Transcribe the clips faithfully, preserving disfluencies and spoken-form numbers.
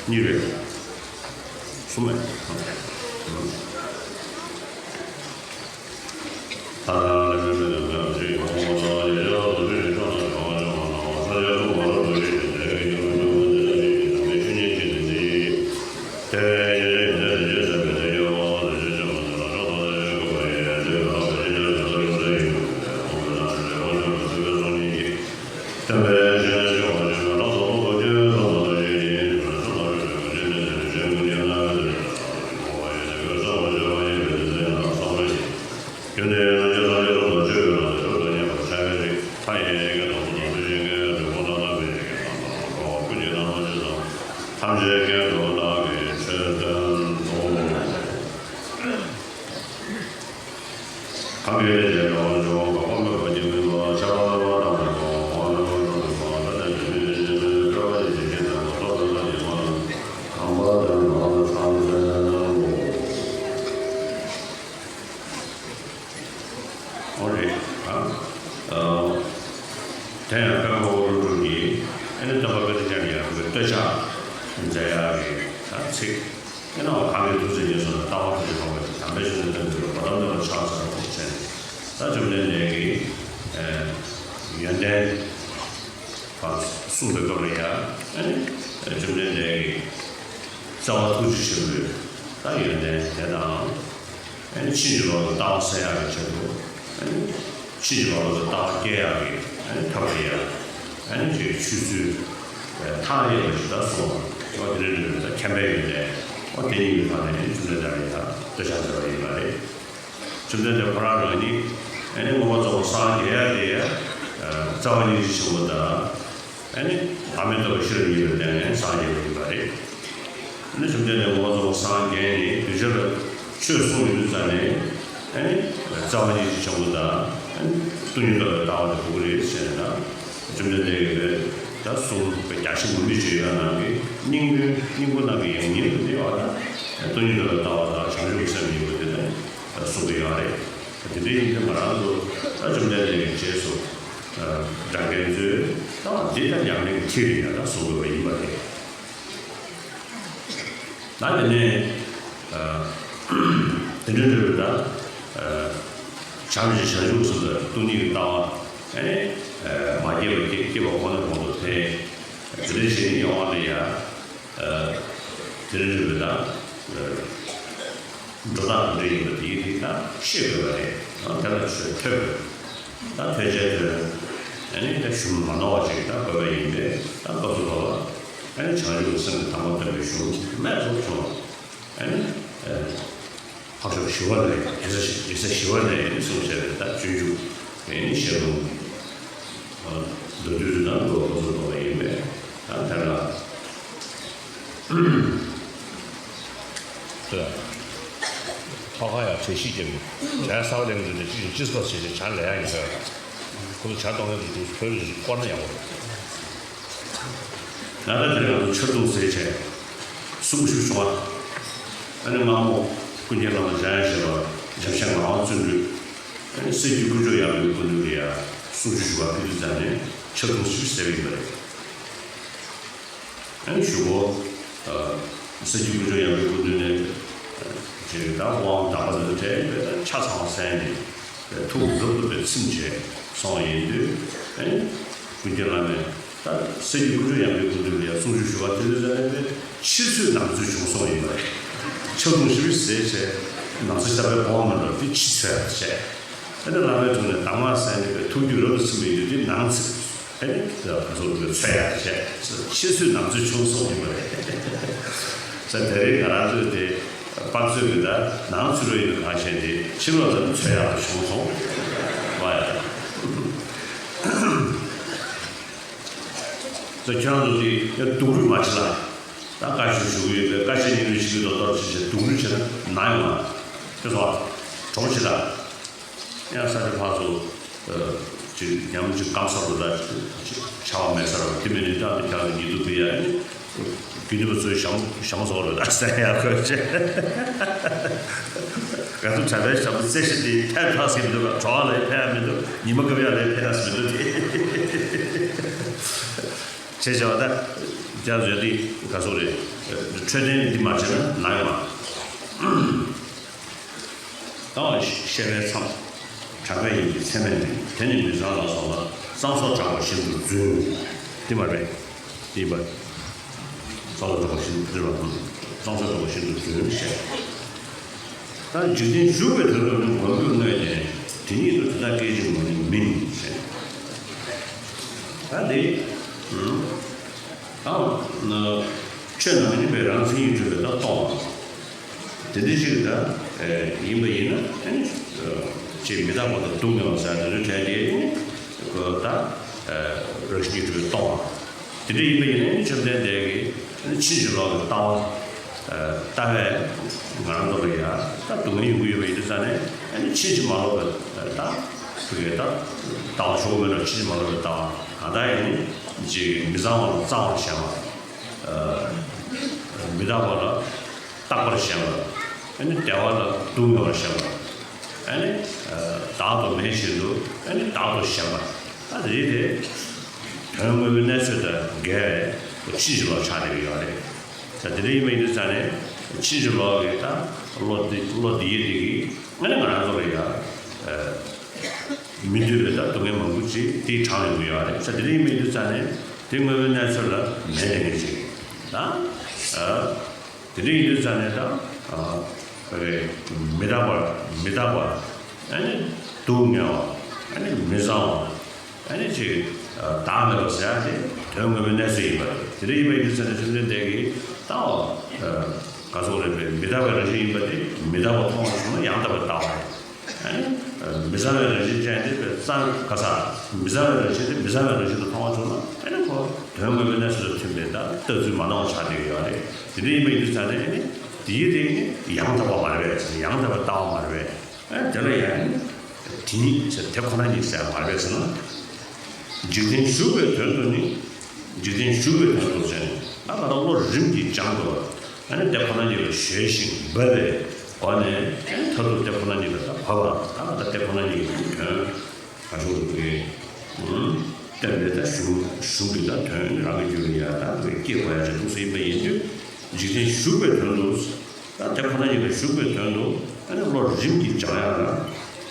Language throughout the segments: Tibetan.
གཉིས་རེད། གསུམ་མེད། འོ་རེད། ཨ། ཨ། དེ་ཡང་སྐབས་འོག་རུ་དྲུག་གིས་ཨ་ནི་སྟོན་པ་དཔལ་ལྡན་འཇམ་དབྱངས་ཀྱི་བསྟོད་ཕྱག་མཛད་ཡག་གི་ད་ཚིག་ཨེ་ནའོ་གང་གི་ཐུགས་བརྩེ་ཉེར་བཟུང་ལ། ལྟ་བ་ཐུགས་རྗེ་ཐོགས་པའི་ཚེ། དམ་པའི་ཆོས་ནི་སྟོན་མཛད་པ། གོ་ཏམ་དེ་ལ་ཕྱག་འཚལ་ལོ་ཞེས་ནས། ད་བཅོམ་ལྡན་འདས་ཀྱིས་ཨེ་ཡོན་ཏན་ད་གསུངས་པའི་སྐབས་ལ་ཡང་ཨེ་ནི་བཅོམ་ལྡན་འདས་ཀྱིས་རྩ་བ་ཐུགས་རྗེ་ཆེན་པོའི་ད་ཡོན་ཏན་དེ་དང་། ཨེ་ནི་ཕྱིན་ཅི་ལོག་གི་ལྟ་བ་སེལ་ཡག་གི་ཆེད་དུ། ཨེ་ནི་ཕྱིན་ཅི་ལོག་ལ་ལྟ་བ་སྐྱེ་ཡག་གི་ཨེ་ནི་ཐབས་རེད་ཡ། ཨེ་ནི་ཅིག་ཆོས་ཚུལ་ཐག་ཡོད་པ་ཞིག་ད་གསུངས། འོ་དེ་འདྲ་འདྲ་ད་མཁྱེན་པའི་ཡོན་ཏན་འོ་དེ་གཉིས་ཀྱི་ཐོག་ནས་ཨེ་ནི་བཅོམ་ལྡན་འདས་ལ་ཡང་བསྟོད་ཕྱག་མཛད་པ་ཡིན་པ་རེད། བཅོམ་ལྡན་འདས་ཁོ་རང་རང་ཉིད་ཨེ་ནི་མངོན་པར་རྫོགས་པར་སངས་རྒྱས་ཡག་དེ་ཡ། རྩ་བ་སྙིང་རྗེ་ཆེན་པོ་དང་། ཨ་ནི་བདག་མེད་རྟོགས་པའི་ཤེས་རབ་གཉིས་པོའི་སྟེང་ནས་སངས་རྒྱས་པ་ཡིན་པ་རེད། ཨ་ནི་བཅོམ་ལྡན་འདས་མངོན་པར་རྫོགས་པར་སངས་རྒྱས་ནས་གདུལ་བྱ་ལ་ཆོས་གསུངས་ཡོང་དུས་ཙམ་ནས། ཨ་ནི་རྩ་བ་སྙིང་རྗེ་ཆེན་པོ་དང་། ཨ་ནི་སྟོང་ཉིད་རྟོགས་པའི་ལྟ་བ་དེ་དགོས་ཀྱི་རེད་ཟེར་ནས། ད་བཅོམ་ལྡན་འདས་ཀྱིས་ད་གསུང་རྒྱ་ཆེན་པོ་མི་བརྗོད་པའི་ནང་གི་སྙིང་པོའི་སྙིང་པོ་ནང་གི་ཡང་སྙིང་དུ་གནས་པ་དང་། སྟོང་ཉིད་རྟོགས་པའི་ལྟ་བ་དང་། བྱང་ཆུབ་ཀྱི་སེམས་ཡིན་པ་དེ་ནི་གསུང་གི་ཡོད་རེད། དེ་འདྲ་ཡིན་དུས་ང་རང་ཚོ་ད་བཅོམ་ལྡན་འདས་ཀྱི་རྗེས་སུ་འབྲང་མཁན་ཚོས་ད་འདི་ལྟར་ཉམས་ལེན་གྱི་ཁྲིད་ཡིན་ན་ད་གསུང་དགོས་པ་ཡིན་པ་རེད། ད་དེ་ནས་དེ་འདྲ་འདྲ་བའི་ད་བྱམས་ཞིང་བྱང་ཆུབ་སེམས་དང་སྟོང་ཉིད་ཀྱི་ལྟ་བ་ཨེ་མ་སྐྱེས་པ་སྐྱེ་སྐྱེས་པ་གོང་ནས་གོང་དུ་འཕེལ། དེ་འདྲ་བྱས་ནས་ཡོང་བ་ལ་ཡ། དེ་རིང་རེ་བའི་ད། འགྲོ་སྟངས་ག་འདྲ་ཡིན་པ་དེ་ཡིན་དེ་ད་ཤེས་དགོས་པ་རེད། དེ་ལ་ཆོས་ཐོས་དགོས། ད་ཐོས་བྱས་ཐོས། ཨ་ནི་ད་ཞུམ་མ་ནོར་བ་ཅིག་ད་དགོས་པ་ཡིན་པས་ད་སྐབས་སུ་བབ་པ། ཨ་ནི་བྱང་ཆུབ་ཀྱི་སེམས་ཀྱི་དང་པོ་སྟོན་པའི་གཞུང་རྨད་དུ་བྱུང་བ། ཨ་ནི། འཕགས་མཆོག་ཞི་བ་ལྷས། རིག་ས་རིག་ས་ཞི་བ་ལྷས་གསུངས་བྱས་པའི་ད་སྤྱོད་འཇུག་དེ་ནི་ཞལ་ལུང་། མདོར་བསྡུས་དང་འགྲོ་བ་སོགས་པ་ཡིན་པས་ད་དེ་ལ། ཐོག་ཁ་ཡང་བྲེལ་ཞིག་བརྒྱབ་ནས་བྱ་གསར་པ་ལེན་དགོས་ནས་ཅི་ཞིག་ཅི་སོགས་བྱས་བྱས་བྱ་ལས་ཡག་ཡིན་པས། ཁོ་ཚོ་བྱ་གཏོང་མཁན་དེ་ཚོ་བོད་ལ་བསྐོར་ན་ཡག་པོ་རེད། ད་ལྟ་དེ་རིང་ང་ཚོ་ཕྱག་རྡུང་ཟེར་བྱས་གསུང་ཞུ་བྱུང་བ། ཨ་ནི་སྔ་མོ་ཀུན་མཁྱེན་བླ་མ་འཇམ་དབྱངས་བཞད་པ་འཇམ་དབྱངས་ངག་དབང་བརྩོན་འགྲུས། ཨ་ནི་སྲིད་རྒྱུད་དཀོན་མཆོག་ཡབ་ཡུམ་སྐུ་མདུན་ལ་ཡ་གསུང་ཆོས་ཞུ་བར་ཕེབས་དུས་ཙམ་ནས་ཕྱག་རྡུང་ཞིག་ཟེར་བ་ཡིན་པ་རེད། ཨ་ནི་གཞུག་གུ། སྲིད་རྒྱུད་དཀོན་མཆོག་ཡབ་ཡུམ་སྐུ་མདུན་ནས། ཅེས་ད་དབང་དམ་པ་དང་འབྲེལ་བའི་ཆ་ཚང་བ་གསན་ནས། ཐུགས་རབ་ཏུ་བའི་ཚིམ་བྱས་སོང་བ་ཡིན་དུས། ཨེ། ཀུན་མཁྱེན་བླ་མས་ད་སྲིད་རྒྱུད་དཀོན་མཆོག་ཡབ་ཡུམ་སྐུ་མདུན་ལ་ཡ་གསུང་ཆོས་ཞུ་བར་ཕེབས་དུས་ཙམ་ནས་ཕྱི་ཚོད་ནང་ཚོད་བྱུང་སོང་བ་ཡིན་པ་རེད། ཕྱག་རྡུང་ཞིབ་ཟེར་བྱས་ནང་ཚོད་ཤར་བའི་གོང་མ་འགྲོ་དེ་ཕྱི་ཚོད་བྱས། ཨེ་ནི་བླ་མའི་དྲུང་ནས་གདམས་ངག་གསན་ནས་ཐུགས་རྒྱུད་རབ་ཏུ་ཚིམ་པ་ཡིན་དུས་དེ་ནང་ཚོད། ཨེ་ནི་ད་ཚོད་བྱས་ཕྱི་ཚོད་ནང་ཚོད་བྱུང་སོང་བ་ཡིན་པ་རེད། ད་དེ་རིང་ང་རང་ཚོས་དེ། པགས་ཚོད་ཀྱི་ད་ནང་ཚུད་རོགས་ཡིན་པའི་གང་བྱས་ཏེ་ཕྱི་ལོགས་ལ་ཚོད་ཡག་ལ་བྱུང་སོང་། བ་ཡ། ཚོ་ཁྱོད་རང་ཚོ་འདི་ཡ་སྡུག་རུས་མ་བྱེད་ལ། ད་བཀའ་ཆོས་ཞུ་གི་ཡོད་པས་བཀའ་ཆོས་སྙིང་རུས་ཞུ་གི་དོ་དོར་བྱེད་བྱེད་སྡུག་རུས་བྱེད་ན་ན་ཡོང་ང་། ཁྱོད་ཚོ་གྲོགས་བྱེད་ད། ཡང་ས་ཆ་ཕར་ཚུར་ཅིག་ཉམས་ཅིག་སྐམ་ས་རུ་ད་ཆ་བ་མེད་ས་རུ་དེ་མིན་ནི་ད་ནི་ཁྱེད་ཀྱི་ཉིད་དུ་བི་ཡ་ནི་རྒྱུན་དུ་བ་ཚོའི་ཞང་ཞང་སོགས་རུ་ད་ས་ཡ་ཁོ་ཅེ། ག་ཚོད་གྲྭ་པའི་ཞབས་བརྩེ་ཞིག་དེ་ཐད་ཐག་སེ་མི་འདུག་ག་གྲོགས་ལ་ཕན་ཡ་མི་འདུག་ཉི་མ་སྐབས་ཡ་ལ་ཕན་ཐག་སེ་མི་འདུག་དེ། བྱས་བྱས་པ་ད་རྒྱ་བཟོས་དེ་ག་སོགས་རེད། འཕྲོད་བསྟེན་འདི་མ་བྱས་ན་ན་ཡོང་ང་། ད་བཤད་པའི་མཚམས། གྲྭ་པ་ཡིན་པའི་མཚན་མེད་འདི་དེ་ནི་མི་ཚང་ལ་སོགས་ལ་གཙང་སོགས་གྲགས་པ་བཞིན་དུ་རྫུན། འདི་མ་རེད། འདི་པ། གཙང་སོགས་གྲགས་པ་བཞིན་དུ་རྫུན་པ། གཙང་སོགས་གྲགས་པ་བཞིན་དུ་རྫུན་ཞེས། ད་འཇིག་རྟེན་ཞུགས་པའི་དོན་དུ་ནི་མགོན་པོས་མངོན་ཏེ་དེ་ཉིད་དུ་དེ་དག་སྐད་ཅིག་མ་ནི་མིན་ཞེས། ད་འདི། ད་ཆོས་ནང་མི་ཉིད་པའི་རང་མཚན་ཉིད་གྲུབ་པའི་ད་སྟོང་བ། དེ་འདྲ་ཞིག་ད་ཡིན་པ་ཡིན་ན་ཨ་ནི་ཅིག་མི་རྟག་པ་དང་སྡུག་བསྔལ་བ་ཟེར་དེ་ཚོའི་གྲས་དེ་ནི་ད་རང་བཞིན་གྱིས་གྲུབ་པའི་སྟོང་བ། དེ་འདྲ་ཡིན་པ་ཡིན་ན་ཨ་ནི་བཅོམ་ལྡན་འདས་ཀྱིས་ཕྱིན་ཅི་ལོག་གི་ལྟ་བ། ལྟ་བས་ང་རང་ཚོ་ལ་ཡ་ད་སྡུག་བསྔལ་ཡོང་གི་ཡོད་པ་ཡིན་དུས་ཙང་ནས་ཨ་ནི་ཕྱིན་ཅི་མ་ལོག་པའི་ད་དེ་གའི་ད་ལྟ་བ་ཞོག་མེད་ལ་ཕྱིན་ཅི་མ་ལོག་པའི་ལྟ་བ་གང་ལྟར་ཡང་ནི་ཅིག་མི་གཙང་བ་ལ་གཙང་བར་ཞེན་པ། མི་རྟག་པ་ལ་རྟག་པར་ཞེན་པ། ཨ་ནི་བདེ་བ་ལ་སྡུག་བསྔལ་བར་ཞེན་པ། ཨ་ནི་བདག་ཏུ་མེད་བཞིན་དུ་ཨ་ནི་བདག་ཏུ་ཞེན་པ། ད་དེ་རིགས་དེ་དོན་དངོས་པོའི་གནས་ཚུལ་དང་འགལ་བའི་ཕྱིན་ཅི་ལོག་ཆགས་བསྡད་ཀྱི་ཡོད་རེད། ད་དེ་འདྲ་ཡིན་པ་ཡིན་དུས་ཙང་ནས་ཕྱིན་ཅི་ལོག་གི་ད་བློ་འདི་བློ་འདི་ཡིད་འདི་གིས་ཨ་ནི་ང་རང་ཚོ་ལ་ཡ་མི་འདོད་པའི་ད་སྡུག་བསྔལ་མང་པོ་ཅིག་དེའི་གྲངས་ཡོང་གི་ཡོད་རེད། ད་དེ་འདྲ་ཡིན་པ་ཡིན་དུས་ཙང་ནས་དེ་དངོས་པོའི་གནས་ཚུལ་ལ་མེད་དེ་ངེས་ཅིག་ད། དེ་འདྲ་ཡིན་དུས་ཙང་ནས་ད། ཨ། རེད། མི་རྟག་པ། མི་རྟག་པ། ཨ་ནི། སྡུག་བསྔལ་བ། ཨ་ནི་མི་གཙང་བ། ཨ་ནི་ཅིག་བདག་མེད་པ་ཟེར་ཡ་དེ་དོན་དངོས་པོའི་གནས་ཚུལ་ཡིན་པ་རེད། དེ་འདྲ་ཡིན་པ་ཡིན་དུས་ཙང་ནས་བཅོམ་ལྡན་འདས་ཀྱིས་ད། ག་སོགས་རེད་པས་མི་རྟག་པའི་རང་བཞིན་ཡིན་པ་དེ་མི་རྟག་པ་མཐོང་བ་བྱུང་ན་ཡང་དག་པའི་ལྟ་བ་རེད། ཨ་ནི། མི་གཙང་བའི་རང་བཞིན་ཅན་དེ་བས་གཙང་ག་ས། མི་གཙང་བའི་རང་བཞིན་དེ་མི་གཙང་བའི་རང་བཞིན་དུ་མཐོང་བ་བྱུང་ན་ཨ་ནི་ཁོ་དོན་དངོས་པོའི་གནས་ཚུལ་དང་མཐུན་པའི་ད་ལྟ་ཚུལ་མ་ནོར་ཆགས་བསྡད་ཀྱི་ཡོད་རེད། དེ་འདྲ་ཡིན་པ་ཡིན་དུས་ཙང་ནས་ཨ་ནི་དེའི་སྟེང་ནས་ཡང་དག་པ་མ་རེད་པས། ཡང་དག་པའི་ལྟ་བ་མ་རེད་པས། ཨ་དེ་ལ་ཡང་ཨ་ནི་དེ་ཉིད་ཟེར་དེ་ཁོ་ན་ཉིད་ཟེར་མ་རེད་པས་ཟེར་ན། འཇིག་རྟེན་ཞུགས་པའི་དོན་དུ་ནི། འཇིག་རྟེན་ཞུགས་པའི་དོན་དུ་ཟེར་ནས་ཨ་ད་ལྟ་བློ་རིམ་གྱིས་སྦྱངས་དགོས་པ། ཨ་ནི་དེ་ཁོ་ན་ཉིད་ལ་གཞོལ་ཞིང་འབབ་པའི་སྒོ་ནས་ཨ་ནི་མཐར་ཐུག་དེ་ཁོ་ན་ཉིད་ལ་ད་བབ་པ་ད་ད་དེ་ཁོ་ན་ཉིད་ཀྱི་དོན་ག་རེ་ཟེར་དགོས་རེད། བསྟན་པའི་ད་གཞུང་གཞུང་གི་ད་དོན་རང་གི་རྒྱུད་ལ་ཡ་ད་སྐྱེ་དགོས་ཡ་ཅིག་འདུག་ཟེར་ཡིན་པ་ཡིན་དུས་འཇིག་རྟེན་ཞུགས་པའི་དོན་དུ། ད་དེ་ཁོ་ན་ཉིད་ལ་ཞུགས་པའི་དོན་དུ་ཨ་ནི་བློ་རིམ་གྱིས་སྦྱང་ཡ་ལ་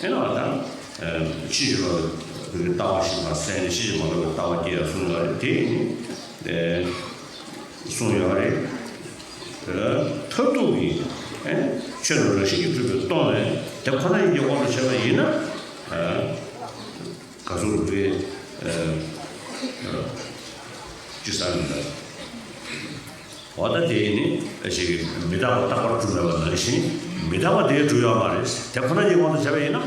ཨེ་ན་བ་ད། ཕྱིན་ཅི་ལོག་གི་ལྟ་བ་ཞིག་ལ་གསན་ནས་ཕྱིན་ཅི་མ་ལོག་གི་ལྟ་བ་སྐྱེ་ཡ་གསུངས་ཡོད་རེད། དེ་ནི་གསུངས་ཡོད་རེད། མཐར་ཐུག་གི་ཨེ་ཆོས་རྣམས་རང་བཞིན་གྱིས་གྲུབ་པས་སྟོང་བས་དེ་ཁོ་ན་ཉིད་ཀྱི་དབང་དུ་བྱས་པ་ཡིན་ན། ག་ཚོད་རེད། ཅི་ཟེར་ན། འོ་ད་དེ་ནི་ཞིག་མི་རྟག་པ་རྟག་པར་གྲུབ་མེད་པ་ནང་བཞིན་མི་རྟག་པ་དེ་གྲུབ་ཡོད་མ་རེད། དེ་ཁོ་ན་ཉིད་དབང་དུ་བྱས་པ་ཡིན་ན།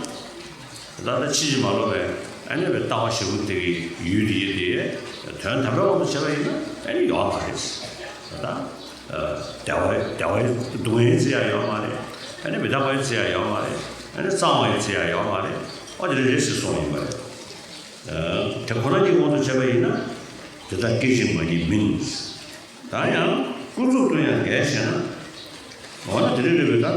ད་ལྟ་ཕྱིན་ཅི་མ་ལོག་པའི་ཨ་ནི་བའི་ལྟ་བ་ཞིག་པོ་དེ་གི་ཡུལ་དེ་ཡིན་ཏེ། དོན་དམ་པའི་དབང་དུ་བྱས་པ་ཡིན་ན་ཨ་ནི་ཡོད་མ་རེད། ད་བདེ་བ་བདེ་བ་སྡུག་བསྔལ་ཟེར་ཡ་ཡོད་མ་རེད། ཨ་ནི་མི་རྟག་པ་ཡིན་ཟེར་ཡ་ཡོད་མ་རེད། ཨ་ནི་གཙང་བ་ཡིན་ཟེར་ཡ་ཡོད་མ་རེད། ཨོ་དེ་རེད་རེད་ཟེར་གསུངས་ཡིན་པ་རེད། དེ་ཁོ་ན་ཉིད་དབང་དུ་བྱས་པ་ཡིན་ན། དེ་དག་སྐད་ཅིག་མ་ཉིད་མིན། ད་ཡང་ཀུན་རྫོབ་ཏུ་ཡང་འགལ་ཞེ་ན། འོ་ན་དེ་རེ་རེ་བའི་ད།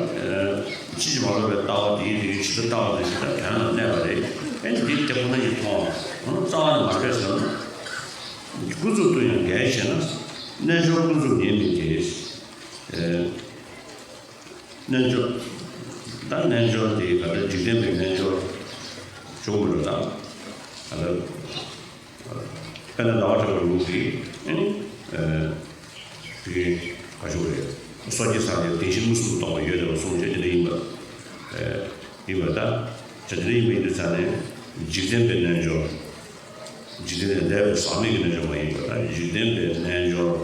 ཕྱིན་ཅི་མ་ལོག་པའི་ལྟ་བ་དེའི་དེའི་ཕྱི་དུ་ལྟ་བ་དེ་ཞིག་ད་དོན་ལ་གནས་པ་རེད། ཨེ་འདི་དེ་ཁོ་ན་ཉིད་མཐོང་། འོ་ན་རྩ་བ་ནས་མ་རེད་ཟེར་ན། ཀུན་རྫོབ་ཏུ་ཡང་འགལ་ཞེ་ན། རྣལ་འབྱོར་ཀུན་རྫོབ་ཉིད་མིན་ཏེ། རྣལ་འབྱོར། ད་རྣལ་འབྱོར་དེ་ག་ལ་འཇིག་རྟེན་པའི་རྣལ་འབྱོར་བྱུང་མི་འགྲོ་ད། ག་ལ། དཔེར་ན་ཟླ་བ་གྲགས་པའི་ལུགས་ཀྱིས་ཨ་ནི། དེ་ག་ཞུ་རེད། སོ་སྐྱེ་སངས་རྒྱས་བདེན་བཞི་མངོན་སུམ་དུ་རྟོགས་པ་ཡོད་དེ་བ་གསུངས་བྱས་དེ་འདྲ་ཡིན་པ། ཡིན་པ་ད། བྱས་དེ་འདྲ་ཡིན་པ་ཡིན་དུས་ཙང་ནས་འཇིག་རྟེན་པའི་རྣལ་འབྱོར། འཇིག་རྟེན་ལས་འདས་པའི་ཟག་མེད་ཀྱི་རྣལ་འབྱོར་མ་ཡིན་པ་ད་འཇིག་རྟེན་པའི་རྣལ་འབྱོར།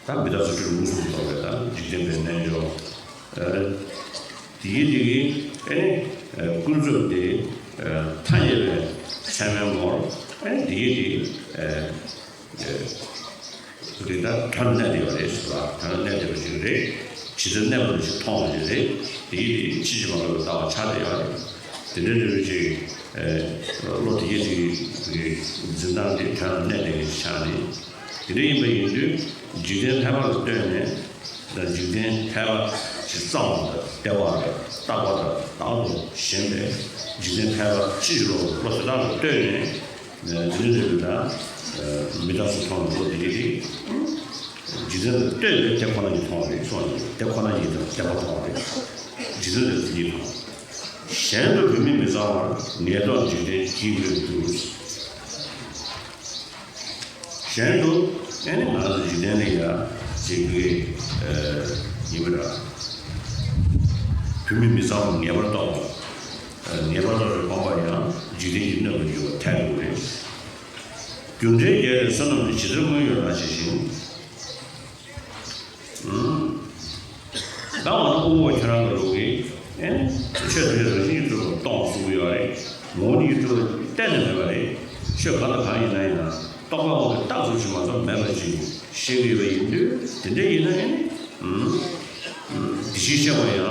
ད་ ད་མི་རྟག་སོགས་ཆོས་ལུགས་སུ་གཏོགས་པའི་ད་འཇིག་རྟེན་པའི་རྣལ་འབྱོར། ཨ། དེའི་དེ་གི་ཨེ་ནི་ཨ་ཀུན་རྫོབ་དེ་ཨ་ཐ་སྙད་པའི་ཚད་མའི་ངོར་ཨེ་ནི་དེའི་དེ་ཨ་ཨ་དེ་ད་དོན་གནས་བསྡད་པ་རེད་ཟེར་བ། དོན་གནས་བསྡད་པ་ཞིག་རེད། ཇི་ལྟར་གནས་པ་ཞིག་མཐོང་བ་ཞིག་རེད། དེའི་དེ་ཕྱིན་ཅི་མ་ལོག་པའི་ལྟ་བ་ཆགས་བསྡད་ཡོད་རེད། དེ་འདྲ་འདྲ་བོ་ཅིག་ཨ་བློ་དེ་གི་དེ་གི་འཛིན་སྟངས་དེ་དོན་གནས་བསྡད་མཁན་ཞིག་ཆགས་ནས། དེ་འདྲ་ཡིན་པ་ཡིན་དུས་འཇིག་རྟེན་ཕལ་པ་ལ་ལྟོས་ནས། ད་འཇིག་རྟེན་ཕལ་པ་ཞིག་གཙང་བ་དང་བདེ་བ་དང་རྟག་པ་དང་རྟག་ཏུ་ཞེན་པའི་འཇིག་རྟེན་ཕལ་པ་ཕྱིན་ཅི་ལོག་པའི་བློ་དེ་དག་ལ་ལྟོས་ནས། འདི་འདྲ་རེད་ད། མི་རྟག་སོགས་མཐོང་བའི་བློ་དེ་གིས་འཇིག་རྟེན་ལ་ལྟོས་ནས་དེ་ཁོ་ན་ཉིད་མཐོང་བ་རེད་གསུངས་ནས། དེ་ཁོ་ན་ཉིད་དང་བདེན་པ་མཐོང་བ་རེད། འཇིག་རྟེན་ལ་དེ་ཉིད་མཐོང་། གཞན་དུ་བུད་མེད་མི་གཙང་བར། ངེས་རྟོག་འཇིག་རྟེན་གྱིས་མི་འགྱུར། གཞན་དུ་ཨེ་ནི་ང་ཚོ་འཇིག་རྟེན་ལ་ཡ་ཅིག་གི་ཨ་ཡིན་པ་འདྲ། བུད་མེད་མི་གཙང་བ་ངེས་པར་རྟོགས་པ། ངེས་པར་རྟོགས་པའི་སྤངས་པ་ཡང་འཇིག་རྟེན་གྱི་སྣོད་དུ་འགྱུར་བ་ཐལ་དགོས་རེད། རྒྱུ་འབྲས་རྒྱལ་བའི་བསོད་ནམས་ནི། ཇི་ལྟར་དངོས་ཡོད་ལ་ཇི་བཞིན། ད་འོ་ན་དབུ་མ་ཁྱོད་རང་གི་ལུགས་ཀྱི་ཨེ་ཆོས་ཐམས་ཅད་རང་བཞིན་གྱིས་གྲུབ་པ་རྟོགས་གསུང་གི་ཡོད་རེད། ངོ་བོ་ཉིད་ཀྱིས་གྲུབ་པ་གཏན་ནས་མེད་པ་རེད། ཆོས་གང་དང་གང་ཡིན་ན་ཡང་རྟོག་པ་འོག་གི་རྟགས་ཙམ་ཞིག་མ་གཏོགས་མེད་པ་ཅིག་ཤེས་ཀྱི་ཡོད་པ་ཡིན་དུས། དེ་འདྲ་ཡིན་ན་ཨེ་ནི་དེ་བཞིན་གཤེགས་པ་ཡང་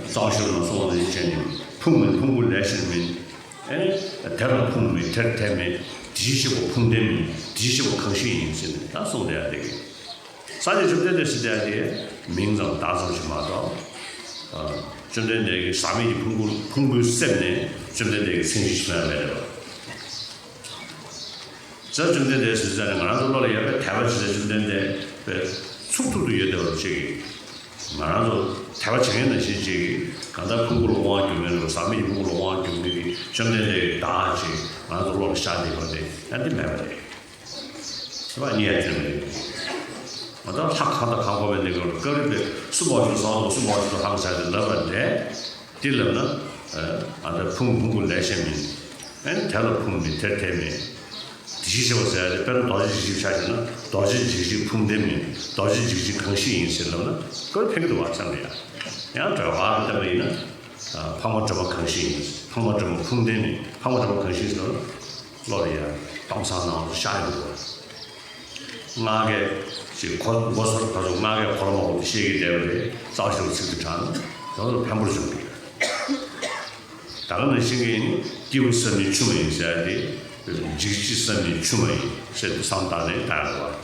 རྩ་བ་ཤིན་ཏུ་ནས་གསུངས་པ་ནང་བཞིན་བྱས་ནས། ཕུང་མིན་ཕུང་པོ་ལས་གཞན་མིན། ཨེ་ནི་དེ་ལ་ཕུང་མིན་དེར་དེ་མེད། དེ་བཞིན་གཤེགས་པ་ཕུང་ལྡན་མིན། དེ་བཞིན་གཤེགས་པ་གང་ཞིག་ཡིན་ཟེར་ནས་ད་གསུངས་བསྡད་ཡ་དེ་གི། སངས་རྒྱས་བཅོམ་ལྡན་འདས་ཟེར་བསྡད་ཡ་དེ་མིང་ཙམ་བརྡ་ཙམ་ཞིག་མ་གཏོགས། ཨ། བཅོམ་ལྡན་འདས་ཀྱི་ཟག་མེད་ཀྱི་ཕུང་པོ་ཕུང་པོའི་གསེབ་ནས་བཅོམ་ལྡན་འདས་ཀྱི་མཚན་གཞི་ཞིག་མེད་པ་རེད་པ། ཟེར་བཅོམ་ལྡན་འདས་ཟེར་ཙང་ནས་ང་རང་ཚོ་བློ་ལ་ཡོད་པའི་དད་པ་ཆེ་ས་བཅོམ་ལྡན་འདས་པའི་ཚུགས་ཐུབ་ཏུ་ཡོད་བསྡད་པ་ཅིག་གིས། ང་རང་ཚོ་དད་པ་བྱེད་མཁན་ནང་བཞིན་ཅིག་གིས་གང་ལྟར་ཕུང་པོ་ལ་དབང་བསྒྱུར་མཁན་རེད་པ། ཟག་མེད་ཀྱི་ཕུང་པོ་ལ་དབང་བསྒྱུར་མཁན་གྱི་བཅོམ་ལྡན་འདས་ཀྱི་བརྡ་ཅིག་ང་རང་ཚོ་བློ་ལ་ཤར་བསྡད་པ་དེ་ཡང་དེ་མེད་པ་རེད། དེ་བ་རྙེད་ཡ་དོན་མེད། ང་ཚོ་ལྷ་གང་དང་གང་འཁོར་བའི་གནས་སྐབས་ལ་སྐབས་རེ་དེ་སུ་འབོག་ཆོག་བཟང་འདུག་སུ་འབོག་ཆོག་ཧང་ཟེར་ཏེ་ལབ་པ་འདྲ། དེ་ལབ་ན། ཨ་ད་ཕུང་ཕུང་པོ་ལས་གཞན་མིན། ཨ་ནི་དེ་ལ་ཕུང་མིན་དེར་དེ་མེད། དེ་བཞིན་གཤེགས་པ་ཟེར་ཡ་དེ་དཔེར་ན་རྡོ་རྗེ་འཇིགས་བྱེད་ཆ་བཞག་ན་རྡོ་རྗེ་འཇིགས་བྱེད་ཕུང་ལྡན་མིན། རྡོ་རྗེ་འཇིགས་བྱེད་གང་ཞིག་ཡིན་ཟེར་ལབ་ན་སྐབས་ཕན་གྱི་འདུག་བ་ཚང་མ་ཡ། ཡང་སྒྲོལ་དཀར་ལ་བལྟས་པ་ཡིན་ན། ཨ་འཕགས་མ་སྒྲོལ་མ་གང་ཞིག་ཡིན། འཕགས་མ་སྒྲོལ་མ་ཕུང་ལྡན་མིན། འཕགས་མ་སྒྲོལ་མ་གང་ཞིག་ཟེར་ན། བློ་ལ་ཡ་གཏོང་ས་ནང་དུ་ཤར་ཡོང་གི་འདུག་བ། ལྔ་བརྒྱ་ཞིག་གོ་མགོ་སོར་ཕར་ཚུར་ལྔ་བརྒྱ་འཁོར་མ་འོང་དུ་ཤེས་ཀྱི་བསྡད་པ་རེད། རྩ་བ་ཤིན་ཏུ་ཚིག་ཏུ་དྲངས་ན་ཡང་ཕན་པོར་འབྱུང་གི་ཡོད། ད་ག་ནང་བཞིན་གྱི་སྐྱེས་བུ་བསམ་ཡས་མཆུ་མ་ཡིན་ཟེར་ཡ་དེ། འཇིགས་བྱེད་བསམ་ཡས་མཆུ་མ་ཡིན་ཟེར་དུ་བསམ་བཏང་ནས་བཏང་ཡོད་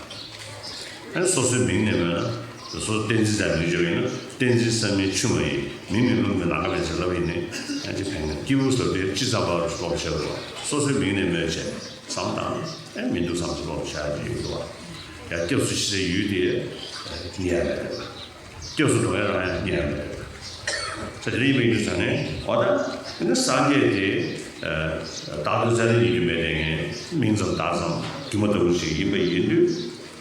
པ། ཨ་སོ་སོའི་མིང་ནས་སྨོས་ན། སོ་སོ་བསྟན་འཛིན་ཙམ་མིང་བརྗོད་ཡིན་ན་བསྟན་འཛིན་བསམ་ཡས་མཆུ་མ་ཡིན། མིང་མི་སྨོས་པའི་ནམ་མཁའ་མེད་ཟེར་ལབ་ཡིན་ནའི་ཡང་ཅི་ཕན་གི། སྐྱེས་བུ་ཟེར་དེ་ཅི་ཙམ་པར་ལོག་བྱེད་པ། སོ་སོའི་མིང་ནས་སྨོས་བྱས་བསམ་བཏང་ནས་ཨེ་མི་འདུག་བསམ་ཚུལ་ལོག་བྱ་ཡ་ཡོད་འདུག་བ། ཡང་སྐྱབས་སུ་མཆི་སའི་ཡུལ་དེ་རྙེད་ཡ་མེད་པ། སྐྱབས་སུ་འགྲོ་ཡ་རང་ཡང་རྙེད་ཡ་མེད་པ། ས་དེ་འདྲ་ཡིན་པ་ཡིན་དུས་ཙང་ནས་འོ་ད་ནི་སངས་རྒྱས་དེ་བདག་ཏུ་རྩ་ལས་རྙེད་རྒྱུ་མེད་དེ་ངས་མིང་ཙམ་བརྡ་ཙམ་སྒྱུ་མ་ལྟ་བུ་ཞིག་ཡིན་པ་ཡིན་དུས།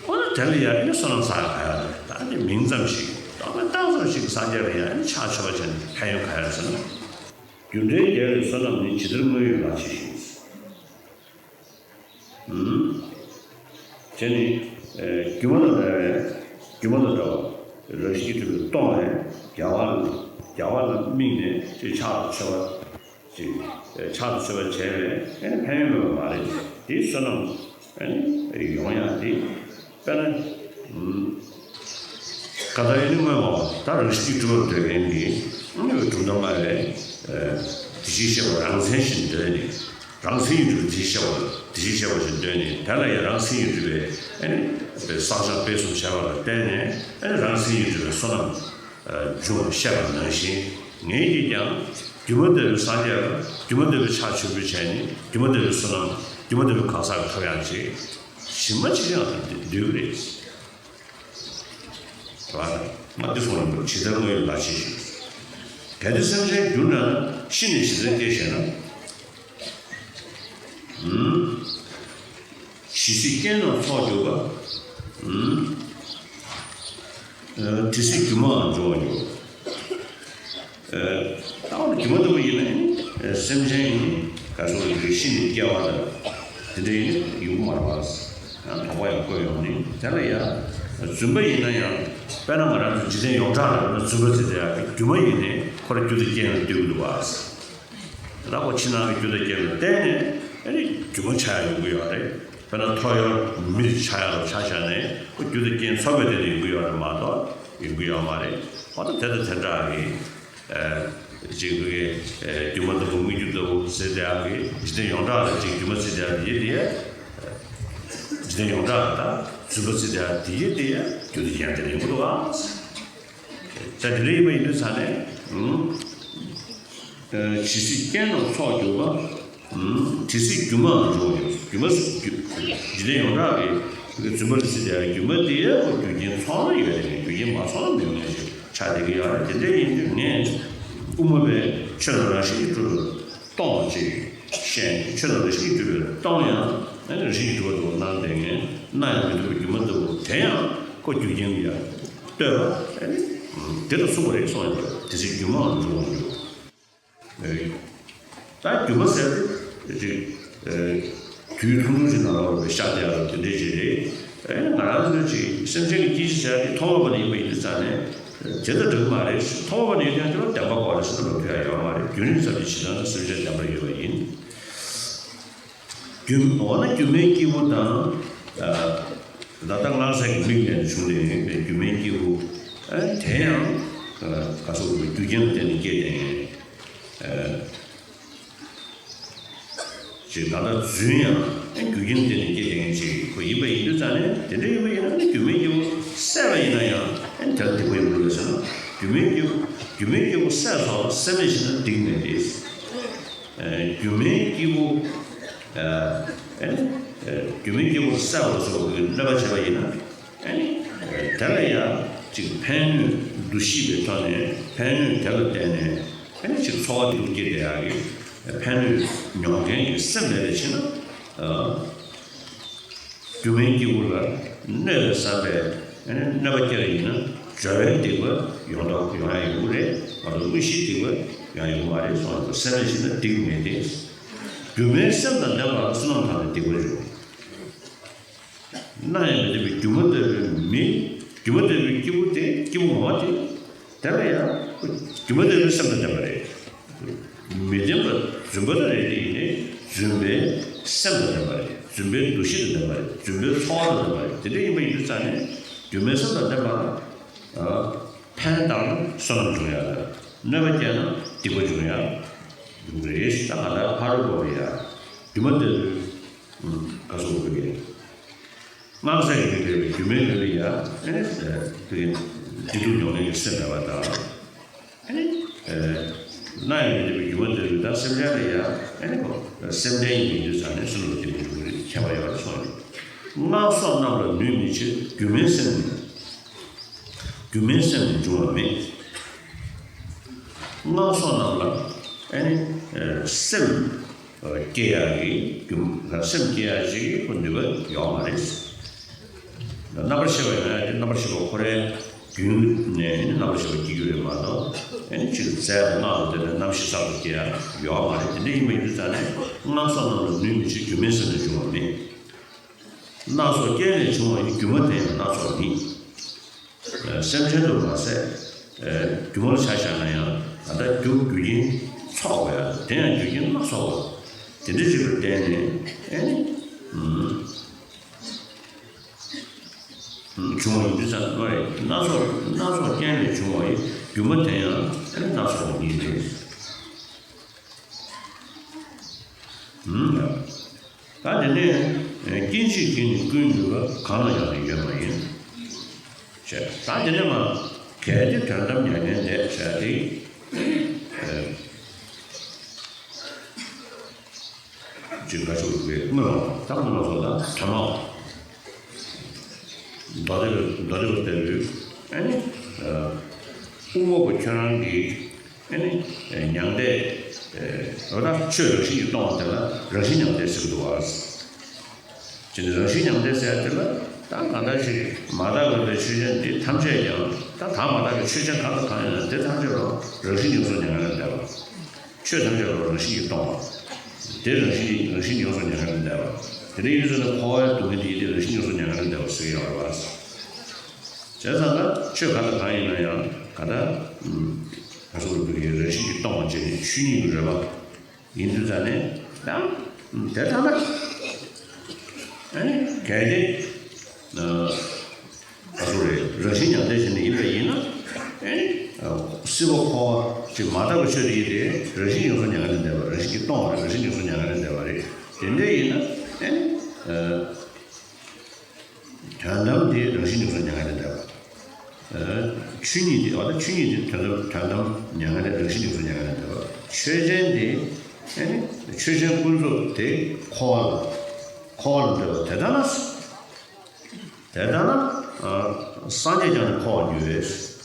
འོ་ན་དེ་ལ་ཡང་ཨེ་ནི་བསོད་ནམས་བསགས་ཡ་ག་ཡ་རེད། ད་ནི་མིང་ཙམ་ཞིག་རྟོག་པའི་རྟགས་ཙམ་ཞིག་གིས་སངས་རྒྱས་ལ་ཡང་ཨེ་ནི་ཕྱག་མཆོད་པ་བྱས་ནས་ཕན་ཡོན་ག་ཡ་རེད་ཟེར་ན། རྒྱུ་འབྲས་རྒྱལ་བའི་བསོད་ནམས་ནི། ཇི་ལྟར་དངོས་ཡོད་ལ་ཇི་བཞིན། ཨུམ། དེ་ནི་ཨེ་སྒྱུ་མ་དང་འདྲ་བའི་སྒྱུ་མ་དང་འདྲ་བ་རང་བཞིན་གྱིས་གྲུབ་པའི་སྟོང་པའི་རྒྱལ་བ་ལ་རྒྱལ་བ་ལ་དམིགས་ནས་ཅིག་ཕྱག་ཏུ་མཆོད་པ། ཅིག་ཕྱག་ཏུ་མཆོད་པ་བྱས་པས་ཨེ་ནི་ཕན་ཡོན་མེད་པ་མ་རེད། དེའི་བསོད་ནམས་ཨེ་ནི་ཡོང་ཡག་དེ་དཔེར་ན། ཨུམ། ག་ད་ཨེ་ནི་སྔོན་མ་ད་རང་བཞིན་གྱིས་གྲུབ་པར་འདོད་མཁན་གྱི་ཨེ་ནི་གྲུབ་མཐའ་སྨྲ་བའི་ཨེ་དེ་བཞིན་གཤེགས་པ་རང་མཚན་བཞིན་འདོད་ནས། རང་མཚན་ཉིད་གྲུབ་པའི་དེ་བཞིན་གཤེགས་པ་དེ་བཞིན་གཤེགས་པ་བཞིན་འདོད་ནས། དེ་ལ་ཡང་རང་མཚན་ཉིད་གྲུབ་པའི་ཨེ་ནི་བསགས་སྦྱང་སྤེལ་གསུམ་བྱས་པ་ལ་བརྟེན་ནས་ཨེ་ནི་རང་མཚན་ཉིད་གྲུབ་པའི་བསོད་ནམས་འབྱུང་བར་བཤད་པ་ནང་བཞིན། ངེད་ཀྱིས་ཀྱང་སྒྱུ་མ་ལྟ་བུའི་སངས་རྒྱས་ལ་སྒྱུ་མ་ལྟ་བུའི་ཕྱག་མཆོད་འབུལ་བྱས་ནས་སྒྱུ་མ་ལྟ་བུའི་བསོད་ནམས་སྒྱུ་མ་ལྟ་བུའི་གང་ཟག་གི་ཐོབ་ཡག་ཅིག་ཇི་མ་ཇི་བཞིན་ཡང་དུ་འདོད་ཀྱི་རེད། རེད་བ། ང་འདི་གསུངས་ཡོང་འདུག་ཇི་ལྟར་དངོས་ཡོད་ལ་ཇི་བཞིན། གལ་ཏེ་སེམས་ཅན་རྒྱུ་འདྲ་ན། ཤི་ནས་ཇི་ལྟར་སྐྱེ་ཞེ་ན། ཨུམ། ཇི་སྲིད་རྐྱེན་རྣམས་ཚོགས་གྱུར་པ། ཨུམ། ཨ་དེ་སྲིད་སྒྱུ་མའང་འབྱུང་བར་འགྱུར། ཨ་ད་འོ་ན་སྒྱུ་མ་ལྟ་བུ་ཡིན་ན་ཨེ་ནི་སེམས་ཅན་ཡིན་ནི་ག་སོགས་ལ་ཤི་ནས་སྐྱེ་བ་དང་དེ་འདྲ་ཡིན་ན་ཡོང་གི་མ་རེད་པ། ཡང་དོགས་པ་ཡང་བཀོད་ཡོང་ནི་དེ་ལ་ཡ། རྫུན་པ་ཡིན་ན་ཡང་དཔེར་ན་ང་རང་ཚོ་འཇིག་རྟེན་ཡོངས་གྲགས་ལ་རྫུན་པ་ཟེར་དེ་ཡང་རྒྱུ་མ་ཡིན་ནས་ཁོ་རང་རྒྱུ་དང་རྐྱེན་ལ་ལྟོས་ཀྱི་འདུག་བ། ད་ཁོ་ཕྱི་ནང་གི་རྒྱུ་དང་རྐྱེན་ལ་བརྟེན་ནས་ཨ་ནི་རྒྱུ་མ་ཆགས་ཡོང་གི་ཡོད་རེད། དཔེར་ན་ཐོ་ཡོར་མི་ཆགས་ཡག་ལ་ཆ་བཞག་ནས་ཁོ་རྒྱུ་དང་རྐྱེན་ཚོགས་པའི་སྟེང་ནས་ཡོང་གི་ཡོད་རེད་མ་གཏོགས་ཡོང་གི་ཡོད་མ་རེད། འོ་ད་དེ་དང་དེ་འདྲ་གི་ཅིག་གི་སྒྱུ་མ་ལྟ་བུ་དངོས་རྒྱུ་ལྟ་བུ་ཟེར་དེ་ཡང་གི་འཇིག་རྟེན་ཡོངས་གྲགས་ལ་ཅིག་སྒྱུ་མ་ཟེར་དེ་ཡང་དེ་ཡི་དེ་ཡ། འཇིག་རྟེན་ཡོངས་གྲགས་ལ་ད་རྫུན་པ་ཟེར་དེ་ཡང་དེ་ཡི་དེ་ཡ་རྒྱུ་དེ་ཡང་དེ་ཡིན་པ་འདུག་ཨ། ད་དེ་འདྲ་ཡིན་པ་ཡིན་དུས་ཙང་ནས། ཨུམ། ཇི་སྲིད་རྐྱེན་རྣམས་ཚོགས་གྱུར་པ། ཨུམ། དེ་སྲིད་སྒྱུ་མའང་འབྱུང་བ་ཡིན། སྒྱུ་མ་སྒྱུ་འཇིག་རྟེན་ཡོངས་གྲགས་ཀྱི་རྫུན་པ་ལ་སྲིད་དེ་སྒྱུ་མ་དེ་ཡང་རྒྱུ་རྐྱེན་ཚོགས་ན་ཡོད་དེ་རྒྱུ་རྐྱེན་མ་ཚོགས་ན་མེད་པ་ནང་བཞིན་ཆགས་བསྡད་ཀྱི་ཡོད་རེད། དེ་འདྲ་ཡིན་དུས་ངས་དབུ་མ་པས་ཆོས་རྣམས་རང་བཞིན་གྱིས་གྲུབ་པར་སྟོང་ཅེས་བཤད་ནས་ཆོས་རྣམས་རང་བཞིན་གྱིས་གྲུབ་པར་སྟོང་ཡང་རང་བཞིན་གྱིས་གྲུབ་པ་འདུག་སྣང་བསྡད་མཁན་སྣང་ཡང་མི་འདུག་པའི་སྒྱུ་མ་ལྟ་བུ་དེ་ཡང་ཁོ་རྒྱུ་རྐྱེན་ལ་ཡང་ལྟོས་པ་དེ་ལ་མཚུངས་པ་རེད་གསུངས་ཡོད་པ་དེ་ཚེ་སྒྱུ་མའང་འབྱུང་བར་འགྱུར། ད་སྒྱུ་མ་ཟེར་དེ་ཅིག་དུས་ཐུང་ཐུང་ཞིག་ནང་ལ་བབས་པའི་ཤ་སྟག་ལ་དེ་འདྲས་ཅིག་རེད། ཨེ་ང་རང་ཚོའི་ཅིག་སེམས་ཅན་གྱི་སྐྱེ་འཆི་ཟེར་དེ་ཐོག་མ་བར་ནས་ཡིན་པ་ཡིན་དུས་ཙང་ནས་དེ་ལྟར་འགྲིག་མ་རེད། ཐོག་མ་བར་ནས་ཡོད་ཀྱང་དེ་ལ་བདེན་པ་གོ་ལ་ཞིག་ལ་ཐུག་ཡ་ཡོད་མ་རེད། རྒྱུན་རིང་ཙམ་གྱི་བྱེད་སྟངས་ལ་སེམས་ཅན་བདེན་པར་ཡོད་པ་ཡིན། རྒྱུ་འོ་ན་སྒྱུ་མའི་སྐྱེས་བུ་དང་། ད་ལྟ་སྔགས་གསལ་གྱི་མིང་ལས་བྱུང་ནས་ཡོད་པའི་སྒྱུ་མའི་སྐྱེས་བུ། དེ་ཡང་ག་སོགས་རྒྱུ་རྐྱེན་ལ་བརྟེན་ནས་སྐྱེས་ཏེ། ཅེས་ད་ལྟ་རྫུན་ཡང་རྒྱུ་རྐྱེན་བརྟེན་ནས་སྐྱེ་མཁན་ཅིག་ཁོ་ཡིན་པ་ཡིན་དུས་ཙང་ནས་དེ་འདྲ་ཡིན་པ་ཡིན་ན་ནི་སྒྱུ་མའི་སྐྱེས་བུ་བསད་པ་ཡིན་ན་ཡང་དེ་ལ་སྡིག་པ་ཡོང་གི་རེད་ཟེར་ན། སྒྱུ་མའི་སྐྱེས་བུ་སྒྱུ་མའི་སྐྱེས་བུ་བསད་སོང་བསད་མེད་བྱས་ན་སྡིག་མེད་དེ། སྒྱུ་མའི་སྐྱེས་བུ་སྒྱུ་མའི་སྐྱེས་བུ་བསད་པ་སོགས་ཀྱི་གནོད་པ་བྱས་པ་ཡིན་ན། ཨ་ནི། དེ་ལ་ཡང་ཅིག་ཕན་གནོད་འདུ་ཤེས་པའི་ཐོག་ནས་ཕན་གནོད་དེ་ལ་བརྟེན་ནས་ཨ་ནི་ཅིག་ཚོར་བ་སྡུག་སྐྱེ་བསྡད་ཡག་གི་ཕན་གནོད་མྱོང་མཁན་གྱི་སེམས་མེད་པ་བྱས་ན། སྒྱུ་མའི་སྐྱེས་བུ་ལ་གནོད་པའི་བསམ་པས་ཨ་ནི་གནོད་པ་སྐྱེལ་བ་ཡིན་ན་སྦྱོར་བའི་སྡིག་པ་ཡོང་དང་ཡོང་ཡག་ཡོང་གི་རེད། མ་གཏོགས་དངོས་གཞིའི་སྡིག་པ་ཡང་ཡོང་གི་མ་རེད་གསུངས་པ་སེམས་མེད་བྱས་ན་སྡིག་མེད་དེ། སྒྱུ་མའི་སེམས་དང་ལྡན་པ་ལ་བསོད་ནམས་དང་ནི་སྡིག་པ་འབྱུང་། སྣང་ཡང་མི་ལྡན་པའི་སྒྱུ་མ་ལྟ་བུའི་མི། སྒྱུ་མ་ལྟ་བུའི་སྐྱེས་བུ་དེ་སྐྱེས་བུ་ངོ་མ་དེ། དེ་ལ་ཡང་སྒྱུ་མ་ལྟ་བུའི་སེམས་དང་ལྡན་པ་རེད། མི་ལྡན་པ་རྫུན་པ་དང་རེད་དེ་ཡིན་ནའི་རྫུན་པའི་སེམས་དང་ལྡན་པ་རེད། རྫུན་པའི་འདུ་ཤེས་དང་ལྡན་པ་རེད། རྫུན་པའི་ཚོར་བ་དང་ལྡན་པ་རེད། དེ་འདྲ་ཡིན་པ་ཡིན་དུས་ཙང་ནས་སྒྱུ་མའི་སེམས་དང་ལྡན་པ་ལ། ཕན་བཏགས་ན་བསོད་ནམས་འབྱུང་ཡག་དང་གནོད་པ་སྐྱེལ་ན་སྡིག་པ་འབྱུང་ཡག་ཡོང་གི་རེད། ད་ག་ད་ཕ་རོལ་པོ་ཡ་སྒྱུ་མ་ལྟ་བུའི། ཨུམ། ག་སོགས་པའི་སྔགས་གསལ་གྱི་མིང་ལས་སྒྱུ་མའི་ལུས་ལ་ཡ་ཨེ་ནི་དེ་སྡིག་སྡུག་མྱོང་མཁན་གྱི་སེམས་མེད་པ་དང་། ཨེ་ནི་སྣང་ཡང་མི་ལྡན་པའི་སྒྱུ་མ་ལྟ་བུའི་ད་སེམས་ཅན་ལ་ཡ་ཨེ་ནི་ཁོ་སེམས་ལྡན་ཡིན་དུས་ཙང་ནས་སེམས་ལ་སྡིག་པ་འབྱུང་གི་རེད། ཁྱད་པར་ཡོད་པར་སོང་ཡོད། སྔགས་སོགས་རྣམས་ལ་ནུས་མི་ཕྱིར་སྒྱུ་མའི་སེམས་ནི། སྒྱུ་མའི་སེམས་ནི་འབྱུང་བ་མེད། སྔགས་སོགས་རྣམས་ལ་ཨེ་ནི་སེམས་སྐྱེ་ཡག་གི་རྒྱུ་སེམས་སྐྱེ་ཡག་ཅིག་གི་ཁོ་ནུས་པ་ཡོད་མ་རེད། རྣམ་པར་ཤེས་པ་ཡོད་ན་ཡང་རྣམ་པར་ཤེས་པ་ཁོ་རའི་རྒྱུན་ནས་ནི་རྣམ་པར་ཤེས་པ་སྐྱེ་རྒྱུ་རེད་མ་གཏོགས་ཨེ་ནི་ཅིག་རྫས་དང་སྔགས་ལ་བརྟེན་ནས་རྣམ་ཤེས་གསར་དུ་སྐྱེ་ཡག་ཡོད་མ་རེད། དེ་འདྲ་ཡིན་པ་ཡིན་དུས་ཙང་ནས་སྔགས་སོགས་རྣམས་ལ་ནུས་མི་ཕྱིར་སྒྱུ་མའི་སེམས་ནི་འབྱུང་བ་མེད། སྣ་ཚོགས་རྐྱེན་ལས་བྱུང་བ་ཡི་སྒྱུ་མ་དེ་ཡང་སྣ་ཚོགས་ཉིད། སེམས་ཅན་དུ་མ་ཟད། སྒྱུ་མར་ཆ་བཞག་ན་ཡང་ད་ལྟ་རྒྱུ་རྒྱུ་རྐྱེན་ཚོགས་པ་ཡང་དེ་ཡང་རྒྱུ་རྐྱེན་སྣ་ཚོགས་པ་དེ་འདྲ་ཞིག་ལ་བརྟེན་ནས་ཨེ་ནི་བྱུང་བ་ཡིན་དུས་ཙང་ནས་སྣ་ཚོགས་སྣ་ཚོགས་རྐྱེན་ལས་བྱུང་བ་ཡི་སྒྱུ་མ་དེ་ཡང་ཨེ་ནི་སྣ་ཚོགས་ཉིད་རེད། ད་དེ་ནས་སྐྱེ་འཆི་རྐྱེན་ནི་ཀུན་འབྱུང་བ་གང་ལ་ཡང་ཡོད་མ་ཡིན། ཞེས་ད་དེ་ནས་མ་གལ་ཏེ་དོན་དམ་མྱ་ངན་འདས་ཞེས་ཏེ། ཅིག་འགའ་ཞིག་གིས་དངོས་པོ་ད་དངོས་པོ་སོགས་ལ་དོན་མ་མདོ་སྡེ་མདོ་སྡེ་པ་ལྟ་བུའི་ཨ་ནི་དབུ་མ་པ་ཁྱོད་རང་གི་ཨ་ནི་མྱང་འདས། འོ་ད་ཆོས་རང་བཞིན་གྱིས་སྟོང་བ་དེ་ལ་རང་བཞིན་མྱང་འདས་ཟེར་གྱི་འདུག་བ། ཅེས་ནི་རང་བཞིན་མྱང་འདས་ཟེར་ཡ་དེ་ལ་ད་གང་ལྟར་ཞིག་མ་དག་པའི་ཆོས་ཅན་འདི་ཐམས་ཅད་ཀྱང་ད་དག་མ་དག་པའི་ཆོས་ཅན་གང་དང་གང་ཡིན་ན་དེ་ཐམས་ཅད་ལ་རང་བཞིན་ཡོངས་སུ་མྱ་ངན་ལས་འདས་པ། ཆོས་ཐམས་ཅད་ལ་རང་བཞིན་གྱིས་སྟོང་བ། དེ་རང་བཞིན་རང་བཞིན་ཡོངས་སུ་མྱ་ངན་ལས་འདས་པ། དེ་འདྲ་ཡིན་ཙང་ནི་འཁོར་བའི་སྡུག་བསྔལ་འདི་ཡིན་ཏེ་རང་བཞིན་ཡོངས་སུ་མྱ་ངན་ལས་འདས་པ་ཟེར་གྱི་ཡོད་རེད་བ། བྱས་ཙང་ད་ཆོས་ག་དང་གང་ཡིན་ན་ཡང་ག་ད་ཨ་སོགས་རིག་པའི་རང་བཞིན་གྱིས་སྟོང་བ་བྱས་ནས་ཆོས་ཉིད་ཀྱི་རོལ་པ་ཡིན་དུས་ཙང་ནས་ཡང་དེ་ལྟར་ན་ཨ་ནི་གལ་ཏེ་ཨ་སོགས་རེད། རང་བཞིན་མྱང་འདས་བྱས་ནས་ཡིན་པ་ཡིན་ན་ཨ་ནི་སྲིད་པ་འཁོར་བ་ཅིག་མ་དག་པའི་ཆོས་དེ་ཡིན་ཏེ་རང་བཞིན་ཡོངས་སུ་མྱ་ངན་ལས་འདས་པ། རང་བཞིན་གྱིས་སྟོང་བ་རེད། རང་བཞིན་ཡོངས་སུ་མྱ་ངན་ལས་འདས་པ་རེད། དེ་འདྲ་ཡིན་ན་ཨ་ནི་ཨ། དོན་དམ་དེ་རང་བཞིན་ཡོངས་སུ་མྱ་ངན་ལས་འདས་པ། ཨ་ཆོས་ཉིད་དེ་འོ་ད་ཆོས་ཉིད་དེ་དོན་དམ་དོན་དམ་མྱ་ངན་ལས་རང་བཞིན་ཡོངས་སུ་མྱ་ངན་ལས་འདས་པ། ཆོས་ཅན་དེ་ཨ་ནི་ཆོས་ཅན་ཀུན་རྫོབ་དེ་འཁོར་བ་ལ་འཁོར་བ་ལ་འདོད་པ་དེ་ལྟ་ན། དེ་ལྟ་ན་ཨ་སངས་རྒྱས་ཀྱང་འཁོར་བར་འགྱུར་བས།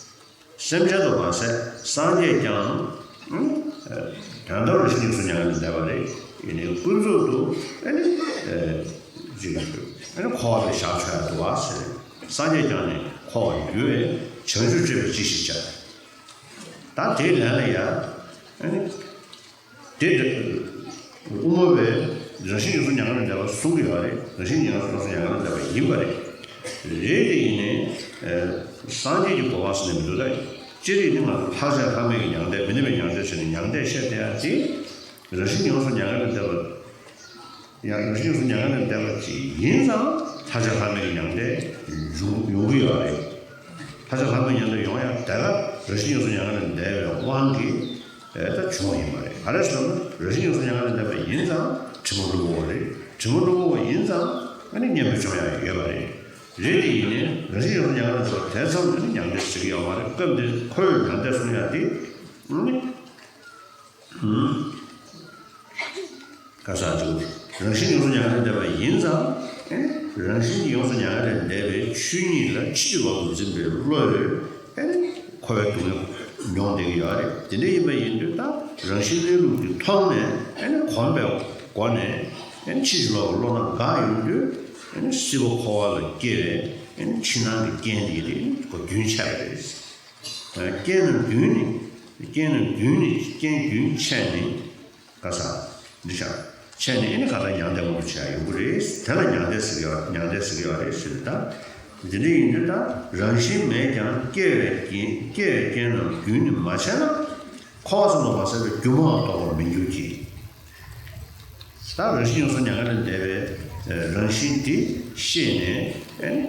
སེམས་ཅན་དུ་མ་ཟད་སངས་རྒྱས་ཀྱང་ཨ་དོན་དམ་རང་བཞིན་ཡོངས་སུ་མྱ་ངན་ལས་འདས་པ་རེད། ཡིན་ནའི་ཀུན་རྫོབ་ཏུ་ཨ་ནི་ཨ་ཅིག་ཨ་ནི་འཁོར་བ་ལ་བཞག་ཆོག་ཡ་འདུག་བ་ཟེར། སངས་རྒྱས་ཀྱང་ནི་འཁོར་བར་འགྱུར་བས་བྱང་ཆུབ་སྤྱོད་པས་ཅི་ཞིག་བྱ། ད་དེའི་ལན་ལ་ཡ་ཨ་ནི། དེ་དཔེར་ན་དབུ་མ་པས་རང་བཞིན་ཡོངས་སུ་མྱ་ངན་ལས་འདས་པ་གསུང་གི་ཡོད་རེད། རང་བཞིན་ཡོངས་སུ་མྱ་ངན་ལས་འདས་པ་ཡིན་པ་རེད། རེད་དེ་ཡིན་ནའི་ཨ་སངས་རྒྱས་ཀྱི་གོ་འཕང་ཟེར་ནས་མི་འདུག་ད་སྤྱིར་ཡིན་ན་ང་ཚོ་ལྷར་བཅས་ལྷ་མེད་ཀྱི་མྱང་འདས་མི་གནས་པའི་མྱང་འདས་ཟེར་ནས་མྱང་འདས་བཤད་བསྡད་ཡ་དེ་རང་བཞིན་ཡོངས་སུ་མྱ་ངན་ལས་འདས་པ། ཡང་རང་བཞིན་ཡོངས་སུ་མྱ་ངན་ལས་འདས་པ་ཅིག་ཡིན་ཙང་ལྷར་བཅས་ལྷ་མེད་ཀྱི་མྱང་འདས་འབྱུང་ཡོང་གི་ཡོད་རེད། ལྷར་བཅས་ལྷ་མེད་མྱང་འདས་ཡོང་ཡ་དེ་ག་རང་བཞིན་ཡོངས་སུ་མྱ་ངན་ལས་འདས་པའི་དབང་གིས་ཨེ་ད་བྱུང་བ་ཡིན་པ་རེད། ག་རེ་ཟེར་ན་རང་བཞིན་ཡོངས་སུ་མྱ་ངན་ལས་འདས་པ་ཡིན་ཙང་དྲི་མ་གློ་བུར་བ་རེད། དྲི་མ་གློ་བུར་བ་ཡིན་ཙང་ཨ་ནི་གཉེན་པོ་བྱུང་ཡ་ཡོད་པ་རེད། རེད་དེ་ཡིན་ནའི་རང་བཞིན་ཡོངས་སུ་མྱ་ངན་ལས་འདས་པ་དེ་ཙམ་དུ་ནི་མྱང་འདས་ཟེར་གྱི་ཡོད་མ་རེད། སྐབས་འདིར་ཁོས་མྱང་འདས་གསུང་ཡ་དེ་ཨ་ནི། ཁ་སང་ཅིག་རང་བཞིན་ཡོངས་སུ་མྱ་ངན་ལས་འདས་པ་ཡིན་ཙང་། རང་བཞིན་གྱིས་ཡོངས་སུ་མྱ་ངན་ལས་འདས་པའི་ཆོས་ཉིད་ལ་ཕྱིན་ཅི་ལོག་ཏུ་འཛིན་པའི་བློས་འཁོར་བའི་སྡུག་བསྔལ་མྱོང་བསྡད་ཀྱི་ཡོད་རེད། དེ་འདྲ་ཡིན་པ་ཡིན་དུས་ད་རང་བཞིན་གནས་ལུགས་ཀྱི་ཐོག་ནས་གོམས་པའི་སྒོ་ནས་ཕྱིན་ཅི་ལོག་གི་བློ་སྣ་འགག་ཡོང་དུས་སྲིད་པ་འཁོར་བ་ལ་སྐྱེ་བའི་ཕྱི་ནང་གི་རྐྱེན་དེ་རེད། རྒྱུན་ཆད་པ་རེད། རྐྱེན་རྣམས་རྒྱུན་ནི། རྐྱེན་རྣམས་རྒྱུན་ནི་རྐྱེན་རྒྱུན་ཆད་ནས། ག་ས། འདི་ཤ། ཆད་ནས་ཨེ་ནི་ག་ད་མྱང་འདས་མངོན་དུ་བྱེད་ཡ་ཡོང་གི་རེད། དེ་ལ་མྱང་འདས་ཟེར་གྱི་ཡོད་མྱང་འདས་ཟེར་གྱི་ཡོད་རེད་ཟེར་ད། འདི་འདྲ་ཡིན་དུས་ད་རང་བཞིན་མེད་ཀྱང་སྐྱེ་བའི་རྐྱེན་སྐྱེ་བའི་རྐྱེན་རྣམས་རྒྱུན་ནི་མ་ཆད་ན། འཁོར་བ་གསུམ་དུ་མ་ཟད་པའི་སྒྱུ་མ་ལ་རྟོགས་པར་མི་འགྱུར་གྱི། ད་རང་བཞིན་ཡོངས་སུ་མྱ་ངན་ལས་འདས་པའི་རང་བཞིན་འདི་ཤེས་ནས་ཨེ་ནི་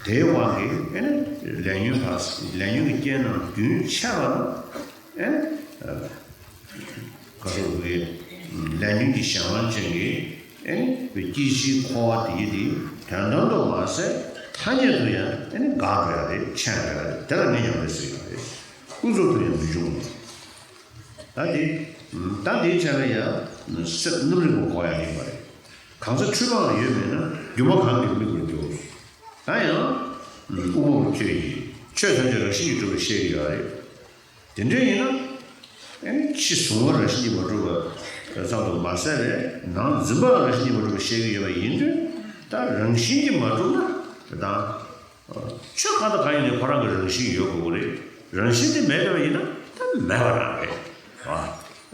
དེའི་དབང་གིས་ཨེ་ནི་ལས་ཉོན་པ་ལས་ཉོན་གྱི་རྐྱེན་རྣམས་རྒྱུན་ཆད་པ་ན་ཨེ་ནི་ག་སོགས་ཀྱི་ལས་ཉོན་གྱི་གཞན་དབང་ཅན་གྱི་ཨེ་ནི་སྐྱེ་འཆིའི་འཁོར་བ་དེ་ཡི་དེ་དོན་དམ་དུ་མ་ཟད་ཐ་སྙད་དུ་ཡང་ཨེ་ནི་འགག་འགྲོ་ཡ་རེད། ཆད་འགྲོ་ཡ་རེད། དེ་ལ་ངས་མྱང་འདས་ཟེར་གྱི་ཡོད་རེད། ཀུན་རྫོབ་ཏུ་ཡང་མི་འབྱུང་ངོ་། ད་དེ། ད་དེའི་ཆ་ལ་ཡང་སེམས་རྣམ་རིག་པ་འགོག་ཡ་ཡིན་པ་རེད། གང་ཟག་འཁྲུལ་པའང་ཡོད་མེད་ན་སྒྱུ་མ་གང་གིས་དམིགས་པར་འགྱུར། ད་ཡང་། དབུ་མ་པ་ཁྱོད་ཀྱིས་ཆོས་ཐམས་ཅད་རང་བཞིན་གྱིས་གྲུབ་པར་བཤད་ཀྱི་ཡོད་རེད། དེ་འདྲ་ཡིན་ན། ཨེ་ནི་ཕྱི་གཟུང་བ་རང་བཞིན་གྱིས་མ་གྲུབ་པ་ཙམ་དུ་མ་ཟད་པའི་ནང་འཛིན་པའང་རང་བཞིན་གྱིས་མ་གྲུབ་པར་བཤད་ཀྱི་ཡོད་པ་ཡིན་དུས་ད་རང་བཞིན་གྱིས་མ་གྲུབ་ན་དེ་དང་། ཆོས་གང་དང་གང་ཡིན་ནའི་ཁོ་རང་གི་རང་བཞིན་ཡོད་དགོས་ཀྱི་རེད། རང་བཞིན་དེ་མེད་པ་ཡིན་ན་ད་མེད་པ་རང་རེད།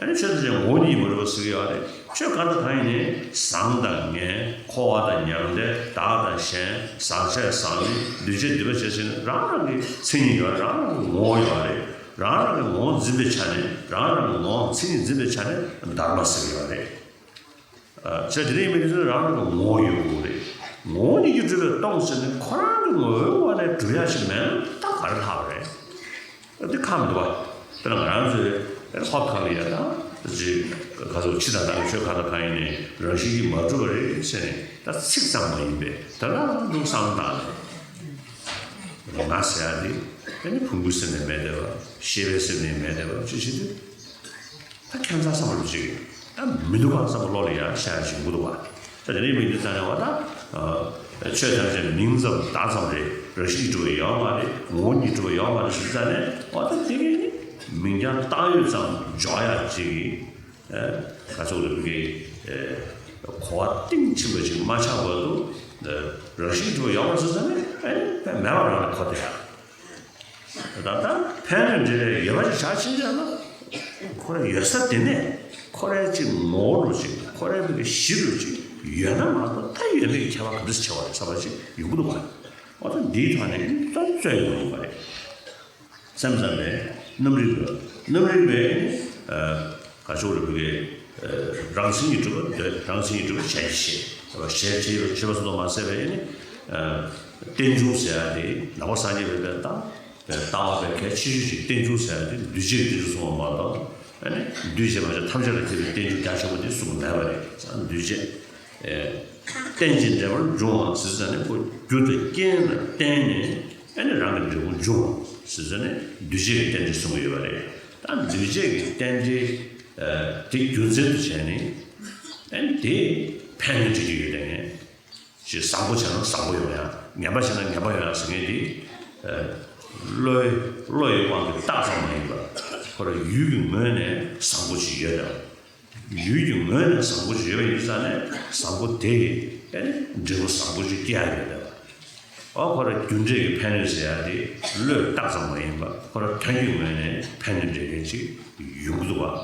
ཨ་ནི་ཆོས་ཐམས་ཅད་ངོ་བོ་ཉིད་མ་གྲུབ་པ་ཟེར་གྱི་ཡོད་རེད། ཆོས་གང་དང་གང་ཡིན་ནའི་བཟང་དང་ངན་འཁོར་བ་དང་མྱང་འདས་བདག་དང་གཞན་ཟག་བཅས་ཟག་མེད་འདུས་བྱས་འདུས་པ་བཅས་ཟེར་ནས་རང་རང་གི་མཚན་ཉིད་ཡོད་རེད། རང་རང་གི་ངོ་བོ་ཡོད་རེད། རང་རང་གི་ངོ་བོ་འཛིན་པའི་ཆ་ནས་རང་རང་གི་ངོ་བོ་མཚན་ཉིད་འཛིན་པའི་ཆ་ནས་བདག་མ་ཟེར་གྱི་ཡོད་རེད། བྱས་དེ་འདྲ་ཡིན་པའི་དུས་ཚོད་རང་རང་གི་ངོ་བོ་ཡོད་དགོས་རེད། ངོ་བོ་ཉིད་ཀྱིས་གྲུབ་པའི་སྟོང་ཟེར་ནས་ཁོ་རང་གི་ངོ་བོའི་ངོས་ནས་གྲུབ་ཡ་ཞིག་མེད་ན་ད་ག་རེ་ལྷག་རེད། འདི་ཁག་མི་འདུག་བ། དཔེར་ན་ང་རང་ཚོའི་ཧོབ་ཁ་ལ་ཡ་དང་ཅི་ག་ཚོད་ཕྱི་དང་ནང་གི་ཆོས་གང་དང་གང་ཡིན་ནའི་རང་བཞིན་གྱིས་མ་གྲུབ་པ་རེད་ཟེར་ནས་ད་ཚིག་ཙམ་མ་ཡིན་པས་ད་ལ་ལུགས་བསམ་བློ་བཏང་ནས་ང་ཟེར་ཡ་འདི་ཨ་ནི་ཕུང་པོའི་སེམས་ནས་མེད་བསྡད་པ་ཤེས་པའི་སེམས་ནས་མེད་བསྡད་པ་ཅི་ཞིག་འདུག་ད་ཁྱད་མཚར་བསམ་པ་ཅིག་ད་མི་འདུག་གང་བསམ་པ་བློ་ལ་ཡང་ཤར་ཞིག་འདུག་བ། ད་དེ་ནས་མི་འདུག་ཙང་ནས་བ་ད་ཆོས་ཐམས་ཅད་མིང་ཙམ་བརྡ་ཙམ་རེད། རང་བཞིན་གྱིས་གྲུབ་པ་ཡོད་མ་རེད། ངོ་བོ་ཉིད་གྲུབ་པ་ཡོད་མ་རེད་ཟེར་ཙང་ནས་བ་ད་དེ་གའི་ནི་མིང་རྐྱང་བཏགས་ཡོད་ཙམ་འཇོག་ཡ་ཅིག་ག་ཚོད་རེད་གི་གོ་བ་གཏིང་ཕྱིན་པ་ཅིག་མ་ཆགས་བར་དུ་རང་བཞིན་གྱིས་གྲུབ་པ་ཡོད་མ་རེད་ཟེར་ཙང་ནས་ཨེ་མེད་པ་རང་ལ་གོ་བསྡད་ཡ། ད་ལྟ་ཕན་ཡོན་འབྲེལ་བའི་ཡོད་པ་ཅིག་བྱ་ཕྱིན་ཆད་ན། ཁོ་རའི་ཡོད་ས་དེ་ནས་ཁོ་རའི་ཅིག་ངོ་བོ་རུ་ཅིག་ཁོ་རའི་མིག་གི་གཞི་རུ་ཅིག་ཡོད་ན་མ་གཏོགས་ད་ཡོད་མེད་ཀྱི་ཁྱད་པར་ག་འདྲ་ཞིག་ཆེ་བ་རེད་བསམ་པ་ཅིག་ཡོང་གི་འདུག་ག་འོ་ད་འདིའི་ཐོག་ནས་ད་རྩོད་ཡོང་གི་རེད། སེམས་ཙམ་པས་རྣམ་རིག་པ། རྣམ་རིག་པས་ཨ་ག་ཅོག་རེ་བུ་གའི་ཨ་རང་མཚན་གྱི་གྲུབ་པ་འདོད། རང་མཚན་གྱི་གྲུབ་པ་ཞལ་གྱིས་བཞེས། ཞལ་གྱིས་བཞེས་པ་སོགས་མ་ཟད་པའི་ཨ་ནི་ཨ་རྟེན་འབྱུང་ཟེར་ཡ་དེ་ནང་པ་སངས་རྒྱས་པའི་ལྟ་བ་པའི་གལ་ཆེ་ཤོས་ཅིག་རྟེན་འབྱུང་ཟེར་ཡ་དེ་འདུས་བྱས་ཀྱི་རྟེན་འབྱུང་གསུངས་པ་མ་གཏོགས། ཨ་ནི་འདུས་བྱས་མ་ཡིན་ཐམས་ཅད་ལ་ཐེ་བའི་རྟེན་འབྱུང་རྒྱ་ཆེན་པོ་དེ་གསུངས་པ་མེད་པ་རེད། འདུས་བྱས་ཨེ་རྟེན་ཅིང་འབྲེལ་པར་འབྱུང་བ་ཟེར་ཙང་ནས་ཁོ་རྒྱུ་དང་རྐྱེན་ལ་བརྟེན་ནས་ཨ་ནི་རང་གི་འབྲས་བུ་འབྱུང་བ་ཟེར་ཙང་ནས་འདུས་བྱས་ཀྱི་རྟེན་འབྲེལ་གསུངས་ཡོད་པ་རེད། ད་འདུས་བྱས་ཀྱི་རྟེན་འབྲེལ་ཨ་དེ་རྒྱུ་མཚན་དུ་བྱས་ནས་ཨ་ནི་དེ་ཕན་གྱི་འབྲས་རྒྱུ་ཡོད་དེ་ངས། ཅིག་བཟང་པོ་བྱས་ན་བཟང་པོ་ཡོང་ཡ། ངན་པ་བྱས་ན་ངན་པ་ཡོང་ཡ་ཟེར་མཁན་དེ། ཨ་བློའི་བློ་ཡི་དབང་གིས་བཏགས་ཙམ་མ་ཡིན་པར། ཁོ་རང་ཡུལ་གྱི་ངོས་ནས་བཟང་པོ་ཅིག་ཡོད་དེ། ཡུལ་གྱི་ངོས་ནས་བཟང་པོ་ཅིག་ཡོད་པ་ཡིན་ཙང་ནས་བཟང་པོ་དེ་ཡིས་ཨ་ནི་འབྲས་བུ་བཟང་པོ་ཅིག་སྐྱེ་ཡ་ཡོད་དེ། ཨོ་ཁོ་རང་རྒྱུ་འབྲས་ཀྱི་ཕན་གནོད་ཟེར་ཡ་དེ་བློས་བཏགས་ཙམ་མ་ཡིན་པར་ཁོ་རང་དོན་གྱི་ངོས་ནས་ཕན་གནོད་འབྲེལ་མཁན་ཅིག་ཡོང་གི་འདུག་བ།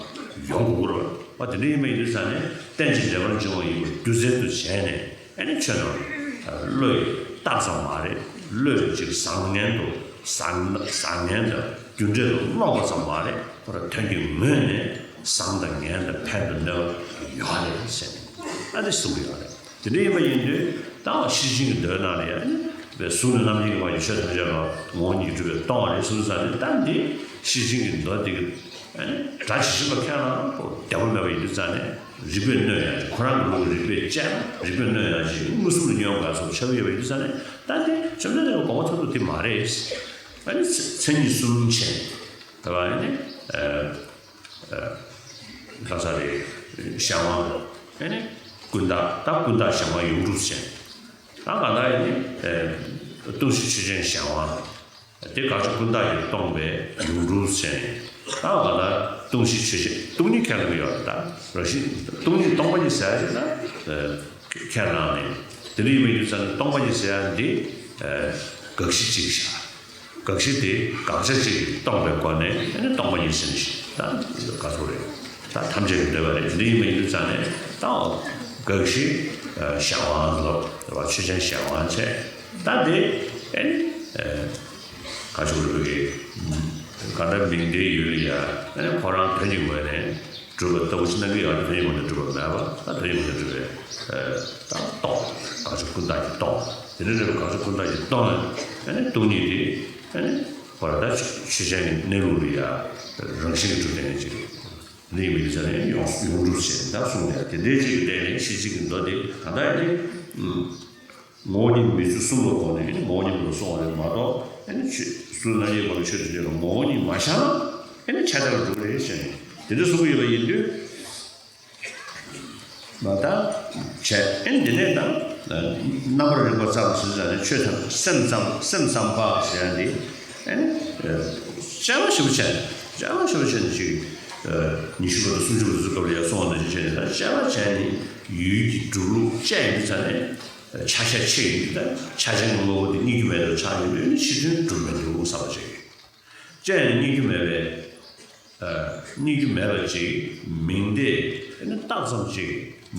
ཡོང་དགོས་ཀྱི་རེད་བ། དེ་འདྲ་ཡིན་པ་ཡིན་དུས་ཙང་ནས་རྟེན་ཅིང་འབྲེལ་པར་འབྱུང་བ་ཡིན་པར་རྒྱུ་མཚན་དུ་བྱས་ནས་ཨ་ནི་ཆོས་རྣམས་བློས་བཏགས་ཙམ་མ་རེད། བློས་ཅིག་བཟང་ངན་དུ་བཟང་བཟང་ངན་དང་རྒྱུ་འབྲས་དུ་རྨོངས་པ་ཙམ་མ་རེད། ཁོ་རང་དོན་གྱི་ངོས་ནས་བཟང་དང་ངན་དང་ཕན་དང་གནོད་པ་ཡོད་རེད་ཟེར་ནས་ཨ་ནི་གསུང་གི་ཡོད་རེད། དེ་འདྲ་ཡིན་པ་ཡིན་དུས་ད་ཤེར་ཕྱིན་གྱི་མདོའི་ནང་ལ་ཡང་ནི་གཟུགས་ནས་རྣམ་མཁྱེན་གྱི་བར་གྱི་ཆོས་ཐམས་ཅད་ལ་ངོ་བོ་ཉིད་ཀྱིས་གྲུབ་པས་སྟོང་པ་རེད་གསུངས་ཙང་ནི། ད་འདི་ཤེར་ཕྱིན་གྱི་མདོ་འདི་གི་ཨ་ནི་སྒྲ་ཇི་བཞིན་པ་ཁས་བླངས་ན་ཁོ་བདེ་བ་མེད་པ་ཡིན་དུས་ཙང་ནས་རིགས་པས་གནོད་ཡ་ཅིག་ཁོ་རང་གི་ལུགས་ཀྱི་རིགས་པས་དཔྱད་ན་རིགས་པས་གནོད་ཡ་ཅིག་མངོན་སུམ་དུ་མྱོང་དགོས་སོགས་ཁྱབ་ཡོད་པ་ཡིན་དུས་ཙང་ནས། ད་འདི་བཅོམ་ལྡན་འདས་ཀྱི་དགོངས་པ་མཐར་ཐུག་དེ་མ་རེད། ཨ་ནི་མཚན་ཉིད་གསུམ་བྱས་ད་བ་ཨ་ནི་ཨ། ཨ་ག་ས་རེད། གཞན་དབང་། ཨ་ནི་ཀུན་བརྟགས། ད་ཀུན་བརྟགས་གཞན་དབང་ཡོངས་གྲུབ་ཟེར། ད་ག་ད་ཨ་ནི་ཨ་སྟོང་གཞི་ཆོས་ཅན་གཞན་དབང་། དེ་དགག་བྱ་ཀུན་བརྟགས་ཀྱིས་སྟོང་པའི་ཡོངས་གྲུབ་ཟེར། ད་ག་ད་སྟོང་གཞི་ཆོས་ཅན། སྟོང་ཉིད་ཁས་ལེན་གྱི་ཡོད་རེད། ད་རང་བཞིན་སྟོང་ཉིད་སྟོང་པ་ཉིད་ཟེར་ཡ་ཅིག་ད་ཨ་ཁས་བླངས་ནས། དེ་འདྲ་ཡིན་པ་ཡིན་དུས་ཙང་ནས་སྟོང་པ་ཉིད་ཟེར་ཡ་འདི་ཨ་དགག་གཞི་གཅིག་བཞག་དགག་གཞི་དེ་དགག་བྱ་གཅིག་གིས་སྟོང་པའི་སྒོ་ནས་ཨ་ནི་སྟོང་པ་ཉིད་ཟེར་ནས་ད་ག་ཚོད་རེད། ད་ཐམས་ཅད་ཀྱིས་འདོད་པ་རེད། དེ་འདྲ་ཡིན་པ་ཡིན་དུས་ཙང་ནས་ད་དགག་གཞི་གཞན་དབང་ལོ། ཆོས་ཅན་གཞན་དབང་བྱས། ད་དེ་ཨ་ནི་ག་ཅུ་རུ་གི་ག་འདྲ་མིང་དེའི་ཡུལ་ལ་ཡ་ཨ་ནི་ཁོ་རང་དོན་གྱི་ངོས་ནས་གྲུབ་པ་ལྟ་བུ་ཅིག་སྣང་གི་ཡོད་རེད། དོན་གྱི་ངོས་ནས་གྲུབ་པ་མེད་པ། ད་དོན་གྱི་ངོས་ནས་གྲུབ་པའི་ད་སྟོང་། དགག་བྱ་ཀུན་བརྟགས་ཀྱིས་སྟོང་། དེ་འདྲ་རེད་པ། དགག་བྱ་ཀུན་བརྟགས་ཀྱིས་སྟོང་། ཨ་ནི་སྟོང་ཉིད་དེ་ཨ་ནི་ཁོ་རང་ད་ཆོས་ཅན་གྱི་གནས་ལུགས་ལ་ཡ་རང་བཞིན་གྱིས་གྲུབ་བསྡད་མཁན་ཅིག་རེད། གནས་མིན་ཙང་ནས་ཡོངས་ཡོངས་གྲུབ་ཟེར་ད་གསུངས་ནས། དེ་འདྲའི་ཅིག་གི་སྟེང་ནས་ཤེར་ཕྱིན་གྱི་མདོ་དེ་ད་ལྟ་ནི་ངོ་བོ་ཉིད་མེད་ཚུལ་གསུམ་ལ་དགོངས་ནས་ངོ་བོ་ཉིད་མེད་ལ་སོང་བ་རེད་མ་གཏོགས། ཨ་ནི་ཆོས་གཟུགས་རྣམ་མཁྱེན་གྱི་ཆོས་དེ་ཚོ་ལ་ངོ་བོ་ཉིད་མ་ཤར་ན་ཨ་ནི་ཆ་ཆ་ལ་འགྲོ་གི་རེད་ཟེར་ནས་དེ་འདྲ་གསུང་གི་ཡོད་པ་ཡིན་དུས། མ་ད་བྱས། ཨེ་འདི་ནས་ད་རྣམ་པར་རིག་པ་ཙམ་ཟེར་ཙང་ནས་ཆོས་ཐམས་སེམས་ཙམ་སེམས་ཙམ་པ་ཟེར་ཡ་འདི་ཨེ་དཔྱད་པ་ཞིབ་བྱས་ནས་དཔྱད་པ་ཞིབ་བྱས་ནས་ཅིག་ཉི་ཤུ་པ་དང་སུམ་ཅུ་པ་དེ་ཚོའི་སྐབས་ལ་ཡ་སོང་བ་ནང་བཞིན་བྱས་ནས། ད་དཔྱད་པ་བྱས་ནས་ཡུལ་གྱི་སྒྲུབ་ལུགས་དཔྱད་ཡོང་དུས་ཙང་ནས་ཆ་ཤས་ཕྱེ་ཡོང་དུས། ད་ཆ་ཅན་གྱི་དངོས་པོ་དེ་རྙེད་རྒྱུ་མེད་པ་ཆགས་ཡོང་དུས་ནི་ཕྱི་དོན་གྲུབ་མི་འདུག་བསམ་པ་བྱེད་ཀྱི། དཔྱད་ནས་རྙེད་རྒྱུ་མེད་པའི་ཨ་རྙེད་རྒྱུ་མེད་པ་ཅིག་མིང་དེ་ཨ་ནི་བཏགས་ཙམ་ཅིག་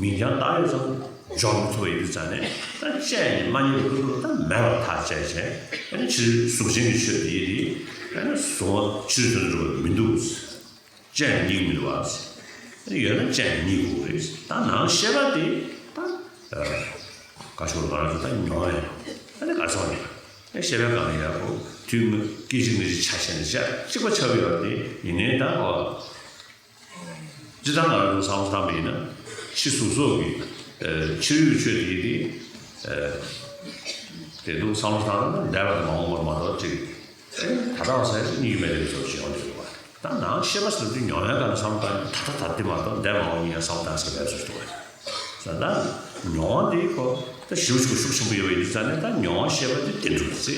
མིང་རྐྱང་བཏགས་ཡོད་ཙང་འཇོག་མི་ཐུབ་པ་ཡིན་དུས་ཙང་ནས། ད་དཔྱད་ནས་མ་རྙེད་པའི་ཁུལ་དུ་ད་མེད་པར་ཐག་བཅད་བྱས། ཨ་ནི་ཕྱིར་གཟུགས་ཅན་གྱི་ཆོས་དེ་ཡིན་དེ་ཨ་ནི་གཟུགས་ཕྱིར་དོན་དུ་འགྲོ་བ་མི་འདུག་དཔྱད་ནས་རྙེད་ཀྱི་མི་འདུག་བ། ཨ་ནི་ཡོད་ན་དཔྱད་ནས་རྙེད་དགོས་རེད། ད་ནང་ཤེས་པ་དེ་ད་ཨ་ག་ཤོར་ང་རང་ཚོ་ད་མྱོང་ཡ་ཡིན། ཨ་ནི་ག་རེ་ཟེར་བ་རེད། ཨེ་ཤེས་པའི་སྒང་ལ་ཡག་པོ་དུས་ངུ་སྐད་ཅིག་ངུ་ཅིག་ཆ་ཤས་ནས་བཞག་གཅིག་པ་ཆགས་ཡོད་རེད། ཡིན་ནའི་ད་ཨོ་སྤྱིར་བཏང་ང་རང་ཚོ་བསམ་བློ་བཏང་པ་ཡིན་ན་ཕྱི་གཟུགས་སོགས་ཀྱི་ཨེ་ཕྱི་རོལ་གྱི་ཆོས་དེ་དེ་ཨེ་དེ་འདུག་བསམ་བློ་བཏང་ན་འདས་པ་དང་མ་འོངས་པ་མ་གཏོགས་ཅིག་ཨེ་ད་ལྟ་བ་ཟེར་ཡ་ཅིག་རྙེད་ཀྱི་མེད་པའི་བཟོ་ཞིག་ཡོང་གི་འདུག་བ། ད་ནང་ཤེས་པ་ཟེར་དུས་མྱོང་བའི་སྒང་ནས་བསམ་བློ་བཏང་ན་ད་ལྟ་ད་ལྟ་དེ་མ་གཏོགས་འདས་མ་འོངས་གཉིས་ཀ་བསམ་བློ་བཏང་ས་མེད་བཟོ་ཞིག་འདུག་བ། ད་མྱོང་བ་འདི་ཁོ་ད་ཞེ་པོ་ཅིག་ཤུགས་ཆེན་པོ་ཡོད་པ་ཡིན་དུས་ཙང་ནས། ད་མྱོང་བ་ཤེས་པ་འདི་བདེན་གྲུབ་ཀྱི་ཚེ།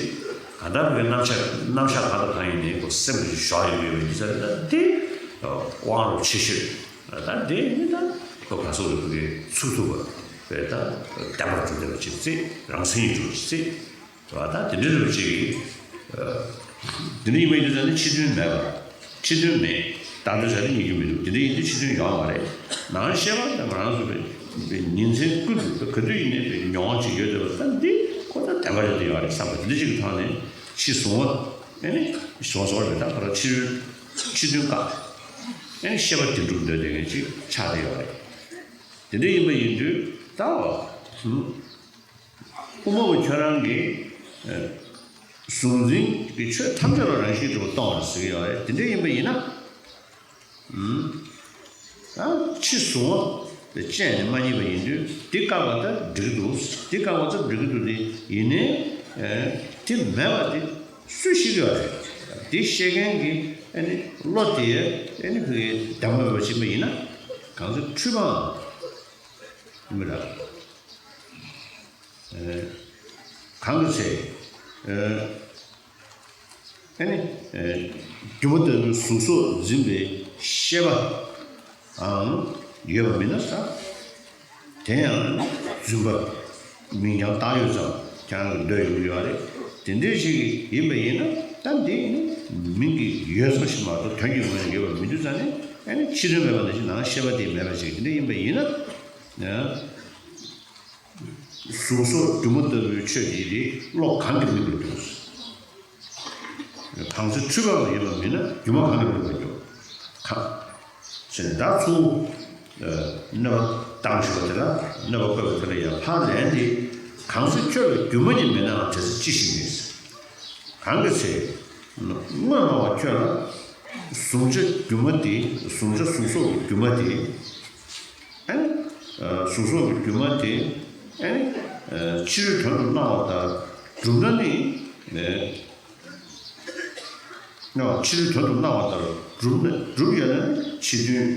གང་ལྟར་བའི་རྣམ་གཞག་རྣམ་གཞག་གང་དང་གང་ཡིན་ནའི་ཁོ་སེམས་ཀྱི་ཞོག་ཡོད་པ་ཡིན་དུས་ཙང་ནས། ད་འདི་དབང་རབ་ཆེ་ཤོས་ད་འདི་ནི་ད་ཁོ་ག་སོགས་རེད། ཁོ་གི་ཚུགས་ཐུབ་པ་བས་ད་བདེན་པར་གྲུབ་བསྡད་པ་ཅིག་ཚེ། རང་མཚན་ཉིད་གྲུབ་པ་ཅིག་ཚེ། ད་དེ་འདྲའི་རིགས་ཅིག་གིས་དེ་འདྲ་ཡིན་པ་ཡིན་དུས་ཙང་ནས་ཕྱི་དོན་མེད་པ། ཕྱི་དོན་མེད། བཏགས་དོན་བྱ་དེ་རྙེད་རྒྱུ་མི་འདུག་དེ་འདྲ་ཡིན་དུས་ཕྱི་དོན་ཡོད་མ་རེད། ནང་ཤེས་པ་དང་ང་རང་ཚོ་པའི་ཉིན་མཚན་ཀུན་ཏུ་ག་དུས་ཡིན་ནའི་པའི་མྱོང་བ་ཅིག་ཡོད་བསྡད་པ། ད་འདི་ཁོ་ད་ བདེན་པ་རེད་དུ་ཡོད་རེད་བསམ་པ་དེ་འདྲ་ཞིག་གི་ཐོག་ནས་ཕྱི་གཟུང་བ་ཨེ་ནི་གཟུང་བཟོ་རེད། ད་ཁོ་རང་ཕྱི་ཕྱི་དོན་བཀག་ཨེ་ནི་ཤེས་པ་བདེན་གྲུབ་འདོད་དེ་ངས་ཅིག་ཆགས་བསྡད་ཡོད་རེད། དེ་འདྲ་ཡིན་པ་ཡིན་དུས་ད་བ། དབུ་མ་པ་ཁྱོད་རང་གིས་གཟུང་འཛིན་གྱི་ཆོས་ཐམས་ཅད་ལ་རང་བཞིན་གྲུབ་པ་སྟོང་པར་ཟེར་གྱི་ཡོད་རེད། དེ་འདྲ་ཡིན་པ་ཡིན་ན། ཨ་ཕྱི་གཟུང་བ་དཔྱད་ནས་མ་རྙེད་པ་ཡིན་དུས་འདི་བཀག་པ་ལྟར་འགྲིག་གི་འདུག་འདི་བཀག་པ་ལྟར་འགྲིག་གི་འདུག་དེ་ཡིན་ནའི་དེ་མེད་པ་དེ་སུས་ཤེས་ཀྱི་ཡོད་རེད། དེ་ཤེས་མཁན་གྱི་ཨ་ནི་བློ་དེ་ཨ་ནི་བདེན་པ་མེད་པ་ཕྱིན་པ་ཡིན་ན་གང་ཚེ་འཁྲུལ་པའང་མི་འདྲ། གང་གི་ཚེ། ཨ་ནི། སྒྱུ་མ་ལྟ་བུའི་གཟུགས་སོགས་འཛིན་པའི་ཤེས་པའང་ཡོད་པ་མིན་ན་ས། དེ་ཡང་རྫུན་པ། མིང་རྐྱང་བཏགས་ཡོད་ཙང་ཁྱེད་རང་གི་འདོད་ཡོང་གི་ཡོད་རེད། དེ་འདྲའི་ཞིག་ཡིན་པ་ཡིན་ན་ད་འདི་ནི་མིང་གི་ཡོད་ཙམ་ཞིག་མ་གཏོགས་དོན་གྱི་ངོས་ནས་ཡོད་པ་མི་འདུག་ཙང་ནི་ཨ་ནི་ཕྱི་དོན་མེད་པ་ནང་བཞིན་ནང་ཤེས་པ་དེ་མེད་པ་ཞིག་དེ་འདྲ་ཡིན་པ་ཡིན་ན། གཟུགས་སོགས་སྒྱུ་མ་ལྟ་བུའི་ཆོས་འདི་ནི་བློ་གང་གིས་དམིགས་པར་འདུག་གང་ཚེ་འཁྲུལ་པའང་ཡིན་པ་མིན་ན་སྒྱུ་མ་གང་གིས་དམིགས་པར་འདུག་གང་ཟེར་ན་ད་ཚུར་གནོད་པ་བཏང་ཞུ་བ་དེ་ལ་གནོད་པ་བཀོད་པ་དེ་ལ་ཡང་ཕར་ལན་དེ་གང་ཚེ་ཁྱོད་ལ་སྒྱུ་མ་ཉིད་མེད་ནའང་དེ་ཚེ་ཅི་ཞིག་ཡིན། གང་གི་ཚེ། དངོས་སྨྲ་བ་ཁྱོད་ལ། གཟུང་བྱ་སྒྱུ་མ་དེ། གཟུང་བྱ་གཟུགས་སོགས་ཀྱི་སྒྱུ་མ་དེ། ཨེ། གཟུགས་སོགས་ཀྱི་སྒྱུ་མ་དེ། ཨེ། ཕྱི་རོལ་དོན་དུ་སྣང་བ་ལྟར་གྲུབ་ན་ནི། ཨེ། ཕྱི་རོལ་དོན་དུ་སྣང་བ་ལྟར་གྲུབ་ན་གྲུབ་ཡོད་ན་ནི་ཕྱི་དོན་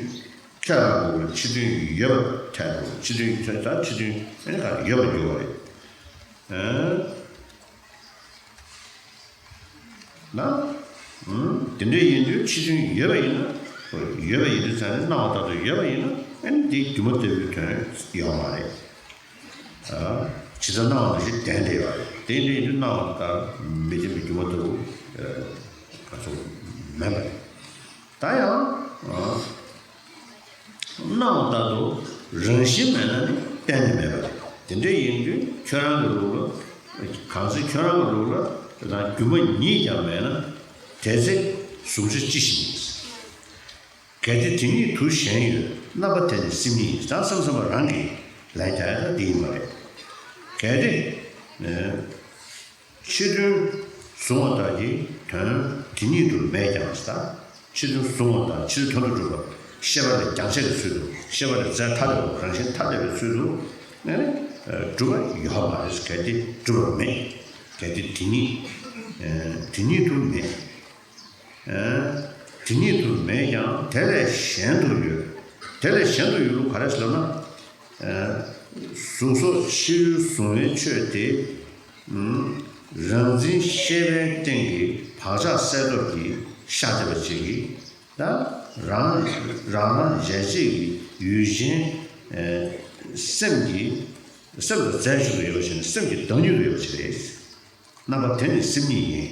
ཁས་བླངས་དགོས་པ་རེད། ཕྱི་དོན་ཡོད་པ་ཐལ་དགོས། ཕྱི་དོན་ད་ཕྱི་དོན་ཨེ་ནི་ག་ཡོད་པ་འགྱུར་བ་རེད། ཨེ། ན། དེ་འདྲ་ཡིན་དུས་ཕྱི་དོན་ཡོད་པ་ཡིན་ན། ཡོད་པ་ཡིན་དུས་ཙང་ནས་སྣང་བ་ལྟར་དུ་ཡོད་པ་ཡིན་ན་ཨ་ནི་འདི་སྒྱུ་མ་ལྟ་བུའི་དོན་ཡོད་མ་རེད། ཇི་ལྟར་སྣང་བ་ནང་བཞིན་བདེན་བསྡད་ཡོད་རེད། དེ་འདྲ་ཡིན་དུས་སྣང་བ་ལྟར་མི་བདེན་པའི་སྒྱུ་མ་ལྟ་བུ་ག་ཚོད་མེད་པ་རེད། ད་ཡང་། སྣང་བ་ལྟར་དུ་རང་བཞིན་མེད་ན་ནི་གཏན་ནས་མེད་པ་རེད། དེ་འདྲ་ཡིན་དུས་ཁྱོད་རང་གི་ལུགས་ལ། གང་ཚེ་ཁྱོད་རང་གི་ལུགས་ལ་དེ་དང་སྒྱུ་མ་ཉིད་ཀྱང་མེད་ན། དེ་ཚེ་གཟུང་བྱ་ཅི་ཞིག་ཡིན། གལ་ཏེ་དེ་ཉིད་དུ་གཞན་ཡོད། རྣམ་པ་དེ་ནི་སེམས་ཉིད་ཡིན། ད་སེམས་ཙམ་པ་རང་གིས་ལན་རྒྱག་ཡ་ད་འདི་ཡིན་པ་རེད། གལ་ཏེ། ཕྱི་དོན་གཟུང་བ་ལྟར་གྱི་དོན་དེ་ཉིད་དུ་མེད་ཀྱང་ཟེར། ཕྱི་དོན་གཟུང་བ་དང་ཕྱི་དོན་དོན་དུ་གྲུབ་པ། ཤེས་པ་ལས་རྒྱང་ཆད་ཀྱི་ཚུལ་དུ། ཤེས་པ་ལས་རྫས་ཐ་དད་པ་རང་བཞིན་ཐ་དད་པའི་ཚུལ་དུ་ནི་གྲུབ་པ་ཡོད་མ་རེད། གལ་ཏེ་གྲུབ་པ་མེད། གལ་ཏེ་དེ་ཉིད་དེ་ཉིད་དུ་མེད། དེ་ཉིད་དུ་མེད་ཀྱང་དེ་ལས་གཞན་དུ་ཡོད། དེ་ལས་གཞན་དུ་ཡོད་ལུགས་ག་རེ་ཟེར་ན། གཟུགས་སོགས་ཕྱི་རོལ་གཟུང་བའི་ཆོས་དེ། རང་འཛིན་ཤེས་པའི་སྟེང་གི་བག་ཆགས་གསལ་སྟོབས་ཀྱིས་ཤར་བསྡད་པ་ཅིག་གིས། ད་རང་རང་རང་འཇལ་བྱེད་ཀྱི་ཡུལ་ཅན་སེམས་ཀྱི་སེམས་དང་རྫས་གཅིག་ཏུ་ཡོད་པ་ཞིག་ནི་སེམས་ཀྱི་བདག་ཉིད་དུ་ཡོད་པ་ཅིག་རེད། རྣམ་པ་དེ་ནི་སེམས་ཉིད་ཡིན།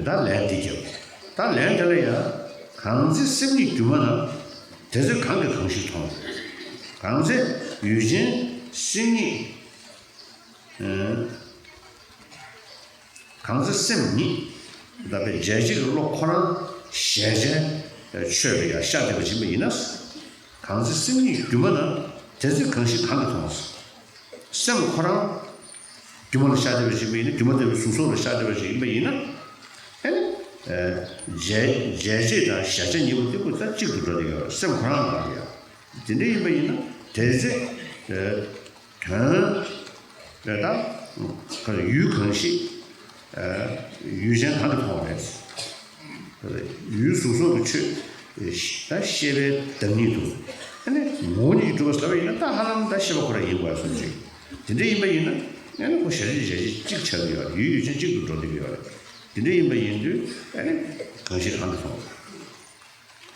ད་ལན་འདི་རྒྱབ། ད་ལན་དེ་ལ་ཡང་གང་ཚེ་སེམས་ཉིད་སྒྱུ་མ་ན། དེ་ཚེ་གང་གིས་གང་ཞིག་མཐོང་། གང་ཚེ་ཡུལ་ཅན་སེམས་ཉིད། གང་ཚེ་སེམས་ཉིད་ད་པའི་འཇལ་བྱེད་ཀྱི་བློ་ཁོ་རང་གཞལ་བྱའི་ཆོས་ལ་ཡང་ཤར་བསྡད་པ་ཡིན་པ་ཡིན་ན། གང་ཚེ་སེམས་ཉིད་སྒྱུ་མ་ན། དེ་ཚེ་གང་ཞིག་གང་གིས་མཐོང་། སེམས་ཁོ་རང་སྒྱུ་མ་ལ་ཤར་བསྡད་པ་ཞིག་ཡིན་ན། སྒྱུ་མ་ལྟ་བུའི་གཟུགས་སོགས་ལ་ཤར་བསྡད་པ་ཞིག་ཡིན་པ་ཡིན་ན། ཨ་ནི། འཇལ་འཇལ་བྱེད་དང་གཞལ་བྱ་གཉིས་པོ་དེ་ཀུན་ད་གཅིག་ཏུ་འགྲོ་བསྡད་ཡོད་རེད། སེམས་ཁོ་རང་ལ་ཡང་དེ་འདྲ་ཡིན་པ་ཡིན་ན་དེ་ཚེ་དོན་རེད། ད་ཡུལ་གང་ཞིག་ཡུལ་ཅན་གང་གིས་མཐོང་བ་རེད། ཡུལ་གཟུགས་སོགས་ཀྱི་ཆོས་ད་ཤེས་པའི་བདག་ཉིད་དུ། ཨ་ནི་ངོ་བོ་ཉིད་ཀྱིས་གྲུབ་པ་ཟེར་བ་ཡིན་ན་ད་ཧ་ལམ་ད་ཤེས་པ་ཁོ་རང་ཡིན་དགོས་སོང་ཅིག་དེ་འདྲ་ཡིན་པ་ཡིན་ན་ཨ་ནི་ཁོ་གཞལ་བྱ་གཞལ་བྱེད་གཅིག་ཆགས་ཀྱི་ཡོད་རེད། ཡུལ་ཡུལ་ཅན་གཅིག་ཏུ་འགྲོ་བསྡད་ཀྱི་ཡོད་རེད། དེ་འདྲ་ཡིན་པ་ཡིན་དུས་ཨ་ནི་གང་ཞིག་གང་གིས་མཐོང་།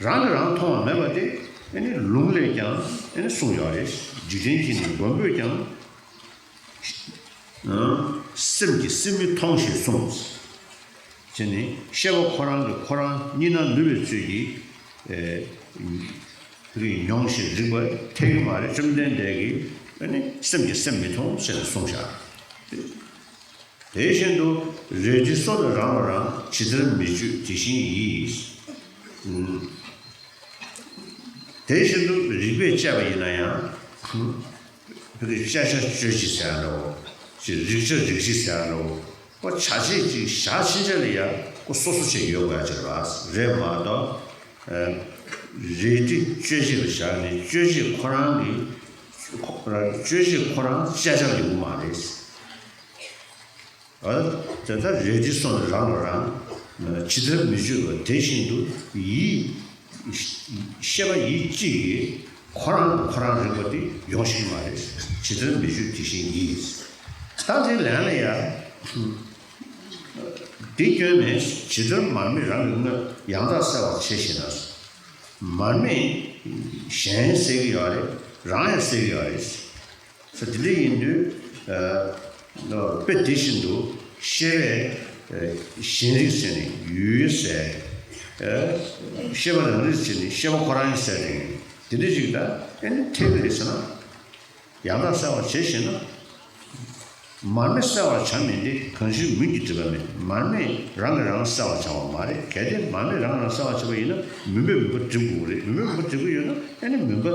རང་གིས་རང་མཐོང་བ་མེད་པ་དེ་ཨ་ནི་ལུང་ལས་ཀྱང་ཨ་ནི་གསུངས་ཡོད་རེད། འཇིག་རྟེན་གྱི་ནི་མགོན་པོས་ཀྱང་། སེམས་ཀྱིས་སེམས་མི་མཐོང་ཞེས་གསུངས། དེ་ནི་ཤེས་པ་ཁོ་རང་གིས་ཁོ་རང་གཉིད་ན་ནུབ་པའི་ཚུལ་གྱིས་རིག་མྱོང་ཞིང་རིག་པ་འཐད་ཀྱི་མ་རེད། བཅོམ་ལྡན་འདས་ཀྱིས་ ཨ་ནི་སེམས་ཀྱིས་སེམས་མི་མཐོང་ཟེར་ནས་གསུངས་བཞག་དེ་བཞིན་དུ་རལ་གྲི་སོ་ནི་རང་ལ་རང་། ཇི་ལྟར་མི་གཅོད་དེ་བཞིན་ཡིད། དེ་བཞིན་དུ་རིགས་པས་དཔྱད་པ་ཡིན་ན་ཡང་། བོད་ཀྱི་དཔྱད་བྱ་དཔྱོད་བྱེད་ཟེར་ཡ་འདྲ་བོ། ཅིག་རིག་བྱ་རིག་བྱེད་ཟེར་ཡ་འདྲ་བོ། ཁོ་བྱ་བྱེད་ཅིག་བཞག་ཕྱིན་ཆད་ལ་ཡ་ཁོ་སོ་སོ་ཅིག་ཡོད་དགོས་ཡ་ཅིག་རེད་པ། རེད་མ་གཏོགས། རལ་གྲི་དཔྱོད་བྱེད་ལ་བཞག་ནས་དཔྱོད་བྱེད་ཁོ་རང་གི། ཁོ་རང་དཔྱོད་བྱེད་ཁོ་རང་དཔྱད་བྱ་ལ་ཡོང་གི་མ་རེད། ཨ། དེ་ལྟར་རལ་གྲི་སོ་ནི་རང་ལ་རང་། ཇི་ལྟར་མི་གཅོད་པ་དེ་བཞིན་དུ་ཡིད། ཤེས་པ་ཡིད་གཅིག་གིས་ཁོ་རང་ལ་ཁོ་རང་རིག་པ་དེ་ཡོང་ཤེས་ཀྱི་མ་རེད། ཇི་ལྟར་མི་གཅོད་དེ་བཞིན་ཡིད། ད་དེ་ལན་ལ་ཡ། དེ་སྐྱོན་མེད། ཇི་ལྟར་མར་མེ་རང་གི་དངོས། ཡང་དག་གསལ་བར་བྱེད་ཞེ་ན། མར་མེ་གཞན་གསལ་གྱི་ཡོད་རེད། རང་ཡང་གསལ་གྱི་ཡོད་རེད། ས་དེ་འདྲ་ཡིན་དུས། ཨ། དཔེ་དེ་བཞིན་དུ་ཤེས་པས་གཞན་རིག་ཟེར་ནས་ཡུལ་ཟེར། ཨ། ཤེས་པ་རང་རིག་ཟེར་ནས་ཤེས་པ་ཁོ་རང་ཡིན་ཟེར་ནས་དེ་འདྲ་ཞིག་ད་ཨེ་ནི་འཐད་ཀྱི་རེད་ཟེར་ན། ཡང་དག་གསལ་བར་བྱེད་ཞེ་ན། མར་མེ་གསལ་བར་བྱ་མིན་ཏེ། གང་ཕྱིར་མུན་གྱིས་བསྒྲིབས་པ་མེད། མར་མེ་རང་གིས་རང་གསལ་བར་བྱ་བ་མ་རེད། གལ་ཏེ་མར་མེ་རང་གིས་རང་གསལ་བར་བྱ་བ་ཡིན་ན་མུན་པས་མུན་པ་བསྒྲིབ་དགོས་རེད། མུན་པས་མུན་པ་བསྒྲིབ་ཀྱི་ཡོད་ན་ཨེ་ནི་མུན་པ་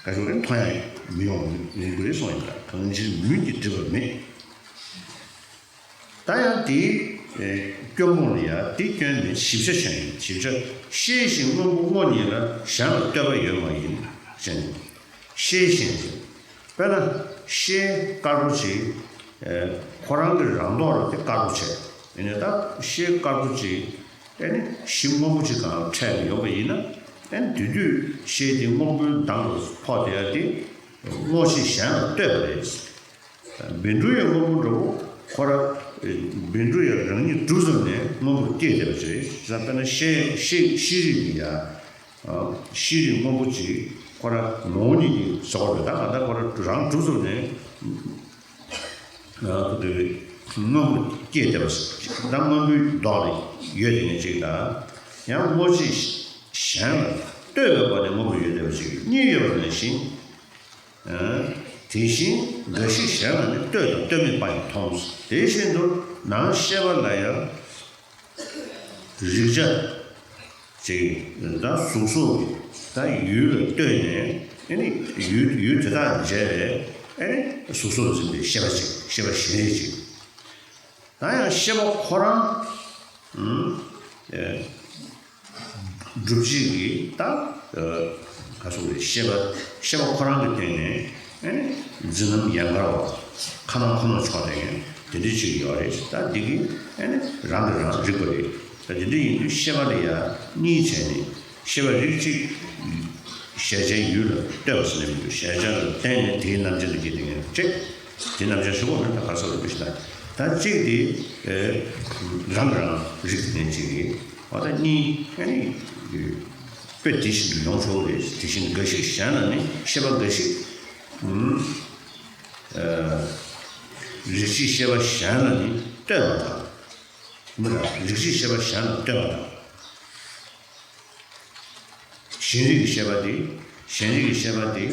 ག་ཞུ་རེད། མཐོང་ཡ་མི་ཡོང་ཡིན་དགོས་རེད་གསུངས་ཡིན་ད། གང་ཕྱིར་མུན་གྱིས་བསྒྲིབས་པ་མེད། ད་ཡང་དེའི་སྐྱོན་སྤོང་ལ་ཡ་དེའི་སྐྱོན་མེད། ཞིབ་ཆ་ཆ་ཡིན། ཞིབ་ཆ། ཤེས་བཞིན་དངོས་པོ་དངོས་ཉིད་ལ། གཞན་ལ་ལྟོས་པ་ཡོད་མ་ཡིན་ཞེས། ཤེས་བཞིན། དཔེར་ན་ཤེལ་དཀར་པོ་ཅིག་ཁོ་རང་གི་རང་མདོག་ལ་དེ་དཀར་པོ་བྱས། ཡིན་ནའི་ད་ཤེལ་དཀར་པོ་ཅིག་ཨེ་ནི་གཞི་སྔོན་པོ་ཅིག་གང་འཕྲད་ནས་ཡོད་པ་ཡིན་ན། ཨེ་ནི་དེ་དུས་ཤེལ་དེ་སྔོན་པོའི་མདངས་ལ་ཕོག་བསྡད་ཡ་དེ་དངོས་གཞི་གཞན་ལ་ལྟོས་པ་རེད། བཻ་ཌཱུརྱ་སྔོན་པོ་འདྲ་བོ་ཁོ་ར། བཻ་ཌཱུརྱ་རང་ཉིད་གྲུབ་ཙམ་ནས་སྔོན་པོར་སྐྱེས་བསྡད་པ་ཅིག་རེད། ས་དཔེར་ན་ཤེལ་ཤེལ་ཤེལ་རིགས་ཡིན་ཡ། ཤེལ་རིགས་སྔོན་པོ་ཅིག་ཁོ་ར་ངོ་བོ་ཉིད་ཀྱིས་བཟོ་བ་རེད། ད་ག་ད་ཁོ་ར་རང་གྲུབ་ཙམ་ནས་སྔོན་པོར་སྐྱེས་བསྡད་པ་ཅིག་ད་སྔོན་པོའི་མདོག་ལ་ཡོད་དེ་ནས་ཅིག་དང་། ཡང་དངོས་གཞི་གཞན་ལ་ལྟོས་པའི་སྒོ་ནས་སྔོན་པོར་ཡོད་བསྡད་པ་ཅིག་གཉིས་ཡོད་པ་ནང་བཞིན། དེ་བཞིན་འགའ་ཞིག་གཞན་ལ་ནི་ལྟོས་དང་ལྟོས་མེད་པ་ཡང་མཐོང་། དེ་བཞིན་དུ་ནང་ཤེས་པ་ལ་ཡང་རིག་བྱ་ཅིག་ད་གཟུགས་སོགས་ཀྱི་ད་ཡུལ་ལ་ལྟོས་ནས་ཨེ་ནི་ཡུལ་ཡུལ་དེ་དག་མཇལ་བས་ཨེ་ནི་གཟུགས་སོགས་འཛིན་པའི་ཤེས་པ་ཅིག་ཤེས་པ་གཞན་རིག་ཅིག་ད་ཡང་ཤེས་པ་ཁོ་རང་། ཨུམ། ཨེ། སྒྲུབ་བྱེད་ཀྱི་ད། ཨ། ག་སོགས་རེད། ཤེས་པ་ཤེས་པ་ཁོ་རང་གི་སྟེང་ནས་ཨེ་ནི་འཛིན་རྣམ་ཡན་གར་བ། ཁ་ན་ཁོ་ན་ཆོག་དེ་དེ་འདྲ་ཅིག་ཡོད་རེད། ད་འདི་གི་ཨེ་ནི་རང་གིས་རང་རིག་པ་རེད། ད་འདི་འདྲ་ཡིན་དུས་ཤེས་པ་ལ་ཡ་གཉིས་བྱས་ནས་ཤེས་པ་རིགས་གཅིག་གཞལ་བྱའི་ཡུལ་ལ་ལྟོས་པ་ཟེར་ནས་མི་འདུག་གཞལ་བྱ་ལ་བརྟེན་ནས་དེའི་རྣམ་གཞག་ལ་སྐྱེས་ཏེ་ངེས་གཅིག་དེ་རྣམ་གཞག་ཞུ་གོ་མིན་ད་ག་སོགས་ལ་འདུ་ཤེས་ན། ད་གཅིག་དེ་རང་གིས་རང་རིག་ནས་གཅིག་རེད། འོ་ད་གཉིས་ཨ་ནི་དཔེ་དེ་བཞིན་དུ་ཡོང་ཆོག་རེད། དེ་བཞིན་འགའ་ཞིག་གཞན་ལ་ནི་ཤེས་པ་འགའ་ཞིག་ཨུམ། ཨ། རིགས་གཅིག་ཤེས་པ་གཞན་ལ་ནི་ལྟོས་པ་དང་། མི་ལ་རིགས་གཅིག་ཤེས་པ་གཞན་ལ་ལྟོས་པ་དང་། གཞན་རིག་གི་ཤེས་པ་དེ། གཞན་རིག་གི་ཤེས་པ་དེ།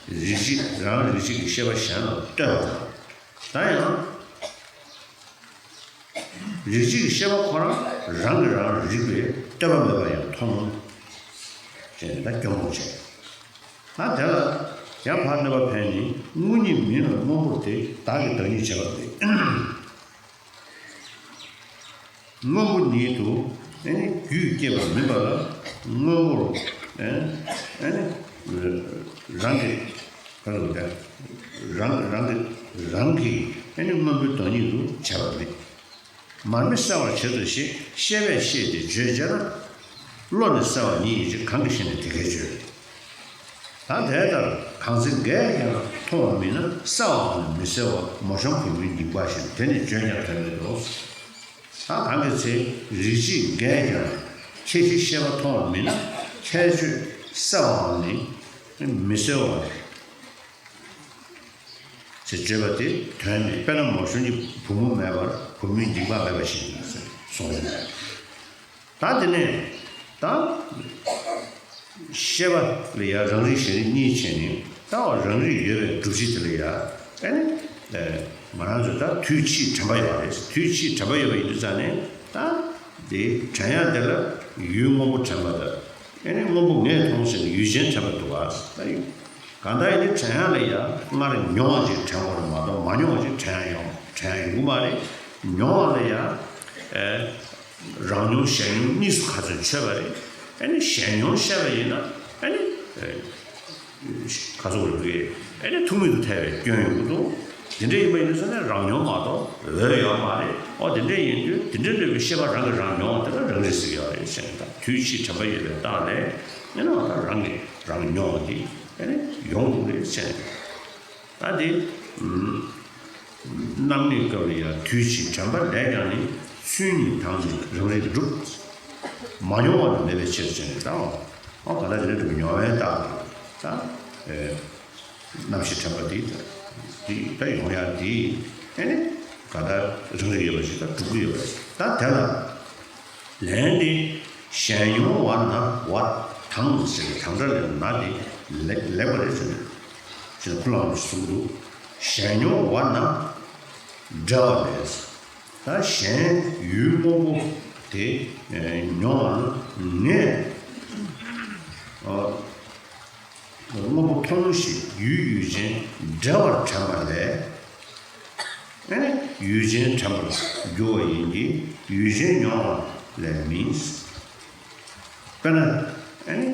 རིགས་གཅིག་རང་རིགས་གཅིག་གི་ཤེས་པ་གཞན་ལ་ལྟོས་པ་དང་། ད་ཡང་། རིགས་གཅིག་གི་ཤེས་པ་ཁོ་རང་རང་གིས་རང་རིག་པས་ལྟོས་པ་མེད་པར་ཡང་མཐོང་། ཅེས་ད་སྐྱོན་སྤོང་བྱས། ད་དེ་ལ་ཡང་ཕར་གནོད་པ་འཕེན་ནས། དངོས་ཉིད་མིན་ལ་སྔོན་པོར་དེ། བདག་གིས་བདག་ཉིད་བྱས་པ་སྟེ། སྔོན་པོ་ཉིད་དུ་ཨེ་ནི་རྒྱུས་སྐྱེས་པ་མིན་པ་ལ་སྔོན་པོར་ཨེ་ཨེ་ནི་རང་གི་ག་ལ་བརྟེན་རང་རང་གི་རང་གི་ཨེ་ནི་སྔོན་པོའི་བདག་ཉིད་དུ་བྱས་པ་མེད། མར་མེ་གསལ་བར་བྱེད་དོ་ཞེས་ཤེས་པས་ཤེས་ཏེ་བརྗོད་བྱས་ན། བློ་ནི་གསལ་བ་ཉིད་ཡིན་ཕྱིར་གང་གིས་ཤེས་ནས་དེ་སྐད་བརྗོད། ད་དེ་ལྟར་གང་ཚེ་འགས་ཀྱང་མཐོང་བ་མིན་ན། གསལ་བའམ་ནི་མི་གསལ་བ། མོ་གཤམ་བུ་མོའི་འགྱིང་བག་བཞིན། དེ་ནི་བརྗོད་ཀྱང་དོན་མེད་དོ། ད་གང་གི་ཚེ་རིགས་གཅིག་འགས་ཀྱང་ཁྱད་གཞི་ཤེས་པ་མཐོང་བ་མིན་ན། ཁྱད་ཆོས་གསལ་བའམ་ནི་མི་གསལ་བ་ཞེས་བརྗོད་པ་དེ་དོན་མེད། དཔེར་ན་མོ་གཤམ་གྱི་བུ་མོ་མེད་པར་བུ་མོའི་འགྱིང་བག་མེད་པ་བཞིན་གསུངས། ད་དེ་ནས་ད་ ཤེས་པ་ལ་ཡང་རང་རིག་གཞན་རིག་གཉིས་ཕྱེ་ནས། ད་རང་རིག་ཡོད་པའི་སྒྲུབ་བྱེད་དེ་ལ་ཡང་ཨེ་ནི། ཨེ། ང་རང་ཚོ་ད་དུས་ཕྱིས་དྲན་པ་ཡོད་རེད། དུས་ཕྱིས་དྲན་པ་ཡོད་པ་ཡིན་དུས་ཙང་ནས། ད་དེ་དྲན་ཡག་དེ་ལ་ཡུལ་སྔོན་པོ་དྲན་པ་དང་། ཨེ་ནི་སྔོན་པོ་ངས་མཐོང་ཟེར་ནས་ཡུལ་ཅན་དྲན་པ་འདུག་ག་ད་ཡུལ། གང་ལྟར་ཡིན་ན་དྲན་ཡག་ལ་ཡང་སྔར་མྱོང་བ་ཅིག་དྲན་དགོས་རེད་མ་གཏོགས། མ་མྱོང་བ་ཅིག་དྲན་ཡག་ཡོང་དྲན་ཡག་ཡོང་གི་མ་རེད། མྱོང་བ་ལ་ཡང་། ཨེ། རང་མྱོང་གཞན་མྱོང་གཉིས་སུ་ཁ་ཚོན་ཆོད་པ་རེད། ཨེ་ནི་གཞན་མྱོང་བཤད་པ་ཡིན་ན། ཨེ་ནི། ཨེ། ག་ཚོད་རེད། ཨེ་ནི་ཐུག་མེད་དུ་ཐལ་བའི་སྐྱོན་ཡོང་གི་འདུག་དེ་འདྲ་ཡིན་པ་ཡིན་ན་ཟེར་ན་རང་མྱོང་མ་གཏོགས་འོས་ཡོད་མ་རེད། ཨོ་དེ་འདྲ་ཡིན་དུས་དེ་འདྲ་འདོད་པའི་ཤེས་པ་རང་གིས་རང་མྱོང་བ་དེ་ལ་རང་རིག་ཟེར་གྱི་ཡོད་རེད་ཟེར་ནས། ད་དུས་ཕྱིས་དྲན་པ་ཡོད་པའི་རྟགས་ལས་ཨེ་ནི་ང་ད་རང་གིས་རང་མྱོང་བ་འདི་ཨེ་ནི་ཡོང་གི་རེད་ཟེར་ནས། ད་འདི། ཨུམ། རྣམ་ངེས་སྐབས་ལ་ཡང་དུས་ཕྱིས་དྲན་པ་ལས་ཀྱང་ནི། ཚུལ་གཉིས་དང་ནི་རང་རིག་འགྲུབ། མ་མྱོང་བ་ལ་མེད་པའི་ཕྱིར་ཟེར་ནས། ད་འོ་ག་ད་དེ་འདྲ་འགྲུབ་མྱོང་བའི་རྟགས་ད། ཨེ། རྣམ་ཤེས་དྲན་པ་འདི་འདི་ད་ཡོང་ཡག་འདི། ཨེ་ནི་ག་ད་རང་རིག་ཡོད་པ་ཞིག་ད་འགྲུབ་ཀྱི་ཡོད་པ་རེད། ད་དེ་ལ། ལན་འདི། གཞན་མྱོང་བ་ན་བ་དང་ཟེར་བའི་དང་སྒྲ་ལས་ན་འདི་ལེགས་ལེགས་པ་རེད་ཟེར་ནས། ཅེས་ཀུན་སློང་གིས་གསུངས་འདུག་གཞན་མྱོང་བ་ན་འབྲེལ་བ་མེད། ད་གཞན་ཡུལ་སྔོན་པོ་དེ་མྱོང་བ་ན་ངས། ཨ། སྔོན་པོ་མཐོང་ཞིང་ཡུལ་ཡུལ་ཅན་འབྲེལ་བར་དྲན་པ་ལས། ཨེ་ནི་ཡུལ་ཅན་དྲན་པར་འགྱུར་བ་ཡིན་གྱི། ཡུལ་ཅན་མྱོང་བ་ལས་མིན། དཔེར་ན། ཨེ་ནི་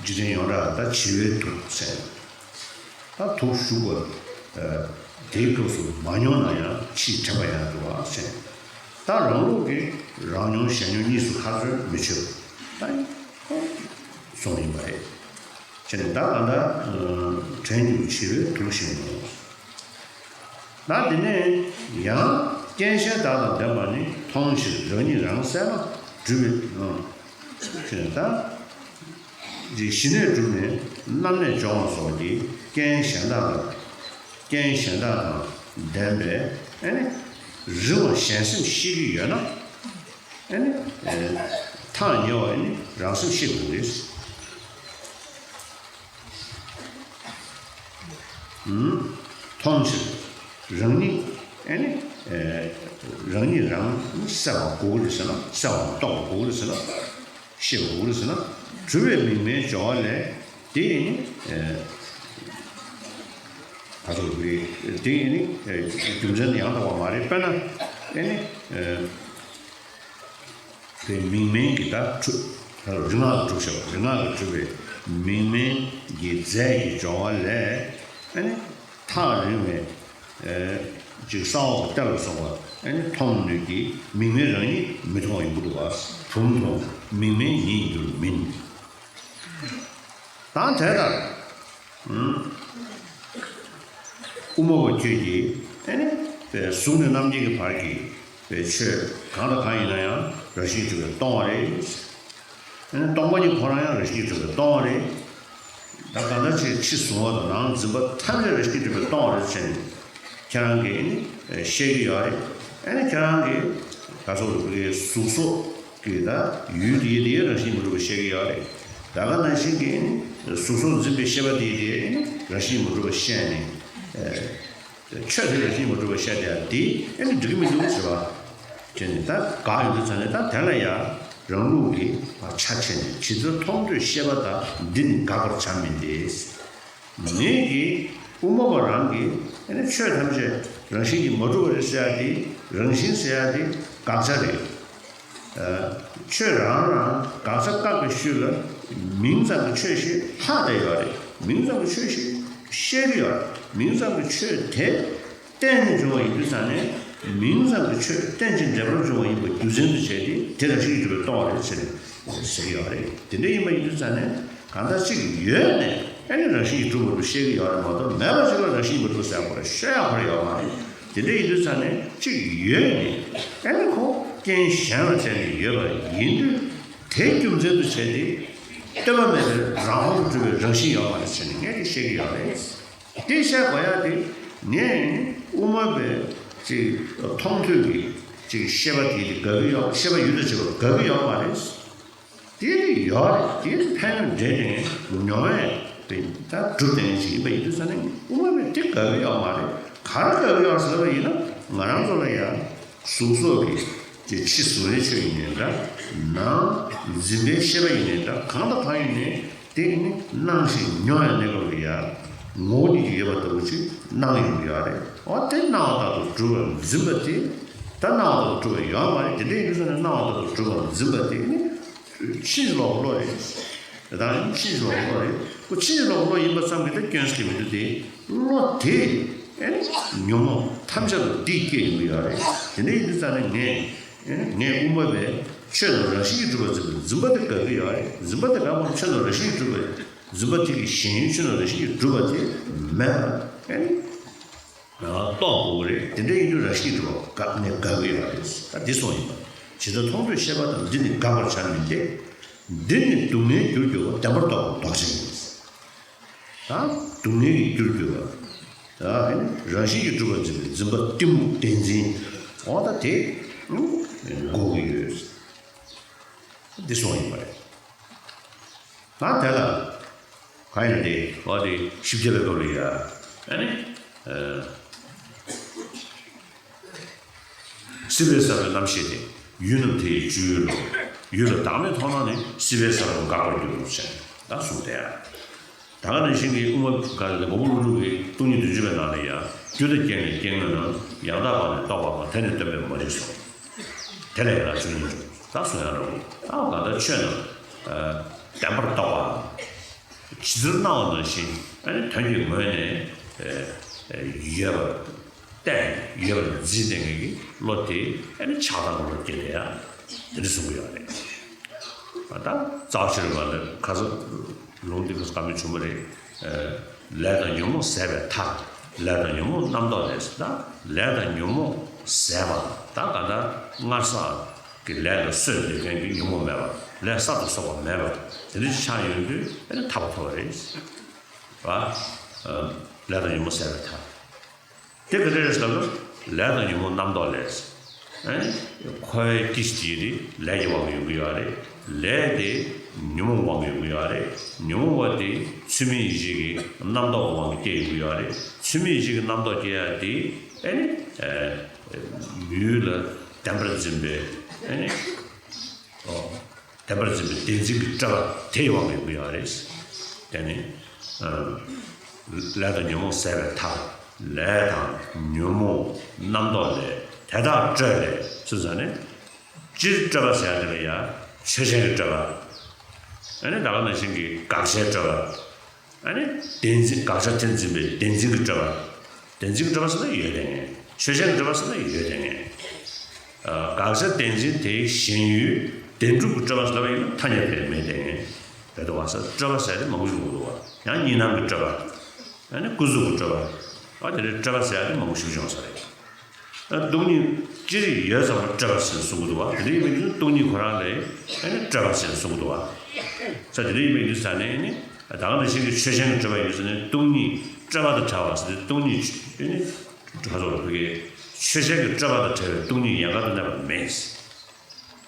འཇིག་རྟེན་ཡོངས་གྲགས་ད་བྱི་བའི་དུག་ཟེར། ད་དུག་ཞུགས་པ་དེའི་སྐབས་སུ་མ་མྱོང་ན་ཡང་ཕྱིས་དྲན་པ་ཡང་འགྱུར་བ་ཟེར། ད་རང་ལུགས་ཀྱི་རང་མྱོང་གཞན་མྱོང་གཉིས་སུ་ཁ་ཚོན་མི་ཆོད་པ་ད་གསུངས་ཡིན་པ་རེད། བྱས་ནས་ད་གང་ལྟར། དྲན་འགྱུར་བྱི་བའི་དུག་བཞིན་ནོ། ད་དེ་ནས་ཡང་རྐྱེན་གཞན་དག་དང་ལྡན་པ་ནི། མཐོང་ཕྱིར་རང་ཉིད་རང་གསལ་ལ་གྲུབ་པའི། ཞེས་ད་ཞི་གནས་གྲུབ་ནས་རྣམ་གནས་སྦྱོང་བ་སོགས་ཀྱི་རྐྱེན་གཞན་དག་དང་། རྐྱེན་གཞན་དག་དང་ལྡན་པའི་ཨེ་ནི་རིང་བ་གཞན་སེམས་ཤེས་ཀྱི་ཡོད་ན། ཨེ་ནི་ཐག་ཉེ་བ་ཨེ་ནི་རང་སེམས་ཤེས་དགོས་རེད། མཐོང་ཕྱིར་རང་ཉིད་ཨེ་ནི། རང་ཉིད་རང་གསལ་བ་དགོས་རེད་ཟེར་ན། གསལ་བ་རྟོགས་པ་དགོས་རེད་ཟེར་ན། ཤེས་དགོས་རེད་ཟེར་ན། གྲུབ་པའི་མིང་མེད་སྦྱོར་བ་ལས། དེ་ནི་ག་ཚོད་རེད། དེ་ནི་རྒྱུ་མཚན་ཡང་དག་པ་མ་རེད། དཔེར་ན་ཨེ་ནི། དེ་མིང་མེད་ཀྱི་ད་གྲུབ། རིག་སྔགས་ཀྱིས་གྲུབ་བྱ་བ། རིག་སྔགས་ཀྱིས་གྲུབ་པའི་མིང་མེད་ཀྱི་རྫས་ཀྱི་སྦྱོར་བ་ལས། ཨ་ནི་ཐག་རིང་བའི་ཅིག་ས་འོག་གི་གཏེར་ལ་སོགས་པ་ཨ་ནི་མཐོང་ནུས་ཀྱི་མིང་མེད་རང་ཉིད་མི་མཐོང་བ་ཡིན་དགོས་འདུག་བ། བུམ་མཐོང་མིང་མེད་ཉིད་ཡིན་རྒྱུར་མིན། དང་དེ་ལྟར། དབུ་མ་པ་ཁྱོད་ཀྱིས་ཨེ་ནི་གཟུགས་ནས་རྣམ་མཁྱེན་གྱི་བར་གྱི་པའི་ཆོས་གང་དང་གང་ཡིན་ན་ཡང་རང་བཞིན་གྱིས་གྲུབ་པས་སྟོང་བ་རེད། ཨེ་ནི་སྟོང་པ་ཉིད་ཁོ་རང་ཡང་རང་བཞིན་གྱིས་གྲུབ་པས་སྟོང་བ་རེད། ད་གང་ལྟར་ཕྱི་ཕྱི་གཟུང་བ་དང་ནང་འཛིན་པ་ཐམས་ཅད་རང་བཞིན་གྱིས་གྲུབ་པས་སྟོང་བ་རེད་ཟེར་ནས་ཁྱེད་རང་གིས་ཨེ་ནི་བཤད་ཀྱི་ཡོད་རེད། ཨེ་ནི་ཁྱེད་རང་གིས་ག་ཚོད་རེད། གཟུགས་སོགས་ཀྱི་ད་ཡུལ་དེའི་དེའི་རང་བཞིན་མི་གྲུབ་པ་བཤད་ཀྱི་ཡོད་རེད། ད་ག་ནང་བཞིན་གྱི་གཟུགས་སོགས་འཛིན་པའི་ཤེས་པ་དེའི་དེའི་རང་བཞིན་མི་གྲུབ་པ་བཤད་ནས། ཆོས་དེ་རང་བཞིན་མི་གྲུབ་པ་བཤད་དེ་ཡང་དེ་ཨེ་ནི་འགྲིག་གི་མི་འདུག་ཟེར་བ། དེ་ནི་ད་དགག་ཡོང་དུས་ཙམ་ནས་ད་དེ་ལ་ཡང་རང་ལུགས་ཀྱི་ཆ་ཕྱེ་ནས་ཇི་ལྟར་མཐོང་ཐོས་ཤེས་པ་དག་འདི་ནི་དགག་པར་བྱ་མིན་ཏེ། ངེད་ཀྱིས་དབུ་མ་པ་རང་གིས་ཨེ་ནི་ཆོས་ཐམས་ཅད་རང་བཞིན་གྱིས་མ་གྲུབ་པ་རེད་ཟེར་ཡ་དེ། རང་བཞིན་ཟེར་ཡ་དེ་དགག་བྱ་རེད། ཨ། ཆོས་རང་རང་དགག་བྱ་བཀག་པའི་ཤུལ་ལ་མིང་ཙམ་གྱི་ཆོས་ཤིག་ལྷག་བསྡད་ཡོད་རེད། མིང་ཙམ་གྱི་ཆོས་ཤིག་བཤད་ཀྱི་ཡོད་རེད། མིང་ཙམ་གྱི་ཆོས་དེ་རྟེན་ནས་བྱུང་བ་ཡིན་དུས་ཙང་ནས། མིང་ཙམ་གྱི་ཆོས་རྟེན་ཅིང་འབྲེལ་པར་འབྱུང་བ་ཡིན་པ་རྒྱུ་མཚན་དུ་བྱས་ཏེ་དེ་རང་བཞིན་གྱིས་གྲུབ་པས་སྟོང་བ་རེད་ཟེར་ནས་ཟེར་གྱི་ཡོད་རེད། དེ་འདྲ་ཡིན་པ་ཡིན་དུས་ཙང་ནས་གང་ལྟར་གཅིག་ཡོད་ནས་ཨ་ནི་རང་བཞིན་གྱིས་གྲུབ་པ་རུ་བཤད་ཀྱི་ཡོད་རེད་མ་གཏོགས། མེད་པ་ཅིག་ལ་རང་བཞིན་མི་གྲུབ་ཟེར་དགོས་རེད། ཤོད་ཡག་ཁོ་རང་ཡོད་མ་རེད། དེ་འདྲ་ཡིན་དུས་ཙང་ནས་གཅིག་ཡོད་ནས་ཨ་ནི་ཁོ་རྐྱེན་གཞན་ལ་བརྟེན་ནས་ཡོད་པ་ཡིན་དུས། དེ་རྒྱུ་མཚན་དུ་བྱས་ཏེ་ལྟོས་པ་མེད་པའི་རང་དབང་དུ་གྲུབ་པའི་རང་བཞིན་ཡོད་མ་རེད་ཟེར་ནས་ངས་དེ་བཤད་ཀྱི་ཡོད་རེད། དེ་བཤད་དགོས་ཡ་དེ་ངས་དབུ་མ་པའི་ཅིག་མཐོང་ཐོས་ཀྱི་ཅིག་ཤེས་པ་དེ་དེ་དགག་གི་ཡོད། ཤེས་པ་ཡུལ་དུ་བྱེད་པ་དགག་གི་ཡོད་མ་རེད། དེ་ནི་ཡོད་རེད། དེ་ནི་ཕན་ཡོན་འདྲེས་ནས་མྱོང་བས་དེ་ད་གྲུབ་བསྡད་མཁན་ཞིག་ཡིན་པ་ཡིན་དུས་ཙང་ནས་དབུ་མ་པས་དེ་དགའ་གི་ཡོད་མ་རེད། ག་རེ་དགའ་གི་ཡོད་ཟེར་བ་ཡིན་ན། ང་རང་ཚོ་ལ་ཡང་གཟུགས་སོགས་ཀྱི་ཅིག་ཕྱི་གཟུགས་རིས་ཆོས་ཡིན་ནའི་འདྲ། ནང་འཛིན་པའི་ཤེས་པ་ཡིན་ནའི་འདྲ། གང་དང་གང་ཡིན་ནའི་དེ་ནི་སྣང་ཞིང་མྱོང་བའི་གནས་སྐབས་ལ་ཡང་ངོ་བོ་ཉིད་ཀྱིས་ཡོད་པ་ལྟ་བུ་ཅིག་སྣང་ཡོང་གི་ཡོད་རེད། འོ་དེ་སྣང་བ་ལྟར་དུ་གྲུབ་པར་འཛིན་པ་དེ། ད་སྣང་བ་ལྟར་དུ་གྲུབ་པ་ཡོད་མ་རེད། དེ་འདྲ་ཡིན་དུས་ཙང་ནས་སྣང་བ་ལྟར་དུ་གྲུབ་པར་འཛིན་པ་དེ་ནི་ཕྱིན་ཅི་ལོག་གི་བློ་རེད། དེ་དག་ནི་ཕྱིན་ཅི་ལོག་གི་བློ་རེད། ཁོ་ཕྱིན་ཅི་ལོག་གི་བློ་ཡིན་པ་ཙམ་གྱིས་ད་སྐྱོན་ཟེར་གྱི་མི་འདུག་སྟེ། བློ་དེ་ཨེ་ནི་ཉོན་མོངས་ཐམས་ཅད་ལ་འདི་སྐྱེ་ཡོང་གི་ཡོད་རེད། དེ་འདྲ་ཡིན་དུས་ཙང་ནས་ངས་ཨེ་ནི་ངས་དབུ་མ་པས་ཆོས་རྣམས་རང་བཞིན་གྱིས་གྲུབ་པར་འཛིན་པའི་འཛིན་པ་དེ་དགའ་གི་ཡོད་རེད། འཛིན་པ་དེ་དགའ་བ་ཆོས་རྣམས་རང་བཞིན་གྱིས་གྲུབ་པའི་འཛིན་པ་དེ་གི་ཞེན་ཡུལ་ཆོས་རྣམས་རང་བཞིན་གྱིས་གྲུབ་པ་དེ་མེད་པར་ཨེ་ནི། རྟོགས་དགོས་ཀྱི་རེད། དེ་འདྲ་ཡིན་དུས་རང་བཞིན་གྱིས་གྲུབ་པ་དགའ་ནས་དགའ་གི་ཡོད་རེད། ད་འདི་སོང་ཡིན་པ། ཇི་ལྟར་མཐོང་ཐོས་ཤེས་པ་དང་། འདི་ནི་དགག་པར་བྱར་མི་འཐད། འདིར་ནི་སྡུག་བསྔལ་རྒྱུར་གྱུར་པ། བདེན་པར་རྟོགས་པ་ལྡོག་ཕྱིར་ཡིན། ད་སྡུག་བསྔལ་གྱི་རྒྱུར་གྱུར་པ། ད་རང་བཞིན་གྱིས་གྲུབ་པར་འཛིན་པའི་འཛིན་པ་གཏི་མུག་བདེན་འཛིན། འོ་ད་དེ་འགོག་གི་ཡོད། འདི་སོང་ཡིན་པ་རེད། ད་དེ་ལ་གང་ཡིན་ཏེ། འོ་དེ་བཞི་བརྒྱ་པའི་སྐབས་ལ་ཡ། ཨ་ནི། ཨ། སྲིད་པའི་ས་བོན་རྣམ་ཤེས་ཏེ། ཡུལ་རྣམས་དེ་ཡི་སྤྱོད་ཡུལ་ལོ། ཡུལ་ལ་བདག་མེད་མཐོང་ན་ནི། སྲིད་པའི་ས་བོན་འགག་པར་འགྱུར་ཞེས་ད་གསུངས་ཏེ། ད་ག་ནང་བཞིན་གྱི་དབུ་མ་ག་ལ་ནི་མགོན་པོ་ཀླུ་སྒྲུབ་ཀྱི་སྟོང་ཉིད་བདུན་ཅུ་པའི་ནང་ལ་ཡ། རྒྱུ་དང་རྐྱེན་ལས་སྐྱེ་དངོས་རྣམས། ཡང་དག་པར་ནི་རྟོགས་པ་དང་། དེ་ནི་སྟོན་པས་མ་རིག་གསུངས། དེ་ལས་ཡང་བཅུ་གཉིས་འགྲོ། ད་གསུང་ཡང་རུང་། ད་གང་ལྟར་ཆོས་རྣམས་བདེན་པར་རྟོགས་པ། ཇི་ལྟར་སྣང་བ་ནང་བཞིན་ཨ་ནི་དོན་གྱི་ངོས་ནས་ཡོད་པར་བསྟན། ཡོད་པར་འཛིན་བསྡད་མཁན་གྱི་བློ་དེ་ཨ་ནི་ཆགས་སྡང་གི་བློ་སྐྱེ་ནས་ཡང་དེ་འདྲ་གསུང་གི་ཡོད་རེད། ད་རྩ་བ་ཤེས་རབ་པ་ལ་ཁ་སང་ལུང་འདི་ཁ་སང་བཀའ་མོལ་བྱུང་བ་རེད། ལས་དང་ཉོན་མོངས་ཟད་པའི་མཐར། ལས་དང་ཉོན་མོངས་རྣམ་རྟོག་ལས། ད་ལས་དང་ཉོན་མོངས་ཟད་པ། ད་ག་ད་སྔར་བསགས་ཀྱི་ལས་ལ་སོས་ལས་མཁན་གྱི་ཉོན་མོངས་མེད་པ། ལས་བསགས་དང་བསགས་པ་མེད་པ་དེ་འདྲ་ཆགས་ཡོང་དུས་ཨ་ནི་ཐར་པ་ཐོབ་པ་རེད། བ། ལས་དང་ཉོན་མོངས་ཟད་པའི་མཐར། དེ་ག་རེ་རེད་ཟེར་ན། ལས་དང་ཉོན་མོངས་རྣམ་རྟོག་ལས། ཨེ། འཁོར་བའི་སྐྱེ་མཆེད་དེ་ལས་ཀྱི་དབང་གིས་ཡོང་གི་ཡོད་རེད། ལས་དེ་ཉོན་མོངས་དབང་གིས་ཡོང་གི་ཡོད་རེད། ཉོན་མོངས་པ་དེ་ཚུལ་མིན་ཡིད་བྱེད་ཀྱི་རྣམ་རྟོག་གི་དབང་གིས་སྐྱེ་ཡོང་གི་ཡོད་རེད། ཚུལ་མིན་ཡིད་བྱེད་ཀྱི་རྣམ་རྟོག་སྐྱེ་ཡ་དེ་ཨེ་ནི། ཨེ། ཡུལ་ལ་བདེན་པར་འཛིན་པའི་ཨེ་ནི། ཨོ། བདེན་པར་འཛིན་པའི་བདེན་འཛིན་གྱི་སྤྲོས་པ་དེའི་དབང་གིས་ཡོང་གི་ཡོད་རེད། དེ་ནི། ཨ། ལས་དང་ཉོན་མོངས་ཟད་པའི་མཐར། ལས་དང་ཉོན་མོངས་རྣམ་རྟོག་ལས། དེ་དག་སྤྲོས་ལས་སུ་ཟ་ནས། སྤྱིར་སྤྲོས་པ་ཟེར་ཡ་དེ་ལ་ཡང་ཆོས་ཅན་གྱི་སྤྲོས་པ། ཨ་ནི་ད་ག་ནང་བཞིན་གྱི་དགག་བྱའི་སྤྲོས་པ། ཨ་ནི་བདེན་འཛིན། དགག་བྱ་དེ་འཛིན་པའི་བདེན་འཛིན་གྱི་སྤྲོས་པ། བདེན་འཛིན་གྱི་སྤྲོས་པ་ཟེར་ན་ཡོད་དེ་ངེས། ཆོས་ཅན་གྱི་སྤྲོས་པ་ཟེར་ན་ཡོད་དེ་ངེས། ཨ། དགག་བྱ་བདེན་འཛིན་དེའི་ཞེན་ཡུལ་བདེན་གྲུབ་ཀྱི་སྤྲོས་པ་ཟེར་བ་ཡིན་ན་ཐ་སྙད་དེ་མེད་དེ་ངེས། རེད་འདུག་བ། ས་སྤྲོས་པ་ཟེར་དེ་མང་པོ་ཞིག་ཡོང་གི་འདུག་བ། ཡང་གཉིས་སྣང་གི་སྤྲོས་པ། ཨ་ནི་ཀུན་རྫོབ་ཀྱི་སྤྲོས་པ། ཨ། དེ་འདྲའི་སྤྲོས་པ་ཟེར་ཡ་དེ་མང་པོ་ཞིག་ཡོང་ས་རེད། ཨ། སྟོང་ཉིད་སྤྱིར་ཡོད་ཙམ་ལ་སྤྲོས་པ་ཟེར་གསུང་གི་འདུག་བ། དེ་འདྲ་ཡིན་པའི་དུས་སྟོང་ཉིད་ཁོ་རང་ལ་ཨ་ནི་སྤྲོས་པ་ཟེར་གསུང་གི་འདུག་བ། ས། དེ་འདྲ་ཡིན་པའི་དུས་ས་ནས་ཨ་ནི། ད་ག་ནང་བཞིན་གྱི་ཆོས་ཅན་གྱི་སྤྲོས་པ་ཡོད་ཟེར་ནས་སྟོང་ཉིད་སྤྲོས་པ་དང་བྲལ་བ་ཟེར་ཏེ། སྟོང་ཉིད་ཨ་ནི་ག་ཚོད་ལ་བུ་གའི་ཆོས་ཅན་གྱི་སྤྲོས་པ་དང་བྲལ་བའི་སྟོང་ཉིད་ཡན་གར་དུ་གནས་པ་མེད།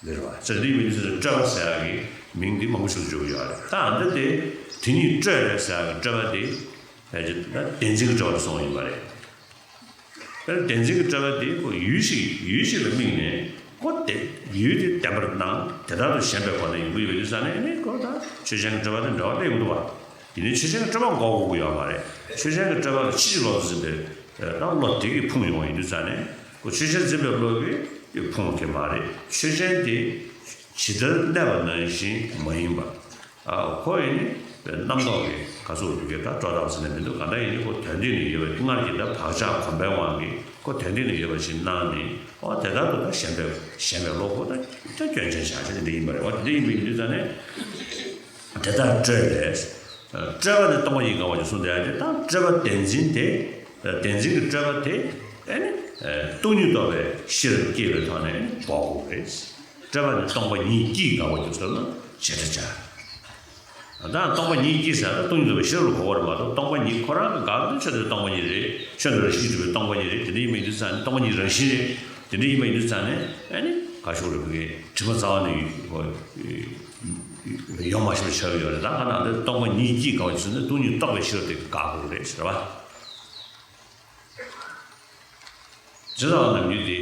ཟེར་བ། ས། དེ་འདྲ་ཡིན་པའི་དུས་སུ་སྤྲོས་པ་ཟེར་ཡག་གི་མིང་འདི་མང་པོ་ཞིག་འཇོག་གི་ཡོད་རེད། ད་འདི་དེ་དེ་ཉིད་སྤྲོས་ལས་ཟེར་ཡག་གི་སྤྲོས་པ་དེ་ཕལ་ཆེར་ད་བདེན་འཛིན་གྱི་སྤྲོས་པ་ལ་སོང་བ་ཡིན་པ་རེད། དཔེར་ན་བདེན་འཛིན་གྱི་སྤྲོས་པ་དེ་ཁོ་ཡུལ་ཞིག་ཡུལ་ཞིག་ལ་དམིགས་ནས་ཁོ་དེ་ཡུལ་དེ་བདེན་པར་སྣང་། དེ་ལྟར་དུ་ཞེན་པའི་སྒོ་ནས་ཡོང་གི་ཡོད་པའི་དུས་ཙ་ནས་ཨ་ནི་ཁོ་ད་ཆོས་ཅན་གྱི་སྤྲོས་པ་དེ་འབྲེལ་བ་སླེབས་ཡོང་གི་འདུག་བ། དེ་ནི་ཆོས་ཅན་གྱི་སྤྲོས་པ་འགོག་དགོས་ཀྱི་ཡོད་མ་རེད། ཆོས་ཅན་གྱི་སྤྲོས་པ་ལ་ཕྱིན་ཅི་ལོག་ཏུ་འཛིན་པའི་ད་བློ་དེ་གིས་ཕུང་ཡོང་བ་ཡིན་དུས་ཙ་ནས་ཁོ་ཆོས་ཅན་འཛིན་པའི་བློ་གིས་ཕུང་གི་མ་རེད། ཆོས་ཅན་དེ་ཇི་ལྟར་གནས་པ་ནང་བཞིན་མ་ཡིན་པ། ཨ། ཁོ་ཡི་ནི་རྣམ་རྟོག་གི་ག་ཚོད་འདུག་གི་ད་སྤྲོས་བཏང་ཟེར་ནས་མི་འདུག་གང་ལྟར་ཡིན་ནི་ཁོ་དོན་སྟེང་ནས་ཡོད་པའི་སྔར་གྱི་ད་བག་ཆགས་གོམས་པའི་དབང་གིས་ཁོ་དོན་སྟེང་ནས་ཡོད་པ་ཞིག་སྣང་ནས། ཨོ། དེ་ལྟར་དུ་ད་ཞེན་པའི་ཞེན་པའི་བློ་ཁོ་ད་ད་སྐྱོན་ཅན་བཞག་བྱས་དེ་འདྲ་ཡིན་པ་རེད། ཨོ། དེ་འདྲ་ཡིན་པའི་དུས་ཙ་ནས། དེ་ལྟར་སྤྲོས་ལས། སྤྲོས་པ་ནི་སྟོང་པ་ཉིད་འགག་པར་འགྱུར་གསུངས་ཏེ། ཡང་དེ་ལྟར་སྤྲོས་པ་བདེན་འཛིན་དེ། བདེན་འཛིན་གྱི་སྤྲོས་པ་དེ་ཨ་ནི་སྟོང་ཉིད་རྟོགས་པའི་ཤེས་རབ་སྐྱེས་པའི་ཐོག་ནས་འགོག་དགོས་རེད། སྤྲོས་པ་ནི་སྟོང་པ་ཉིད་ཀྱིས་འགག་པར་འགྱུར་ཟེར་ན་བྱེ་བྲག་སྦྱར། ད་སྟོང་པ་ཉིད་ཀྱིས་ཟེར་ན་སྟོང་ཉིད་རྟོགས་པའི་ཤེས་རབ་ལ་གོ་བ་རེད་མ་གཏོགས། སྟོང་པ་ཉིད་ཁོ་རང་གི་འགག་དུས་ཆོས་དེ་སྟོང་པ་ཉིད་རེད། ཆོས་དེ་རང་བཞིན་གྱིས་གྲུབ་པའི་སྟོང་པ་ཉིད་རེད། དེ་འདྲ་ཡིན་པ་ཡིན་དུས་ཙང་ནས་སྟོང་པ་ཉིད་རང་བཞིན་རེད། དེ་འདྲ་ཡིན་པ་ཡིན་དུས་ཙང་ནས་ཨ་ནི་ག་ཤོག་རེད། བུ་གའི་དྲི་མ་རྩ་བ་ནས་ཡོད། ཡོང་མ་ཤེས་པ་ཆགས་ཀྱི་ཡོད་རེད། ད་ག་ན་དེ་སྟོང་པ་ཉིད་ཀྱིས་དགག་པ་ཡིན་ཟེར་ན་སྟོང་ཉིད་རྟོགས་པའི་ཤེས་རབ་དེ་དགག་དགོས་རེད་ཟེར་བ། ཇི་ལྟ་བ་ནམ་རྒྱུན་དེ་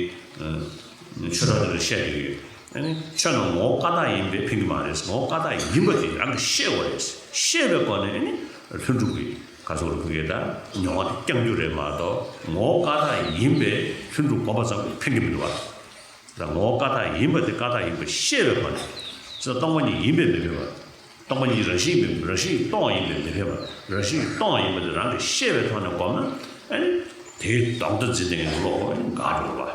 ཆོས་གྲོགས་དེ་ལ་བཤད་དེ་ཡོད། ཨ་ནི་ཆོས་ནི་ངོ་བོ་ཀ་དག་ཡིན་པས་ཕན་གྱི་མ་རེད། ངོ་བོ་ཀ་དག་ཡིན་པ་དེ་རང་གིས་ཤེས་དགོས་རེད། ཤེས་པའི་སྒོ་ནས་ཨ་ནི་ལྷུན་གྲུབ་ཀྱི་ག་ཚོད་རེད་ཕུག་གེ་ད་མྱོང་བ་དེ་རྐྱང་རྒྱུ་རེད་མ་གཏོགས་ངོ་བོ་ཀ་དག་ཡིན་པས་ལྷུན་གྲུབ་བསྒོམ་པ་ཙམ་གྱིས་ཕན་གྱི་མི་འདུག་བ། ད་ངོ་བོ་ཀ་དག་ཡིན་པ་དེ་ཀ་དག་ཡིན་པ་ཤེས་པའི་སྒོ་ནས། ཅི་སྟོང་པ་ཉིད་ཡིན་པས་མི་ཕན་པ། སྟོང་པ་ཉིད་རང་བཞིན་ཡིན་པས་རང་བཞིན་གྱིས་སྟོང་བ་ཡིན་པས་མི་ཕན་པ། རང་བཞིན་གྱིས་སྟོང་བ་ཡིན་པ་དེ་རང་གིས་ཤེས་པའི་ཐོག་ནས་བསྒོམས་ན་ཨ་ནི་དེའི་ལྡོག་ཟླ་འཛིན་བསྡད་མཁན་གྱི་བློ་ཁོ་ཨ་ནི་འགག་འགྲོ་བ།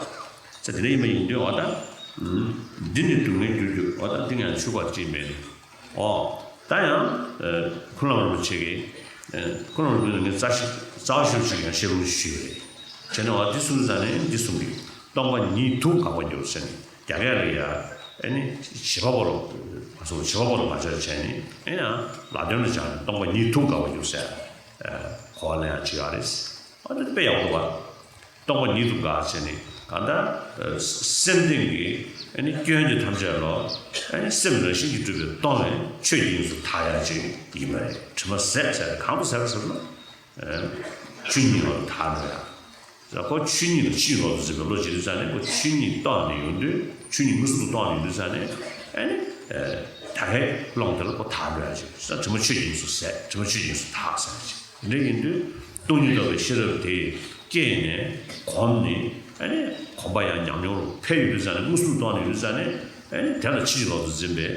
ཚེ་དེ་འདྲ་ཡིན་པ་ཡིན་དུས་འོ་ད། འདི་ནི་སྡུག་བསྔལ་རྒྱུར་གྱུར། འོ་ད་འདི་ངས་ཆུ་བར་ཅིག་མེད། ཨོ། ད་ཡང་། ཨ། ཁུ་ལམ་རིན་པོ་ཆེ་གིས། ཨ། ཁུ་ལམ་རིན་པོ་ཆེ་ངས་རྩ་ཤེ་རྩ་བ་ཤེས་ཤིག་ཡང་བཤད་རུང་ཞུས་པ་རེད། བྱས་ནས་འོ་འདི་གསུངས་ཙང་ནས་འདི་གསུངས་ཀྱི། སྟོང་པ་ཉིད་དུ་དགག་པར་འགྱུར་ཟེར་ནས་རྒྱ་སྐད་ལ་ཡ། ཨ་ནི་བྱེད་པ་པོ་ལ། ང་ཚོ་བྱེད་པ་པོ་ལ་མ་སྦྱར་བྱས་ནས་ཨ་ནི་ཡང་ལ་དོན་ལ་སྦྱར་ནས་སྟོང་པ་ཉིད་དུ་དགག་པར་འགྱུར་ཟེར། ཨ། གོ་བ་ལེན་ཡག་ཅིག་ཡོད་རེད། ཨ་འདི་དཔེ་ཡག་པོ་འདུག་བ། སྟོང་པ་ཉིད་དུ་དགག་བྱས་ནས་གང་ལྟར་སེམས་སྟེང་གི་ཨ་ནི་སྐྱོན་དེ་ཐམས་ཅད་ལ་ཨ་ནི་སེམས་རང་བཞིན་གྱིས་གྲུབ་པའི་སྟོང་ནས་ཆོས་ཀྱི་དབྱིངས་སུ་དག་ཡག་ཅིག་ཡིན་པ་རེད། དྲི་མ་ཟད་ཟེར་གང་དུ་ཟད་པ་ཟེར་ན། ཆོས་ཉིད་ལ་དག་འགྲོ་ཡག་ཁོ་ཆོས་ཉིད་ལ་ཕྱིན་ལོག་ཏུ་འཛིན་པའི་བློ་ཇི་ལྟར་ཙམ་ནས་ཁོ་ཆོས་ཉིད་རྟོགས་ནས་ཡོང་དུས་ཆོས་ཉིད་མངོན་སུམ་དུ་རྟོགས་ནས་ཡོང་དུས་ཙམ་ནས་ཨ་ནི། ད་གའི་ཀློང་དེ་ལ་ཁོ་དག་འགྲོ་ཡག་ཅིག་ས་དྲི་མ་ཆོས་ཀྱི་དབྱིངས་སུ་ཟད། དྲི་མ་ཆོས་ཀྱི་དབྱིངས་སུ་དག་ཟེར་ཡག་ཅིག་འདི་འདྲ་ཡིན་དུས་སྟོང་ཉིད་རྟོགས་པའི་ཤེས་རབ་དེ་སྐྱེས་ནས་གོམས་ནས་ཨ་ནི་གོམས་པ་ཡང་ཉམས་མྱོང་ལ་འཕེལ་ཡོང་དུས་ཙམ་ནས་མངོན་སུམ་དུ་རྟོགས་ནས་ཡོང་དུས་ཙམ་ནས་ཨ་ནི་དེ་ལ་ཕྱིན་ལོག་ཏུ་འཛིན་པའི་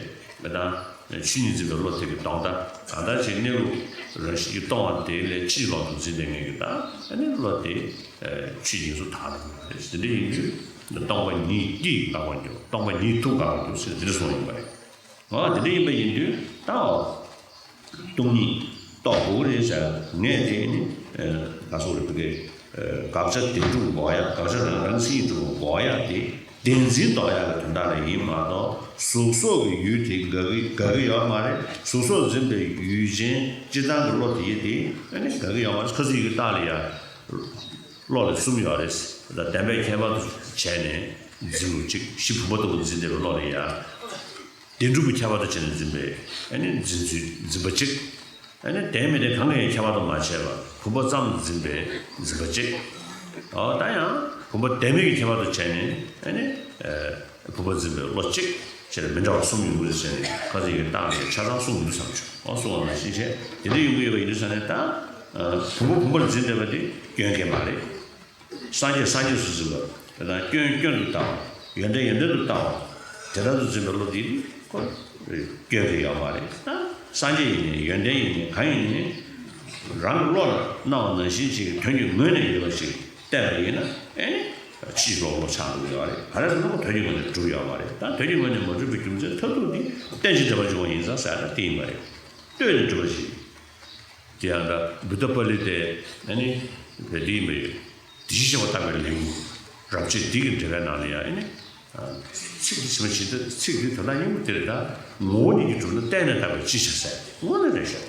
མི་དང་། ཆོས་ཉིད་འཛིན་པའི་བློ་དེ་གི་ལྡོག་ཟླ་གང་ལྟར་ཅིག་གནས་ལུགས་རང་བཞིན་གྱིས་སྟོང་བ་དེ་ལས་ཕྱིན་ལོག་ཏུ་འཛིན་པའི་ངེས་ཀྱི་ད་ཨ་ནི་བློ་དེ་ཆོས་དབྱིངས་སུ་དག་ནས་ཡོང་བ་རེད། དེ་འདྲ་ཡིན་དུས་སྟོང་པ་ཉིད་ཀྱིས་དགག་པར་འགྱུར། སྟོང་པ་ཉིད་དུ་དགག་པར་འགྱུར་ཟེར་འདི་འདྲ་གསུངས་ཡིན་པ་རེད། འོ་དེ་འདྲ་ཡིན་པ་ཡིན་དུས་ད་འོ། སྟོང་ཉིད་རྟོགས་དགོས་རེད་ཟེར་ངས་དེ་ནི་ག་སོགས་རེད་བི་ཀའི། དགག་བྱ་བདེན་གྲུབ་འགོག་ཡག་དགག་བྱ་རང་རང་མཚན་ཉིད་གྲུབ་འགོག་ཡག་དེ་བདེན་འཛིན་ལྡོག་ཡག་གི་དོན་དག་ལ་ཡིན་མ་གཏོགས་གཟུགས་སོགས་ཀྱི་ཡུལ་དེ་དགག་གི་དགག་གི་ཡོད་མ་རེད། གཟུགས་སོགས་འཛིན་པའི་ཡུལ་ཅན་སྤྱིར་བཏང་གི་བློ་དེ་ཡི་དེ་ཨ་ནི་དགག་གི་ཡོད་མ་རེད། ཁ་ཚིག་གི་རྟགས་ལ་ཡ། བློ་ལ་གསུམ་ཡོད་རེད། ད་བདེན་པའི་ཁྱད་པར་དུ་བྱས་ནས་འཛིན་ལུགས་གཅིག་བཞི་བུམ་པ་ལྟ་བུ་འཛིན་བསྡད་པའི་བློ་ལ་ཡ། བདེན་གྲུབ་ཀྱི་ཁྱད་པར་དུ་བྱས་ནས་འཛིན་པའི་ཨ་ནི་འཛིན་ཚུལ་འཛིན་པ་གཅིག་ཨ་ནི་བདེན་མི་བདེན་གང་གི་ཡང་ཁྱད་པར་དུ་མ་བྱས་པར་བུམ་པ་ཙམ་འཛིན་པའི་འཛིན་པ་གཅིག་འོ་ད་ཡང་བུམ་པ་བདེན་མེད་ཀྱི་ཁྱད་པར་དུ་བྱས་ནས་ཨ་ནི་བུམ་པ་འཛིན་པའི་བློ་གཅིག་བྱས་ནས་མི་འདྲ་བ་གསུམ་ཡོང་གི་རེད་ཟེར་ནས་ཁ་ཚིག་གི་རྟགས་ནས་ཆ་ཚང་གསུངས་འདུག་བསམ་བྱུང་། འོ་གསུངས་པ་ནང་བཞིན་བྱས་དེ་འདྲ་ཡོང་གི་ཡོད་པ་ཡིན་དུས་ཙང་ནས་ད་བུམ་པ་བུམ་པར་འཛིན་བསྡད་པ་དེ་སྐྱོན་གང་ཡང་མ་རེད། སངས་རྒྱས་སངས་རྒྱས་སུ་འཛིན་པ་དེ་དང་སྐྱོན་སྐྱོན་དུ་ལྟ་བ། ཡོན་ཏན་ཡོན་ཏན་དུ་ལྟ་བ། དེ་ལྟར་དུ་འཛིན་པའི་བློ་འདི་ནི་ཁོ་སྐྱོན་གང་ཡང་ཡོད་མ་རེད། ད་སངས་རྒྱས་ཡིན་ནའི་ཡོན་ཏན་ཡིན་ནའི་གང་ཡིན་ནའི་རང་གི་བློ་ལ་སྣང་བ་ནང་བཞིན་ཅིག་དོན་གྱི་ངོས་ནས་ཡོད་པ་ཞིག་བསྟན་པ་ཡིན་ན་ཨེ་ནི་ཕྱིས་ལོག་བློ་ཆགས་འགྲོ་གི་ཡོད་རེད། ག་རེ་ཟེར་ན་ཁོ་དོན་གྱི་ངོས་ནས་གྲུབ་ཡོད་མ་རེད། ད་དོན་གྱི་ངོས་ནས་མ་གྲུབ་པའི་རྒྱུ་མཚན་མཐར་ཐུག་འདི་རྟེན་ཅིང་འབྲེལ་བར་འབྱུང་བ་ཡིན་ཙང་ཟེར་ཡ་ད་དེ་ཡིན་པ་རེད། ལྟོས་ནས་གྲུབ་པ་ཞིག་དེ་ཡང་འདྲ་བུདྡྷ་པཱ་ལི་ཏའི་ཨ་ནི་བོད་འདི་ཡིན་པ་ཡོད། དེ་བཞིན་གཤེགས་པ་བརྟག་པའི་ལེའུ། རབ་བྱེད་འདི་གི་འགྲེལ་པའི་ནང་ལ་ཡང་ཨ་ནི། ཚིག་འདི་ཕྱི་མ་ཇི་ལྟར་ཚིག་འདི་དོན་དག་སྙིང་པོ་དེ་རེད། ད་ངོ་བོ་ཉིད་ཀྱིས་གྲུབ་ན་གཏན་ནས་བརྟགས་པས་ཅི་བྱ་ཟེར། དངོས་གནས་རེད་ཤག་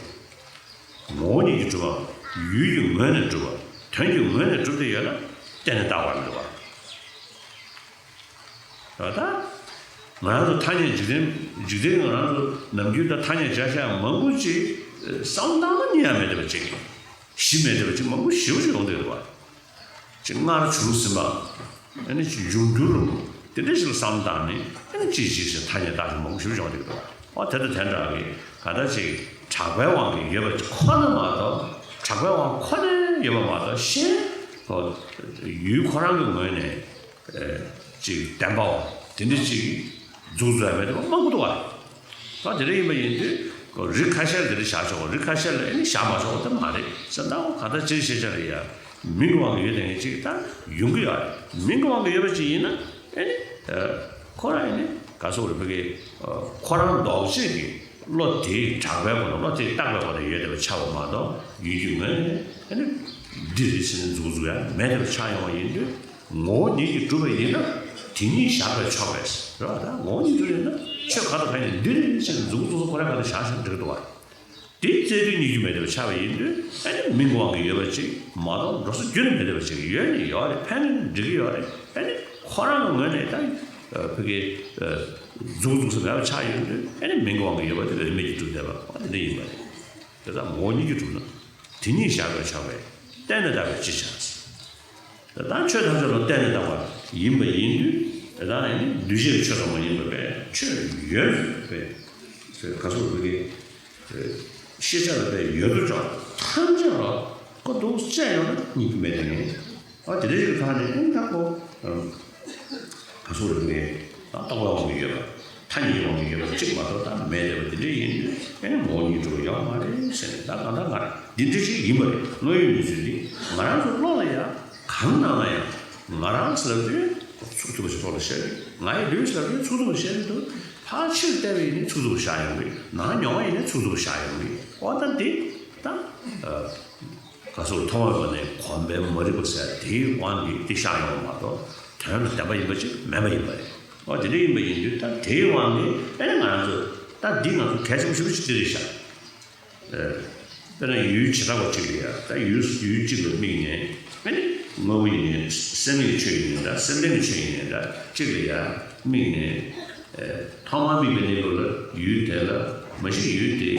ངོ་བོ་ཉིད་ཀྱིས་གྲུབ་པ། ཡུལ་གྱི་ངོས་ནས་གྲུབ་པ། དོན་གྱི་ངོས་ནས་གྲུབ་སྟེ་ཡོད་ན་གཏན་ནས་བརྟགས་པ་མི་འདུག་བ། ད་ལྟ་ང་རང་ཚོ་ཐ་སྙད་འཇིག་རྟེན་འཇིག་རྟེན་ང་རང་ཚོ་ནམ་རྒྱུན་ད་ཐ་སྙད་བརྒྱ་ཆ་མང་པོ་ཅིག་བསམ་བློ་བཏང་ན་རྙེད་ཡ་མེད་བསྡད་པ་ཅིག་གཞི་མེད་བསྡད་པ་ཅིག་མང་པོ་ཞེ་པོ་ཅིག་ཡོང་བསྡད་འདུག་བ། ཅིག་སྔར་བྱུང་ཟིན་པ། ཨ་ནི་ཅིག་འབྱུང་འགྱུར་རུ་དེ་འདྲ་ཞིག་ལ་བསམ་བློ་བཏང་ནས་ཨ་ནི་ཅིག་ཅིག་ཞིག་ཐ་སྙད་བཏགས་ཤིང་མང་པོ་ཞེ་པོ་ཅིག་ཡོང་བསྡད་འདུག་བ། ཨོ་དེ་དང་དེ་འདྲ་གི་ག་འདྲ་ཅིག་གྲགས་པའི་དབང་གིས་ཡོད་པ་ཁོ་ན་མ་གཏོགས་གྲགས་པའི་དབང་ཁོ་ནས་ཡོད་པ་མ་གཏོགས་གཞན་ཡུལ་ཁོ་རང་གི་ངོས་ནས། ཅིག་བདེན་པའོ། དེ་འདྲ་ཅིག་འཛུགས་བཟོ་ཡ་མེད་དེ་མང་པོ་འདུག་བ། ད་དེ་འདྲ་ཡིན་པ་ཡིན་དུས་རིགས་ཁ་ཤས་ལ་དེ་འདྲ་བཞག་ཆོག་རིགས་ཁ་ཤས་ལ་ཨེ་ནི་བཞག་མ་ཆོག་དེ་མ་རེད་ཟེར་ན་ག་ད་ཅིག་ཤེས་བྱ་རེད་ཡ། མིང་གི་དབང་གིས་ཡོད་དེ་ངས་ཅིག་ད་ཡོང་གི་ཡོད་རེད། མིང་གི་དབང་གིས་ཡོད་པ་ཅིག་ཡིན་ན་ཨེ་ནི་ཁོ་རང་ཨེ་ནི་ག་སོག་རེད་བོད་ཀྱི་ཁོ་རང་ལྡོག་ཕྱིར་གྱི་བློ་དེའི་གྲགས་པའི་སྒོ་ནས་བློ་དེའི་བཏགས་པའི་སྒོ་ནས་ཡོད་བསྡད་པ་ཆགས་པ་མ་གཏོགས་ཡུལ་གྱི་ངོས་ནས་ཨེ་ནི་འདི་རེད་ཟེར་ནས་འཛུགས་འཛུགས་ཡ་མེད་བསྡད་པ་ཆགས་ཡོང་བ་ཡིན་དུས། ངོ་བོ་ཉིད་ཀྱིས་གྲུབ་པ་ཡིན་ན་དེ་ཉིད་བཞག་པས་ཆོག་པས་རེད་བ། ད་ངོ་བོ་ཉིད་ཀྱིས་གྲུབ་ཡིན་ན་ཆོས་ག་དང་ག་ཡིན་འདི་རེད་ཟེར་ནས་མཛུབ་གུ་ཙུག་ཙུག་ཁོ་རང་ག་ལ་བཞག་བཞག་འགྲིག་འདུག་བ། དེ་རྩལ་དུས་རྙེད་རྒྱུ་མེད་དེ་བ་ཆགས་པ་ཡིན་དུས་ཨ་ནི་མིང་གི་དབང་གིས་ཡོད་པ་ཅིག་མ་གཏོགས་འགྲོ་ས་རྒྱུན་ནས་མེད་དེ་བ་ཅིག་ཡོད་ནི་ཡོད་རེད། ཕན་ནི་འགྲིག་གི་ཡོད་རེད། ཨ་ནི་ཁོ་རང་གི་ངོས་ནས་ད་ ཕ་གི་འཛུགས་འཛུགས་ས་མེད་པ་ཆགས་ཡོང་དུས། ཨ་ནི་མིང་གི་དབང་གིས་ཡོད་པ་དེ་འོས་མེད་ཀྱིས་གྲུབ་བསྡད་པ་དེ་འདྲ་ཡིན་པ་རེད། དེ་ལྟར་ངོ་བོ་ཉིད་ཀྱིས་གྲུབ་ན། དེ་ཉིད་བཞག་པས་ཆོག་པས། བརྟེན་ནས་བཏགས་པས་ཅི་བྱ། དེ་ལྟར་ཆོས་ཐམས་ཅད་ལ་བརྟེན་ནས་བཏགས་པ་ཡིན་པ་ཡིན་དུས། དེ་ལྟར་ཡང་ནི་འདུས་བྱས་ཀྱི་ཆོས་ཙམ་མ་ཡིན་པ་བས། ཆོས་ཡོད་པས། ག་ཟེར་བ་གི། ཤེས་བྱ་ལ་བས་ཡོད་དོ་ཅོག་ཐམས་ཅད་ལ་ཁོ་འདུག་བཅད་ཡོང་ན་སྙིང་པོ་མེད་དེ་ནི། ཨ་དེ་འདྲ་ཞིག་གི་ཐོག་ནས་ཨེ་ད་ཁོ། ག་ཟེར་བ་རེད། ད་རྟོག་པའི་དབང་གིས་ཡོད་པ། ཐ་སྙད་ཀྱི་དབང་གིས་ཡོད་པ་གཅིག་མ་གཏོགས་ད་མེད་བསྡད་པ་འདི་འདྲ་ཡིན་དུས། ཨེ་ངོ་བོ་ཉིད་གྲུབ་པ་ཡོད་མ་རེད་ཟེར་ནས། ད་གང་ལྟར་ང་འདི་འདྲ་ཞིག་ཡིན་པ་རེད། བློ་ཡི་ནུས་ཚུལ་འདི་ང་རང་ཚོ་བློ་ལ་ཡང་གང་སྣང་ན་ཡང་། ང་རང་ཟེར་ལབ་དུས་ཚུགས་ཐུབ་པ་ཞིག་བློ་ལ་ཤར་གི། ང་ཡི་ལུས་ཟེར་ལབ་དུས་ཚུགས་ཐུབ་པ་ཤར་གི་འདུག་ཕར་ཕྱིར་བལྟས་པ་ཡིན་ནའི་ཚུགས་ཐུབ་པ་ཤར་ཡོང་གི། ནང་མྱོང་བ་ཡིན་ནའི་ཚུགས་ཐུབ་པ་ཤར་ཡོང་གི། འོ་ད་འདི་ད། ག་ཟེར། ཐོག་མ་མེད་པ་ནས་གོམས་པའི་མ་རིག་པ་ཟེར་དེའི་དབང་གིས་དེ་ཤར་ཡོང་བ་མ་གཏོགས། དོན་ལ་བདེན་པ་ཡིན་པ་ཅིག་མེད་པ་ཡིན་པ་རེད། འོ་དེ་འདྲ་ཡིན་པ་ཡིན་དུས། ད་དེའི་དབང་གིས་ཨེ་ནི་ང་རང་ཚོ་ད་འདི་ང་ཚོ་གལ་ཆེན་པོ་ཞེ་པོ་ཅིག་འདི་རེད་ཤག་དཔེར་ན་ཡུལ་བྱེ་བྲག་པ་གཅིག་ལ་ཡ། ད་ཡུལ་ཡུལ་གཅིག་ལ་དམིགས་ནས། ཨེ་ནི་དངོས་པོ་ཡིན་ནའི། སེམས་ཀྱི་ཆོས་ཡིན་ནའི་འདྲ། སེམས་ལྡན་གྱི་ཆོས་ཡིན་ནའི་འདྲ། གཅིག་ལ་ཡ་དམིགས་ནས། ཐོག་མར་དམིགས་པའི་གནས་སྐབས་ལ་ཡུལ་དེ་ལ། མ་གཞི་ཡུལ་དེ་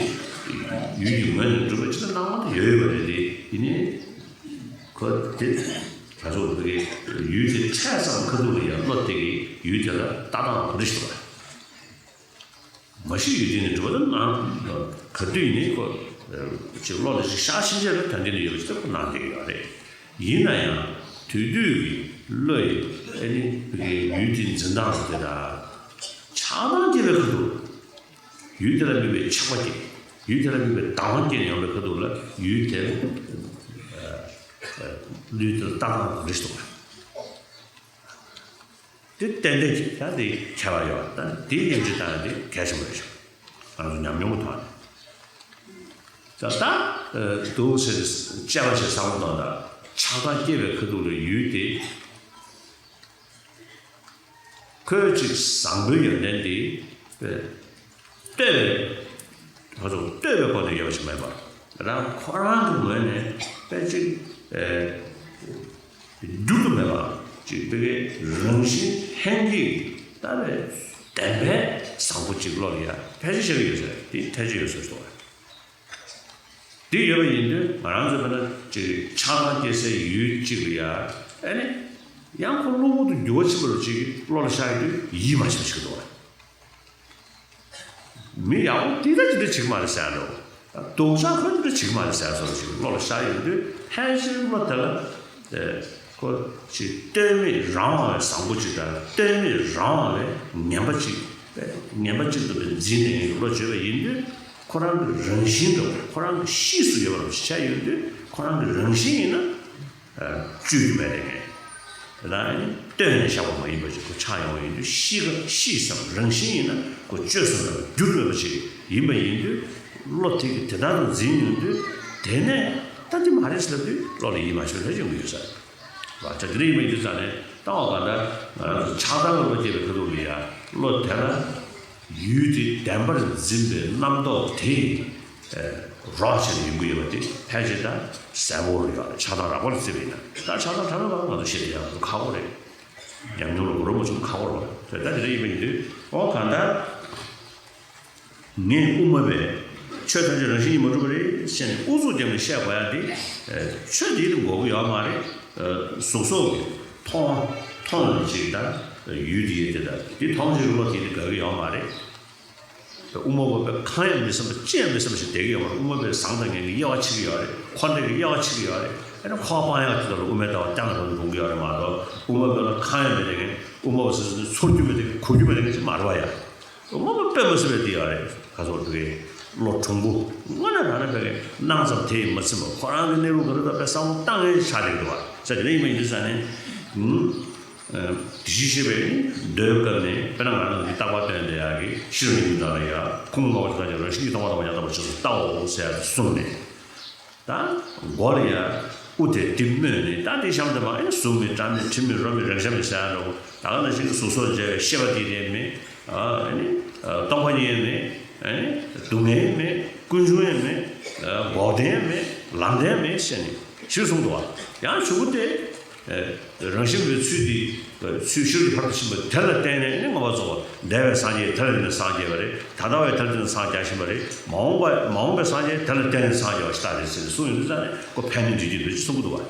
ཡུལ་གྱི་ངོས་ནས་གྲུབ་པ་ཅིག་ལ་སྣང་བ་དེ་ཡོད་ཡོད་པ་རེད་དེ། ཡིན་ནའི་ཁོ་དེ་ག་ཚོད་དེ་ཡུལ་དེ་འཕྲད་ཙམ་ཁ་ཐུག་ལ་ཡང་བློ་དེ་གིས་ཡུལ་དེ་ལ་ལྟ་སྟངས་ག་འདྲ་ཞིག་འདུག་ག་མ་གཞི་ཡུལ་དེ་ནི་གྲུབ་པ་དང་སྣང་། ག་དུས་ཡིན་ནའི་ཁོ་ཅིག་བློ་ལ་ཅིག་ཤར་ཕྱིན་ཆད་ལ་དོན་དེ་ནི་ཡོད་པ་ཅིག་ལྟ་བུ་སྣང་བསྡད་ཀྱི་ཡོད་རེད། ཡིན་ན་ཡང་དེ་དུས་ཀྱི་བློ་ཡི་ཨེ་ནི་ཡུལ་དེའི་འཛིན་སྟངས་དེ་དང་། ཆགས་སྡང་སྐྱེ་བའི་ཁ་ཐུག་ཡུལ་དེ་ལ་དམིགས་པའི་ཆགས་པ་སྐྱེ། ཡུལ་དེ་ལ་དམིགས་པའི་སྡང་བ་སྐྱེས་ནས་ཡོང་བའི་ཁ་ཐུག་ལ་ཡུལ་དེ་ལ་ལུས་དེ་ལ་ལྟ་སྟངས་ག་འདྲ་ཞིག་འདུག་ག་དེ་ཏན་ཏན་གྱིས་ཀྱང་དེ་ཁྱད་པར་ཡོད་པ་དང་། དེའི་སྙིང་བཅུད་དང་དེ་གལ་ཆེན་པོ་རེད་ཤག་ང་ཚོ་ཉམས་མྱོང་གི་ཐོག་ནས། ད་ལྟ་འདུག་ཟེར་ནས་དཔྱད་པ་བྱས་བསམ་བློ་གཏོང་དང་། ཆགས་སྡང་སྐྱེ་བའི་ཁ་ཐུག་ལ་ཡུལ་དེ། ཁོས་ཅིག་བཟང་པོའི་ཡོན་ཏན་དེ་ལྟོས་པའི། ཁོ་ཚོ་ལྟོས་པའི་སྒོ་ནས་ཡོད་པ་ཞིག་མེད་པར། རང་ཁོ་རང་གི་ངོས་ནས་དཔེ་ཅིག་ཨེ་འགྱུར་དུ་མེད་པ་ཅིག་དེ་གའི་རང་བཞིན་ལྷན་སྐྱེས་ལྟ་བུའི་བདེན་པའི་བཟང་པོ་ཅིག་བློ་ལ་ཡ་ཕལ་ཆེར་ཤར་གྱི་ཡོད་ས་རེད། དེ་ཐལ་ཆེར་ཡོད་ས་རེད་འདུག་ག་དེ་ཡོད་པ་ཡིན་དུས་ང་རང་ཚོ་དཔེར་ན་ཅིག་ཆགས་སྡང་སྐྱེ་སའི་ཡུལ་གཅིག་ལ་ཡ། ཨེ་ནི་ཡང་ཁོ་གློ་བུར་དུ་འགྱུར་བ་ཕྱིན་པ་རུ་ཅིག་བློ་ལ་ཤར་ཡོང་དུས་ཡིད་མ་ཆེས་པ་ཞིག་འདུག་ག་མི་ཡག་པོ་དེ་ལྟར་ཅི་འདྲ་བྱེད་ཀྱི་མ་རེད་ཟེར་འགྲོ། སྡུག་ཅག་ཁོ་དེ་འདྲ་བྱེད་ཀྱི་མ་རེད་ཟེར་བཟོ་འདྲ་ཞིག་བློ་ལ་ཤར་ཡོང་དུས། ཕལ་ཆེར་བློ་དེ་ལ་ཨེ་ཁོ་ཅིག་ལྟོས་མེད་རང་དབང་བའི་བཟང་པོ་ཅིག་དང་། ལྟོས་མེད་རང་དབང་བའི་ངན་པ་ཅིག་ངན་པ་ཅིག་ཏུ་འཛིན་ནས་བློ་བྱེད་པ་ཡིན་དུས། ཁོ་རང་གི་རང་བཞིན་འདྲ་བོ། ཁོ་རང་གི་གཤིས་སུ་ཡོད་པ་རུ་ཆགས་ཡོང་དུས། ཁོ་རང་གི་རང་བཞིན་ཡིན་ན། བཅོས་རྒྱུ་མེད་རེད་ངས། དེ་དག་ནི་བཏོན་ནས་བཞག་པ་མ་ཡིན་པ་ཅིག་ཁོ་ཆགས་ཡོང་བ་ཡིན་དུས། གཤིས་ཀ་གཤིས་སམ་རང་བཞིན་ཡིན་ན་ཁོ་བཅོས་སུ་མེད་པ། འགྱུར་མེད་པ་ཅིག་ཡིན་པ་ཡིན་དུས། བློ་དེ་གིས་དེ་ལྟར་དུ་འཛིན་ཡོང་དུས། དེ་ནས་ད་འདི་མ་རེད་ཟེར་ལབ་དུས་བློ་ལ་ཡིད་མ་ཆེས་པ་ཡོང་གི་ཡོད་ས་རེད། བ་ཅག་དེ་འདྲ་ཡིན་པ་ཡིན་དུས་ཙང་ནས། ད་འོ་ག་འདྲ་ང་རང་ཚོ་ཆགས་སྡང་གི་བློ་སྐྱེ་བའི་ཁ་ཐུག་ལ་ཡ། བློ་དེ་ལ་ཡུལ་དེ་བདེན་པར་འཛིན་པའི་རྣམ་རྟོག་དེ་རོགས་བྱས་ནས་ཡོང་གི་ཡོད་པ་དེ་ཕལ་ཆེར་ད་གསལ་པོ་རེད་ཡོད་རེད། ཆགས་སྡང་རགས་པ་ལ་བརྩིས་པ་ཡིན་ན། ད་ཆགས་སྡང་ཕྲ་མོའི་སྐབས་ལ་ང་ཚོ་བཤད་ཡག་ཁག་པོ་རེད། ཉམས་མྱོང་ལ་གོ་རིམ་པ་ཚུན་ཁག་པོ་རེད། དེ་ད་དེ་འདྲ་ཡིན་པ་ཡིན་དུས། འོ་གང་ལྟར་ངས་དབུ་མ་པའི་ཆོས་ཐམས་ཅད་རང་བཞིན་གྱིས་མ་གྲུབ་པ་རེད་ཟེར་ནས་ཨུ་ཚུགས་བརྒྱབ་ནས་བཤད་དགོས་ཡ་དེ། ཆོས་དེ་དེ་འགོག་གི་ཡོད་མ་རེད། གཟུགས་སོགས་ཀྱིས་མཐོང་མཐོང་ཡོང་ཅིག་དང་། ཡུལ་དེ་དེ་དང་དེ་མཐོང་ཅིག་བློ་དེ་དེ་དགའ་གི་ཡོད་མ་རེད། དབུ་མ་པ་དཔེ་གང་ཡང་མི་སེམས་པ་ཅི་ཡང་མི་སེམས་པ་ཞིག་བསྡད་ཀྱི་ཡོད་མ་རེད། དབུ་མ་པས་བཟང་དང་ངན་གྱི་དབྱེ་བ་ཕྱེ་གི་ཡོད་རེད། འཁོར་འདས་ཀྱི་དབྱེ་བ་ཕྱེ་གི་ཡོད་རེད། ཨ་ནི་ཁོ་སྤང་ཡག་དེ་ལ་དབུ་མའི་ལྟ་བ་རྐྱང་རང་དུ་འགྲོ་གི་ཡོད་རེད་མ་གཏོགས། དབུ་མ་པ་ལ་གང་ཡང་མེད་དེ་ངན། དབུ་མ་པ་ཟེར་ཚུལ་ཚོར་རྒྱུ་མེད་དེ་ངན། གོ་རྒྱུ་མེད་དེ་ངན་ཅིག་མ་རེད་པ་ཡ། དབུ་མ་པ་དཔེ་མི་སྲིད་པའི་དེ་ཡོད་རེད། ག་ཚོད་དེ་བློ་གྲུང་པོ། དངོས་གནས་རང་རེད་པས་སྣང་ཙམ་དེ་ཡིས་མ་ཚིམ་པ། ཁོ་རང་གི་གནས་ལུགས་ག་རེ་ད་དཔེ་བསམ་བློ་བཏང་ཡས་ཆགས་བསྡད་ཀྱི་འདུག་བ། ཟེར་དེ་འདྲ་ཡིན་པ་ཡིན་དུས་ཙང་ནས། དེ་བཞིན་གཤེགས་པའི་མདོའི་སྐབས་ནས་དཔེར་ན་ང་རང་ཚོ་འདི་རྟག་པར་སྟོན་བསྡད་ཡག་གི་ཕྱི་རོལ་ཡུལ་དག་ལ་ཡང་ཁོང་ལྔ་པོ་དེ་དག་ཀྱང་རང་བཞིན་གྱིས་སྟོང་པ་དང་མ་ཡང་དག་པར་ཆོས་སུ་ལྟའོ་ཟེར་ཡག་གསུངས་ནས། ད་མགོ་ལ་ཡང་དབུ་དེ་འདི་སྨོས་ནས། ད་འདི་གཤམ་དུ་མ་ཨེ་གཟུགས་མེད་སྒྲ་མེད་དྲི་མེད་རོ་མེད་རེག་བྱ་མེད་ཟེར་ཡག་འདྲ་བོ། ད་ག་ནང་བཞིན་གྱི་གཟུགས་སོགས་བྱས་པའི་ཤེས་པ་དེ་དེ་མེད། ཨ་ནི་སྟོང་པ་ཉིད་མེད། ཨ་ནི་སྡུག་བསྔལ་མེད། ཀུན་འབྱུང་ཡང་མེད། འགོག་བདེན་ཡང་མེད། ལམ་བདེན་མེད་ཟེར་ནས་ཞེས་གསུངས་འདུག་བ། ཡང་གཞུག་གུ་དེ། རང་བཞིན་པའི་ཚུལ་དེ་ཚུལ་ཤུལ་གྱི་ཕར་དུ་ཕྱིན་པ་དེ་ལ་བརྟེན་ནས་ནི་མངོན་པར་རྫོགས་པ། འདས་པའི་སངས་རྒྱས་དེ་ལ་བརྟེན་ནས་སངས་རྒྱས་པ་རེད། ད་ལྟ་བའི་དེ་ལ་བརྟེན་ནས་སངས་རྒྱས་བཞིན་པ་རེད། མ་འོངས་པ་མ་འོངས་པའི་སངས་རྒྱས་དེ་ལ་བརྟེན་ནས་སངས་རྒྱས་པ་ཞིག་རྟགས་རེད་ཟེར་ནས་གསུངས་ཡོང་དུས་ཙང་ནས་ཁོ་ཕན་གནོད་འབྲས་རྒྱུ་འདུ་ཅེས་གསུང་གི་འདུག་བ།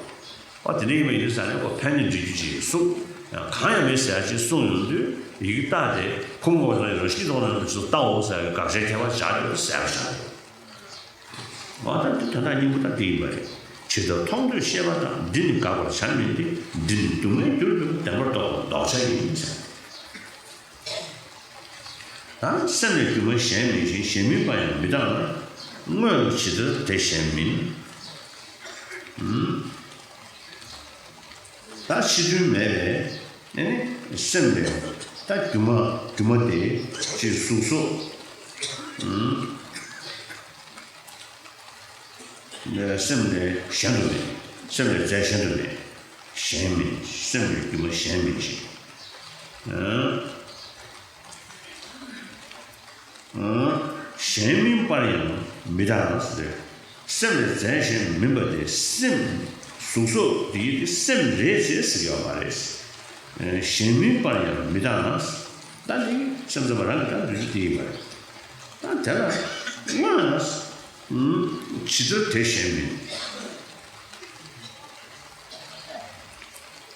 ཨ་དེ་འདྲ་ཡིན་པ་ཡིན་དུས་ཙང་ནས་ཁོ་ཕན་གནོད་འབྲས་རྒྱུ་ཅིག་གསུངས། གང་ཡང་མེད་ཟེར་ཡ་ཅིག་གསུངས་ཡོང་དུས་ཡི་གེ་རྟགས་དེ་ཁུངས་ངོ་བོ་རང་བཞིན་གྱི་ཐོག་ནས་ལྟ་འོ་ཟེར་བའི་དགག་བྱའི་ཁྱད་པར་བཞག་ཡོད་ཟེར་བ་བཞག་ཡོད། འོ་ད་འདི་དོན་དག་སྙིང་པོ་ད་འདི་ཡིན་པ་རེད། ཇི་ལྟར་མཐོང་ཐོས་ཤེས་པ་དང་། འདི་ནི་དགག་པར་བྱར་མིན་ཏེ། འདི་ནི་སྡུག་བསྔལ་གྱུར་པས་བདེན་པར་རྟོགས་པ་ལྡོག་བྱ་ཡིན་ཟེར། ད་སེམས་ལས་སྒྱུ་མ་གཞན་མིན་ཞིང་། གཞན་མིན་པར་ཡང་མི་རྟག་ན། དངོས་ལ་ཇི་ལྟར་དེ་གཞན་མིན། ད་ཕྱི་དོན་མེད་པས་ནི་སེམས་ལས་ད་སྒྱུ་མ་སྒྱུ་མ་དེ་ཅིག་གཟུགས་སོགས། སེམས་ལས་གཞན་དུ་མེད། སེམས་ལས་རྫས་གཞན་དུ་མེད། གཞན་མིན། སེམས་ལས་སྒྱུ་མ་གཞན་མིན་ཞིང་། གཞན་མིན་པར་ཡང་མི་རྟག་ཟེར། སེམས་ལས་རྫས་གཞན་མིན་པ་དེ་སེམས་གཟུགས་སོགས་དེ་ཡི་དེ་སེམས་རེད་ཅེས་ཟེར་ཡོད་མ་རེད། གཞན་མིན་པར་ཡང་མི་རྟག་ན། ད་ནི་སེམས་ཙམ་པ་རང་གི་ད་འདུས་རྒྱུ་དེ་ཡིན་པ་རེད། ད་དེ་ལ་དངོས་ན། ཇི་ལྟར་དེ་གཞན་མིན།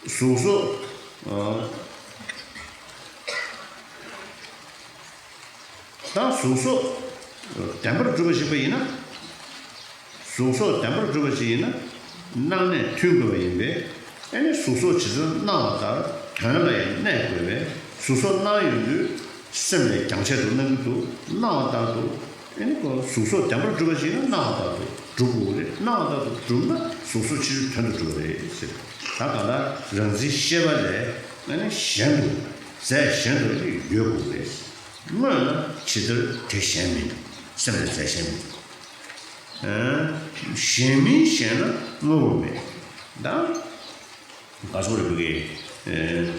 གཟུགས་སོགས། ད་གཟུགས་སོགས་བདེན་པར་གྲུབ་པ་ཞིག་པ་ཡིན་ན། གཟུགས་སོགས་བདེན་པར་གྲུབ་པ་ཞིག་ཡིན་ན། སྣང་གནས་མཐུན་དགོས་པ་ཡིན་པས། ཨེ་ནི་གཟུགས་སོགས་ཇི་ལྟར་སྣང་བ་ལྟར་དོན་ལ་ཡང་གནས་དགོས་པས། གཟུགས་སོགས་སྣང་ཡོང་དུས་སེམས་ལས་རྒྱང་ཆད་དུ་སྣང་གི་འདུག་སྣང་བ་ལྟར་དུ། ཨེ་ནི་ཁོ་གཟུགས་སོགས་བདེན་པར་གྲུབ་པ་ཞིག་ན་སྣང་བ་ལྟར་དུ་གྲུབ་དགོས་རེད། སྣང་བ་ལྟར་དུ་གྲུབ་ན་གཟུགས་སོགས་ཕྱི་རོལ་དོན་དུ་གྲུབ་པ་རེད་ཟེར། ད་གང་ལྟར་རང་འཛིན་ཤེས་པ་ལས་ཨེ་ནི་གཞན་དུ་རྫས་གཞན་དུ་ཡོད་དགོས་རེད། དངོས་ན་ཇི་ལྟར་དེ་གཞན་མིན། སེམས་ལས་རྫས་གཞན་མིན། གཞན་མིན་ཞེ་ན་དངོས་པོ་མེད། ད། དགའ་ཚོར་རེ་བུ་གིས།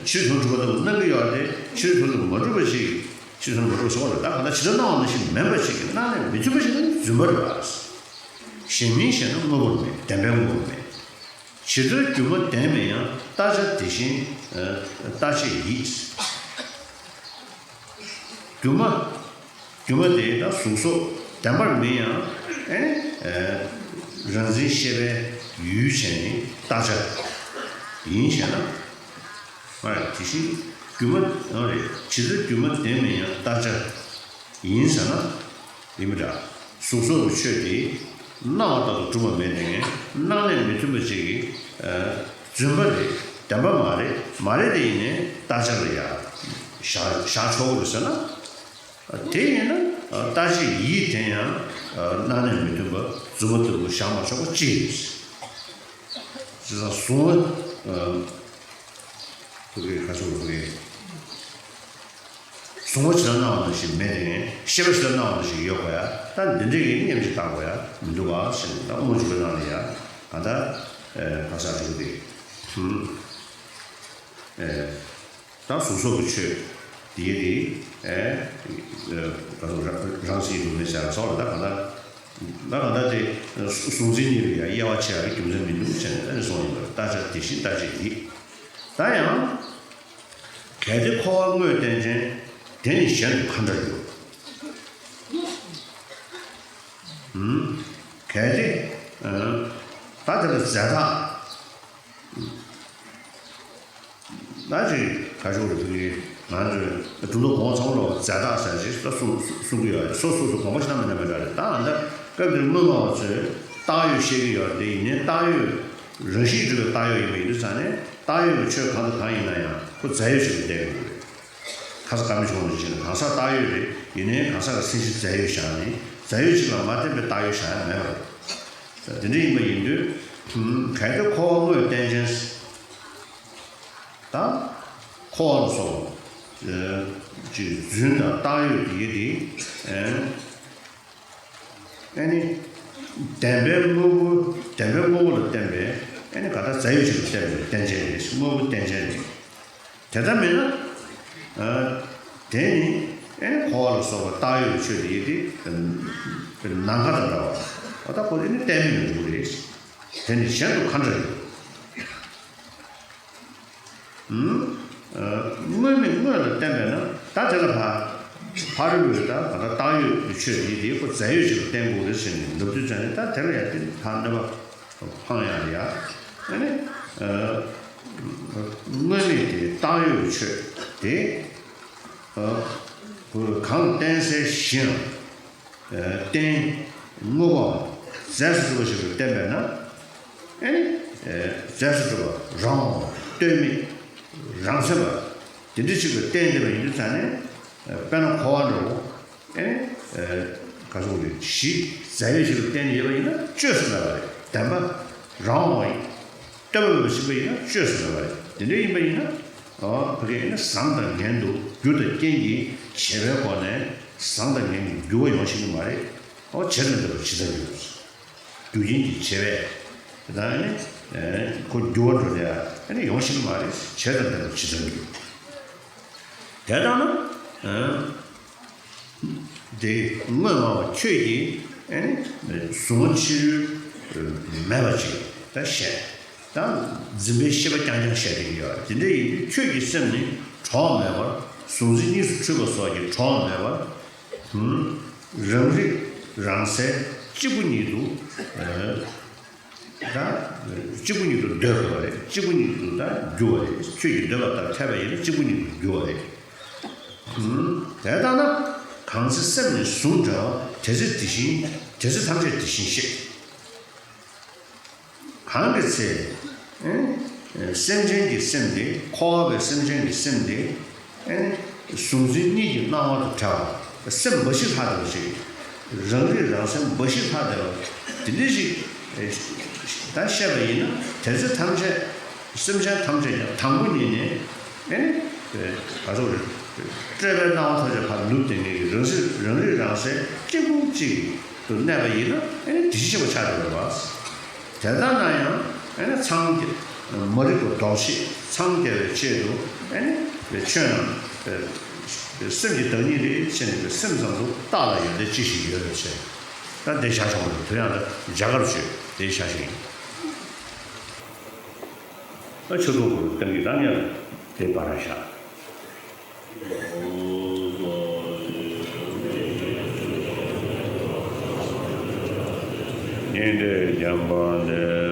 ཕྱིར་དོན་གྲུབ་པ་ལྟ་བུ་སྣང་གི་ཡོད་རེད་དེ། ཕྱིར་དོན་དུ་མ་གྲུབ་པ་ཞིག་ཕྱིར་དོན་མ་གྲུབ་པ་ཞིག་ཡོད་རེད། ད་གང་ལྟར་ཇི་ལྟར་སྣང་བ་ནང་བཞིན་མིན་པ་ཞིག་གི་སྣང་ནས་མི་མཐུན་པ་ཞིག་ནི་རྫུན་པ་རེད་པ། གཞན་མིན་ཞེ་ན་དངོས་པོར་མེད། བདེན་པའི་དངོས་པོར་མེད། ཇི་ལྟར་སྒྱུ་མ་བདེན་མིན་ཡང་། རྟག་ཆ་དེ་བཞིན་རྟག་ཆའི་ཡིད། སྒྱུ་མ། སྒྱུ་མ་དེ་ད་གཟུགས་སོགས་བདེན་པར་མིན་ཡང་། ཨེ། རང་འཛིན་ཤེས་པའི་ཡུལ་བྱས་ནས་རྟག་ཆ་ཡིན་ཞེ་ན། མ་རེད། དེ་བཞིན་སྒྱུ་མ་རེད། ཇི་ལྟར་སྒྱུ་མ་བདེན་མིན་ཡང་རྟག་ཆ་ཡིན་ཟེར་ན། ཡིན་མི་འདྲ། གཟུགས་སོགས་ཀྱི་ཆོས་དེ་སྣང་བ་ལྟར་དུ་གྲུབ་པ་མེད་དེ། སྣང་གནས་མི་མཐུན་པ་ཅིག་གིས། ཨ། རྫུན་པ་རེད། བདེན་པ་མ་རེད། མ་རེད་དེ་ཡིན་ནའི་རྟག་ཆ་ལ་ཡ་བཞག་བཞག་ཆོག་གི་རེད་ཟེར་ན། དེ་ཡིན་ན་རྟག་ཆའི་ཡིད་དེ་ཡང་སྣང་གནས་མི་མཐུན་པ་རྫུན་པ་ལྟ་བུ་བཞག་མ་ཆོག་པ་ཅི་ཡིན། བྱས་ཙང་གཟུང་བ། ཕ་གི་ཁ་ཕྱོགས་ཕ་གི། གཟུང་བ་ཇི་ལྟར་སྣང་བ་ནང་བཞིན་མེད་དེ། ཤེས་པ་ཇི་ལྟར་སྣང་བ་ནང་བཞིན་ཡོད་དགོས་ཡ། ད་འདི་འདྲའི་གི་མཉམ་གཅིག་བཏང་དགོས་ཡ་མི་འདུག་ག་ཟེར་ནས། ད་དབུ་མ་འཇུག་པའི་ནང་ལ་ཡ་གང་ལྟར་བག་ཆགས་འཇུག་སྟེ། ད་གཟུགས་སོགས་ཀྱི་ཆོས་དེ་དེ་ཨེ་རང་རང་སེམས་ཡིན་མིན་ཟེར་ཚོགས་ལ། ད་གང་ལྟར་ད་གང་ལྟར་དེ་གཟུང་འཛིན་གཉིས་ལ་ཡ་དབྱེ་བ་ཕྱེ་ཡ་རྒྱུ་མཚན་མི་འདུག་ཟེར་ནས་ཨ་ནི་གསུངས་ཡོད་པ་རེད། རྟག་ཆ་དེ་བཞིན་རྟག་ཆའི་ཡིད། ད་ཡང་། གལ་ཏེ་འཁོར་བ་དངོས་བསྟན་ཅན། དེ་ནི་གཞན་དུ་ག་འདྲར་འགྱུར། གལ་ཏེ། ད་དེ་ལ་རྫས་བཏགས། ད་ཅིག་ཁ་ཕྱོགས་རེ་ཕུལ་གྱི། ང་ཚོས་སྒྲུབ་ལུགས་གོང་ཚང་ལོ་རྫས་བཏགས་ཟེར་ཅིག་ད་གསུང་གསུང་གི་ཡོད་རེད། སོ་སོ་སོ་དགོངས་པ་ཞིག་བཏང་མི་ཉན་པའི་འདྲ་རེད། ད་ཨ་ད་སྐབས་འདིར་སྔོན་མ་བ་ཚོས་བཏགས་ཡོད་བཤད་ཀྱི་ཡོད་རེད། དེ་ཡིན་ནའི་བཏགས་ཡོད་རང་བཞིན་གྱིས་གྲུབ་པའི་བཏགས་ཡོད་ཡིན་པ་ཡིན་དུས་ཙང་ནས། བཏགས་ཡོད་ཀྱི་ཆོས་གང་དང་གང་ཡིན་ན་ཡང་ཁོ་རྫས་ཡོད་ཅིག་ལ་བལྟས་དགོས་ཀྱི་རེད། ཁ་ས་ཀ་མི་ཆུང་ནས་བྱས་ནས་གང་ཟག་བཏགས་ཡོད་རེད། ཡིན་ནའི་གང་ཟག་གི་མཚན་གཞི་རྫས་ཡོད་བཞག་ནས། རྫས་ཡོད་ཅིག་ལ་མ་བརྟེན་པའི་བཏགས་ཡོད་བཞག་ཡ་མེད་པ་རེད། དེ་འདྲ་ཡིན་པ་ཡིན་དུས། གལ་ཏེ་འཁོར་བ་དངོས་བསྟན་ཅན། ད་འཁོར་བ་ལ་སོགས་པ་ཅིག་རྫུན་དང་བཏགས་ཡོད་དེ་དེ། ཨེ་ནི། བདེན་པའི་དངོས་པོ། བདེན་པའི་དངོས་པོ་ལ་བརྟེན་པའི། ཨེ་ནི་ག་ད་རྫས་ཡོད་ཅིག་ལ་བརྟེན་པའི་བསྟན་བྱ་རེད། དངོས་པོ་བསྟན་བྱ་རེད། དེ་ལྟ་མིན་ན། ཨ། དེ་ནི་ཨེ་ནི་འཁོར་བ་ལ་སོགས་པ་བཏགས་ཡོད་ཀྱི་ཆོས་དེ་ཡིན་ཏེ། ནམ་མཁའ་དང་འདྲ་བ། འོ་ད་ཁོ་དེ་ནི་བརྟན་མིན་ལ་འགྲོ་གི་རེད། དེ་ནི་གཞན་དུ་ག་འདྲར་འགྱུར། ཨུམ། ཨ། དངོས་མེད་དངོས་ལ་བསྟན་པས་ན་ད་དེ་ལ་ཕ། ཕ་རོལ་པོས་ད་ག་ད་བཏགས་ཡོད་ཀྱི་ཆོས་ཡིན་དེ་ཁོ་རྫས་ཡོད་ཅིག་ལ་བསྟན་དགོས་རེད་ཟེར་ནས་ལབ་དུས་ཙང་ནས་ད་དེ་ལ་ཡང་དེ་ཕ་གནོད་པ་འཕང་ཡག་ཡ། ཨ་ནི། ཨ། དངོས་མེད་དེ་བཏགས་ཡོད་ཀྱི་ཆོས་དེ། ཨ། གང་ལ་བརྟེན་སའི་གཞི་ཡང་། རྟེན་དངོས་པོའམ་རྫས་སུ་གྲུབ་པ་ཞིག་ཏུ་བསྟན་པས་ན། ཨེ་ནི། རྫས་སུ་གྲུབ་པ་རང་དབང་ལྟོས་མེད། རང་མཚན་པ། དེ་འདྲ་ཞིག་ཏུ་བསྟན་བསྡད་པ་ཡིན་དུས་ཙང་ནས། དཔེར་ན་འཁོར་བ་འདྲ་བོ། ཨེ་ནི། ག་ཚོད་རེད། གཞི་རྫས་ཡོད་ཞིག་ཏུ་བསྟན་ཡོད་པ་ཡིན་ན་བཅོས་སུ་མེད་པ་རེད། བདེན་པ། རང་དབང་ཡིན། ལྟོས་མེད་པ་ཞིག་པ་ཡིན་ན་བཅོས་སུ་མེད་པ་རེད། དེ་འདྲ་ཡིན་པ་ཡིན་ན། ཨོ། ཕ་གི་ནི་བཟང་དང་ངན་དུ་རྒྱུ་དང་རྐྱེན་གྱིས་བྱས་པའི་སྒོ་ནས་བཟང་དང་ངན་གྱི་འགྱུར་བ་ཡོང་ཤེས་ཀྱི་མ་རེད། ཨོ། བྱས་དང་ལྡན་པར་ཇི་ལྟར་འགྱུར། རྒྱུ་རྐྱེན་གྱིས་བྱས་པས་ད་ནི་ཁོ་འགྱུར་བ་འགྲོ་ནས་ནི་ཡོང་ཤེས་ཀྱི་མ་རེད། བྱས་དང་ལྡན་པར་ཇི་ལྟར་འགྱུར། དེ་ལྟར་ན། དེ་དངོས་སྨྲ་བ་ཁྱོད་ཀྱིས་ཨེ་ནི་གཟུང་བ་ཕྱི་རོལ་མེད་པ་ཅིག་ད་བཤད། ད་འཛིན་པའི་ཤེས་པ་རྐྱང་རྐྱང་བཤད་བསྡད་ཀྱི་ཡོད། དེ་འདྲ་ཡིན་དུས་ཁྱོད་ཀྱི་སེམས་ནི་གྲོགས་མེད་པར་གཟུང་འཛིན་གཉིས་སུ་འཁྲུལ་པ་སོགས་ཀྱི་གྲོགས་མེད་པར། ཧུམ། རང་རིག་རང་གསལ་གཅིག་པུ་ཉིད་དུ། ཨེ། ད་གཅིག་པུ་ཉིད་དུ་འདོད་དགོས་པ་རེད། གཅིག་པུ་ཉིད་དུ་ད་འགྱུར་བ་རེད། ཁྱོད་ཀྱིས་འདོད་པ་ལྟར་འཐད་པ་ཡིན་ན་གཅིག་པུ་ཉིད་དུ་འགྱུར་བ་རེད། ཧུམ། དེ་ལྟ་ན། གང་ཚེ་སེམས་ནི་གཟུང་འདྲ་བ། དེ་ཚེ་དེ་བཞིན། དེ་ཚེ་ཐམས་ཅད་དེ་བཞིན་གཤེགས། གང་གི་ཚེ། ཨེ། སེམས་ཅན་གྱི་སེམས་དེ། འཁོར་བའི་སེམས་ཅན་གྱི་སེམས་དེ། ཨེ། གཟུང་འཛིན་གཉིས་ཀྱི་སྣང་བ་དང་བྲལ་བ། སེམས་འབའ་ཞིག་ལྷག་བསྡད་པ་ཞིག་རང་རིག་རང་གསལ་འབའ་ཞིག་ལྷག་བསྡད་པ། དེ་འདྲ་ཞིག་ད་བཤད་པ་ཡིན་ན། དེ་ཚེ་ཐམས་ཅད། སེམས་ཅན་ཐམས་ཅད་ཀྱང་དང་པོ་ཉིད་ནས་ཨེ་ནི་ག་ཚོད་རེད། སྤྲོས་པའི་སྣང་བ་ཐམས་ཅད་ཕར་ནུབ་སྟེ་ངེད་ཀྱི་རང་སེམས་རང་རིག་རང་གསལ་གཅིག་པུ་གཅིག་ཏུ་གནས་པ་ཡིན་ན་ཨེ་ནི་དེ་བཞིན་གཤེགས་པ་ཆགས་འགྲོ་བ་རེད་པ། དེ་ལྟར་ན་ཡང་ཨེ་ནི་འཚང་རྒྱ། མ་རིག་པ་ལྡོག་ཕྱིར་འཚང་རྒྱ་བའི་ཆེད་དུ་ཨེ་ནི་ཆོས་རྣམས་སེམས་ཀྱི་བདག་ཉིད་རེད་ཅེས་ནས་སེམས་ཙམ་དུ་བཏགས་ལ་ཡོན་ཏན་ཅི་ཞིག་ཡོད་པའི་ཕྱིར། ད་དེ་བཞག་ཆོག་མ་རེད། དེ་ཡང་ད་རྒྱ་གར་ཆོས་དེ་བཞག་ཞིག་ཡིན། ད་ཆོས་ཚོགས་ཀྱི་གཏམ་གྱི་ད་ངས་དེ་བར་བཞག། སྙིང་ཐིག་བརྒྱ་པ་འདི།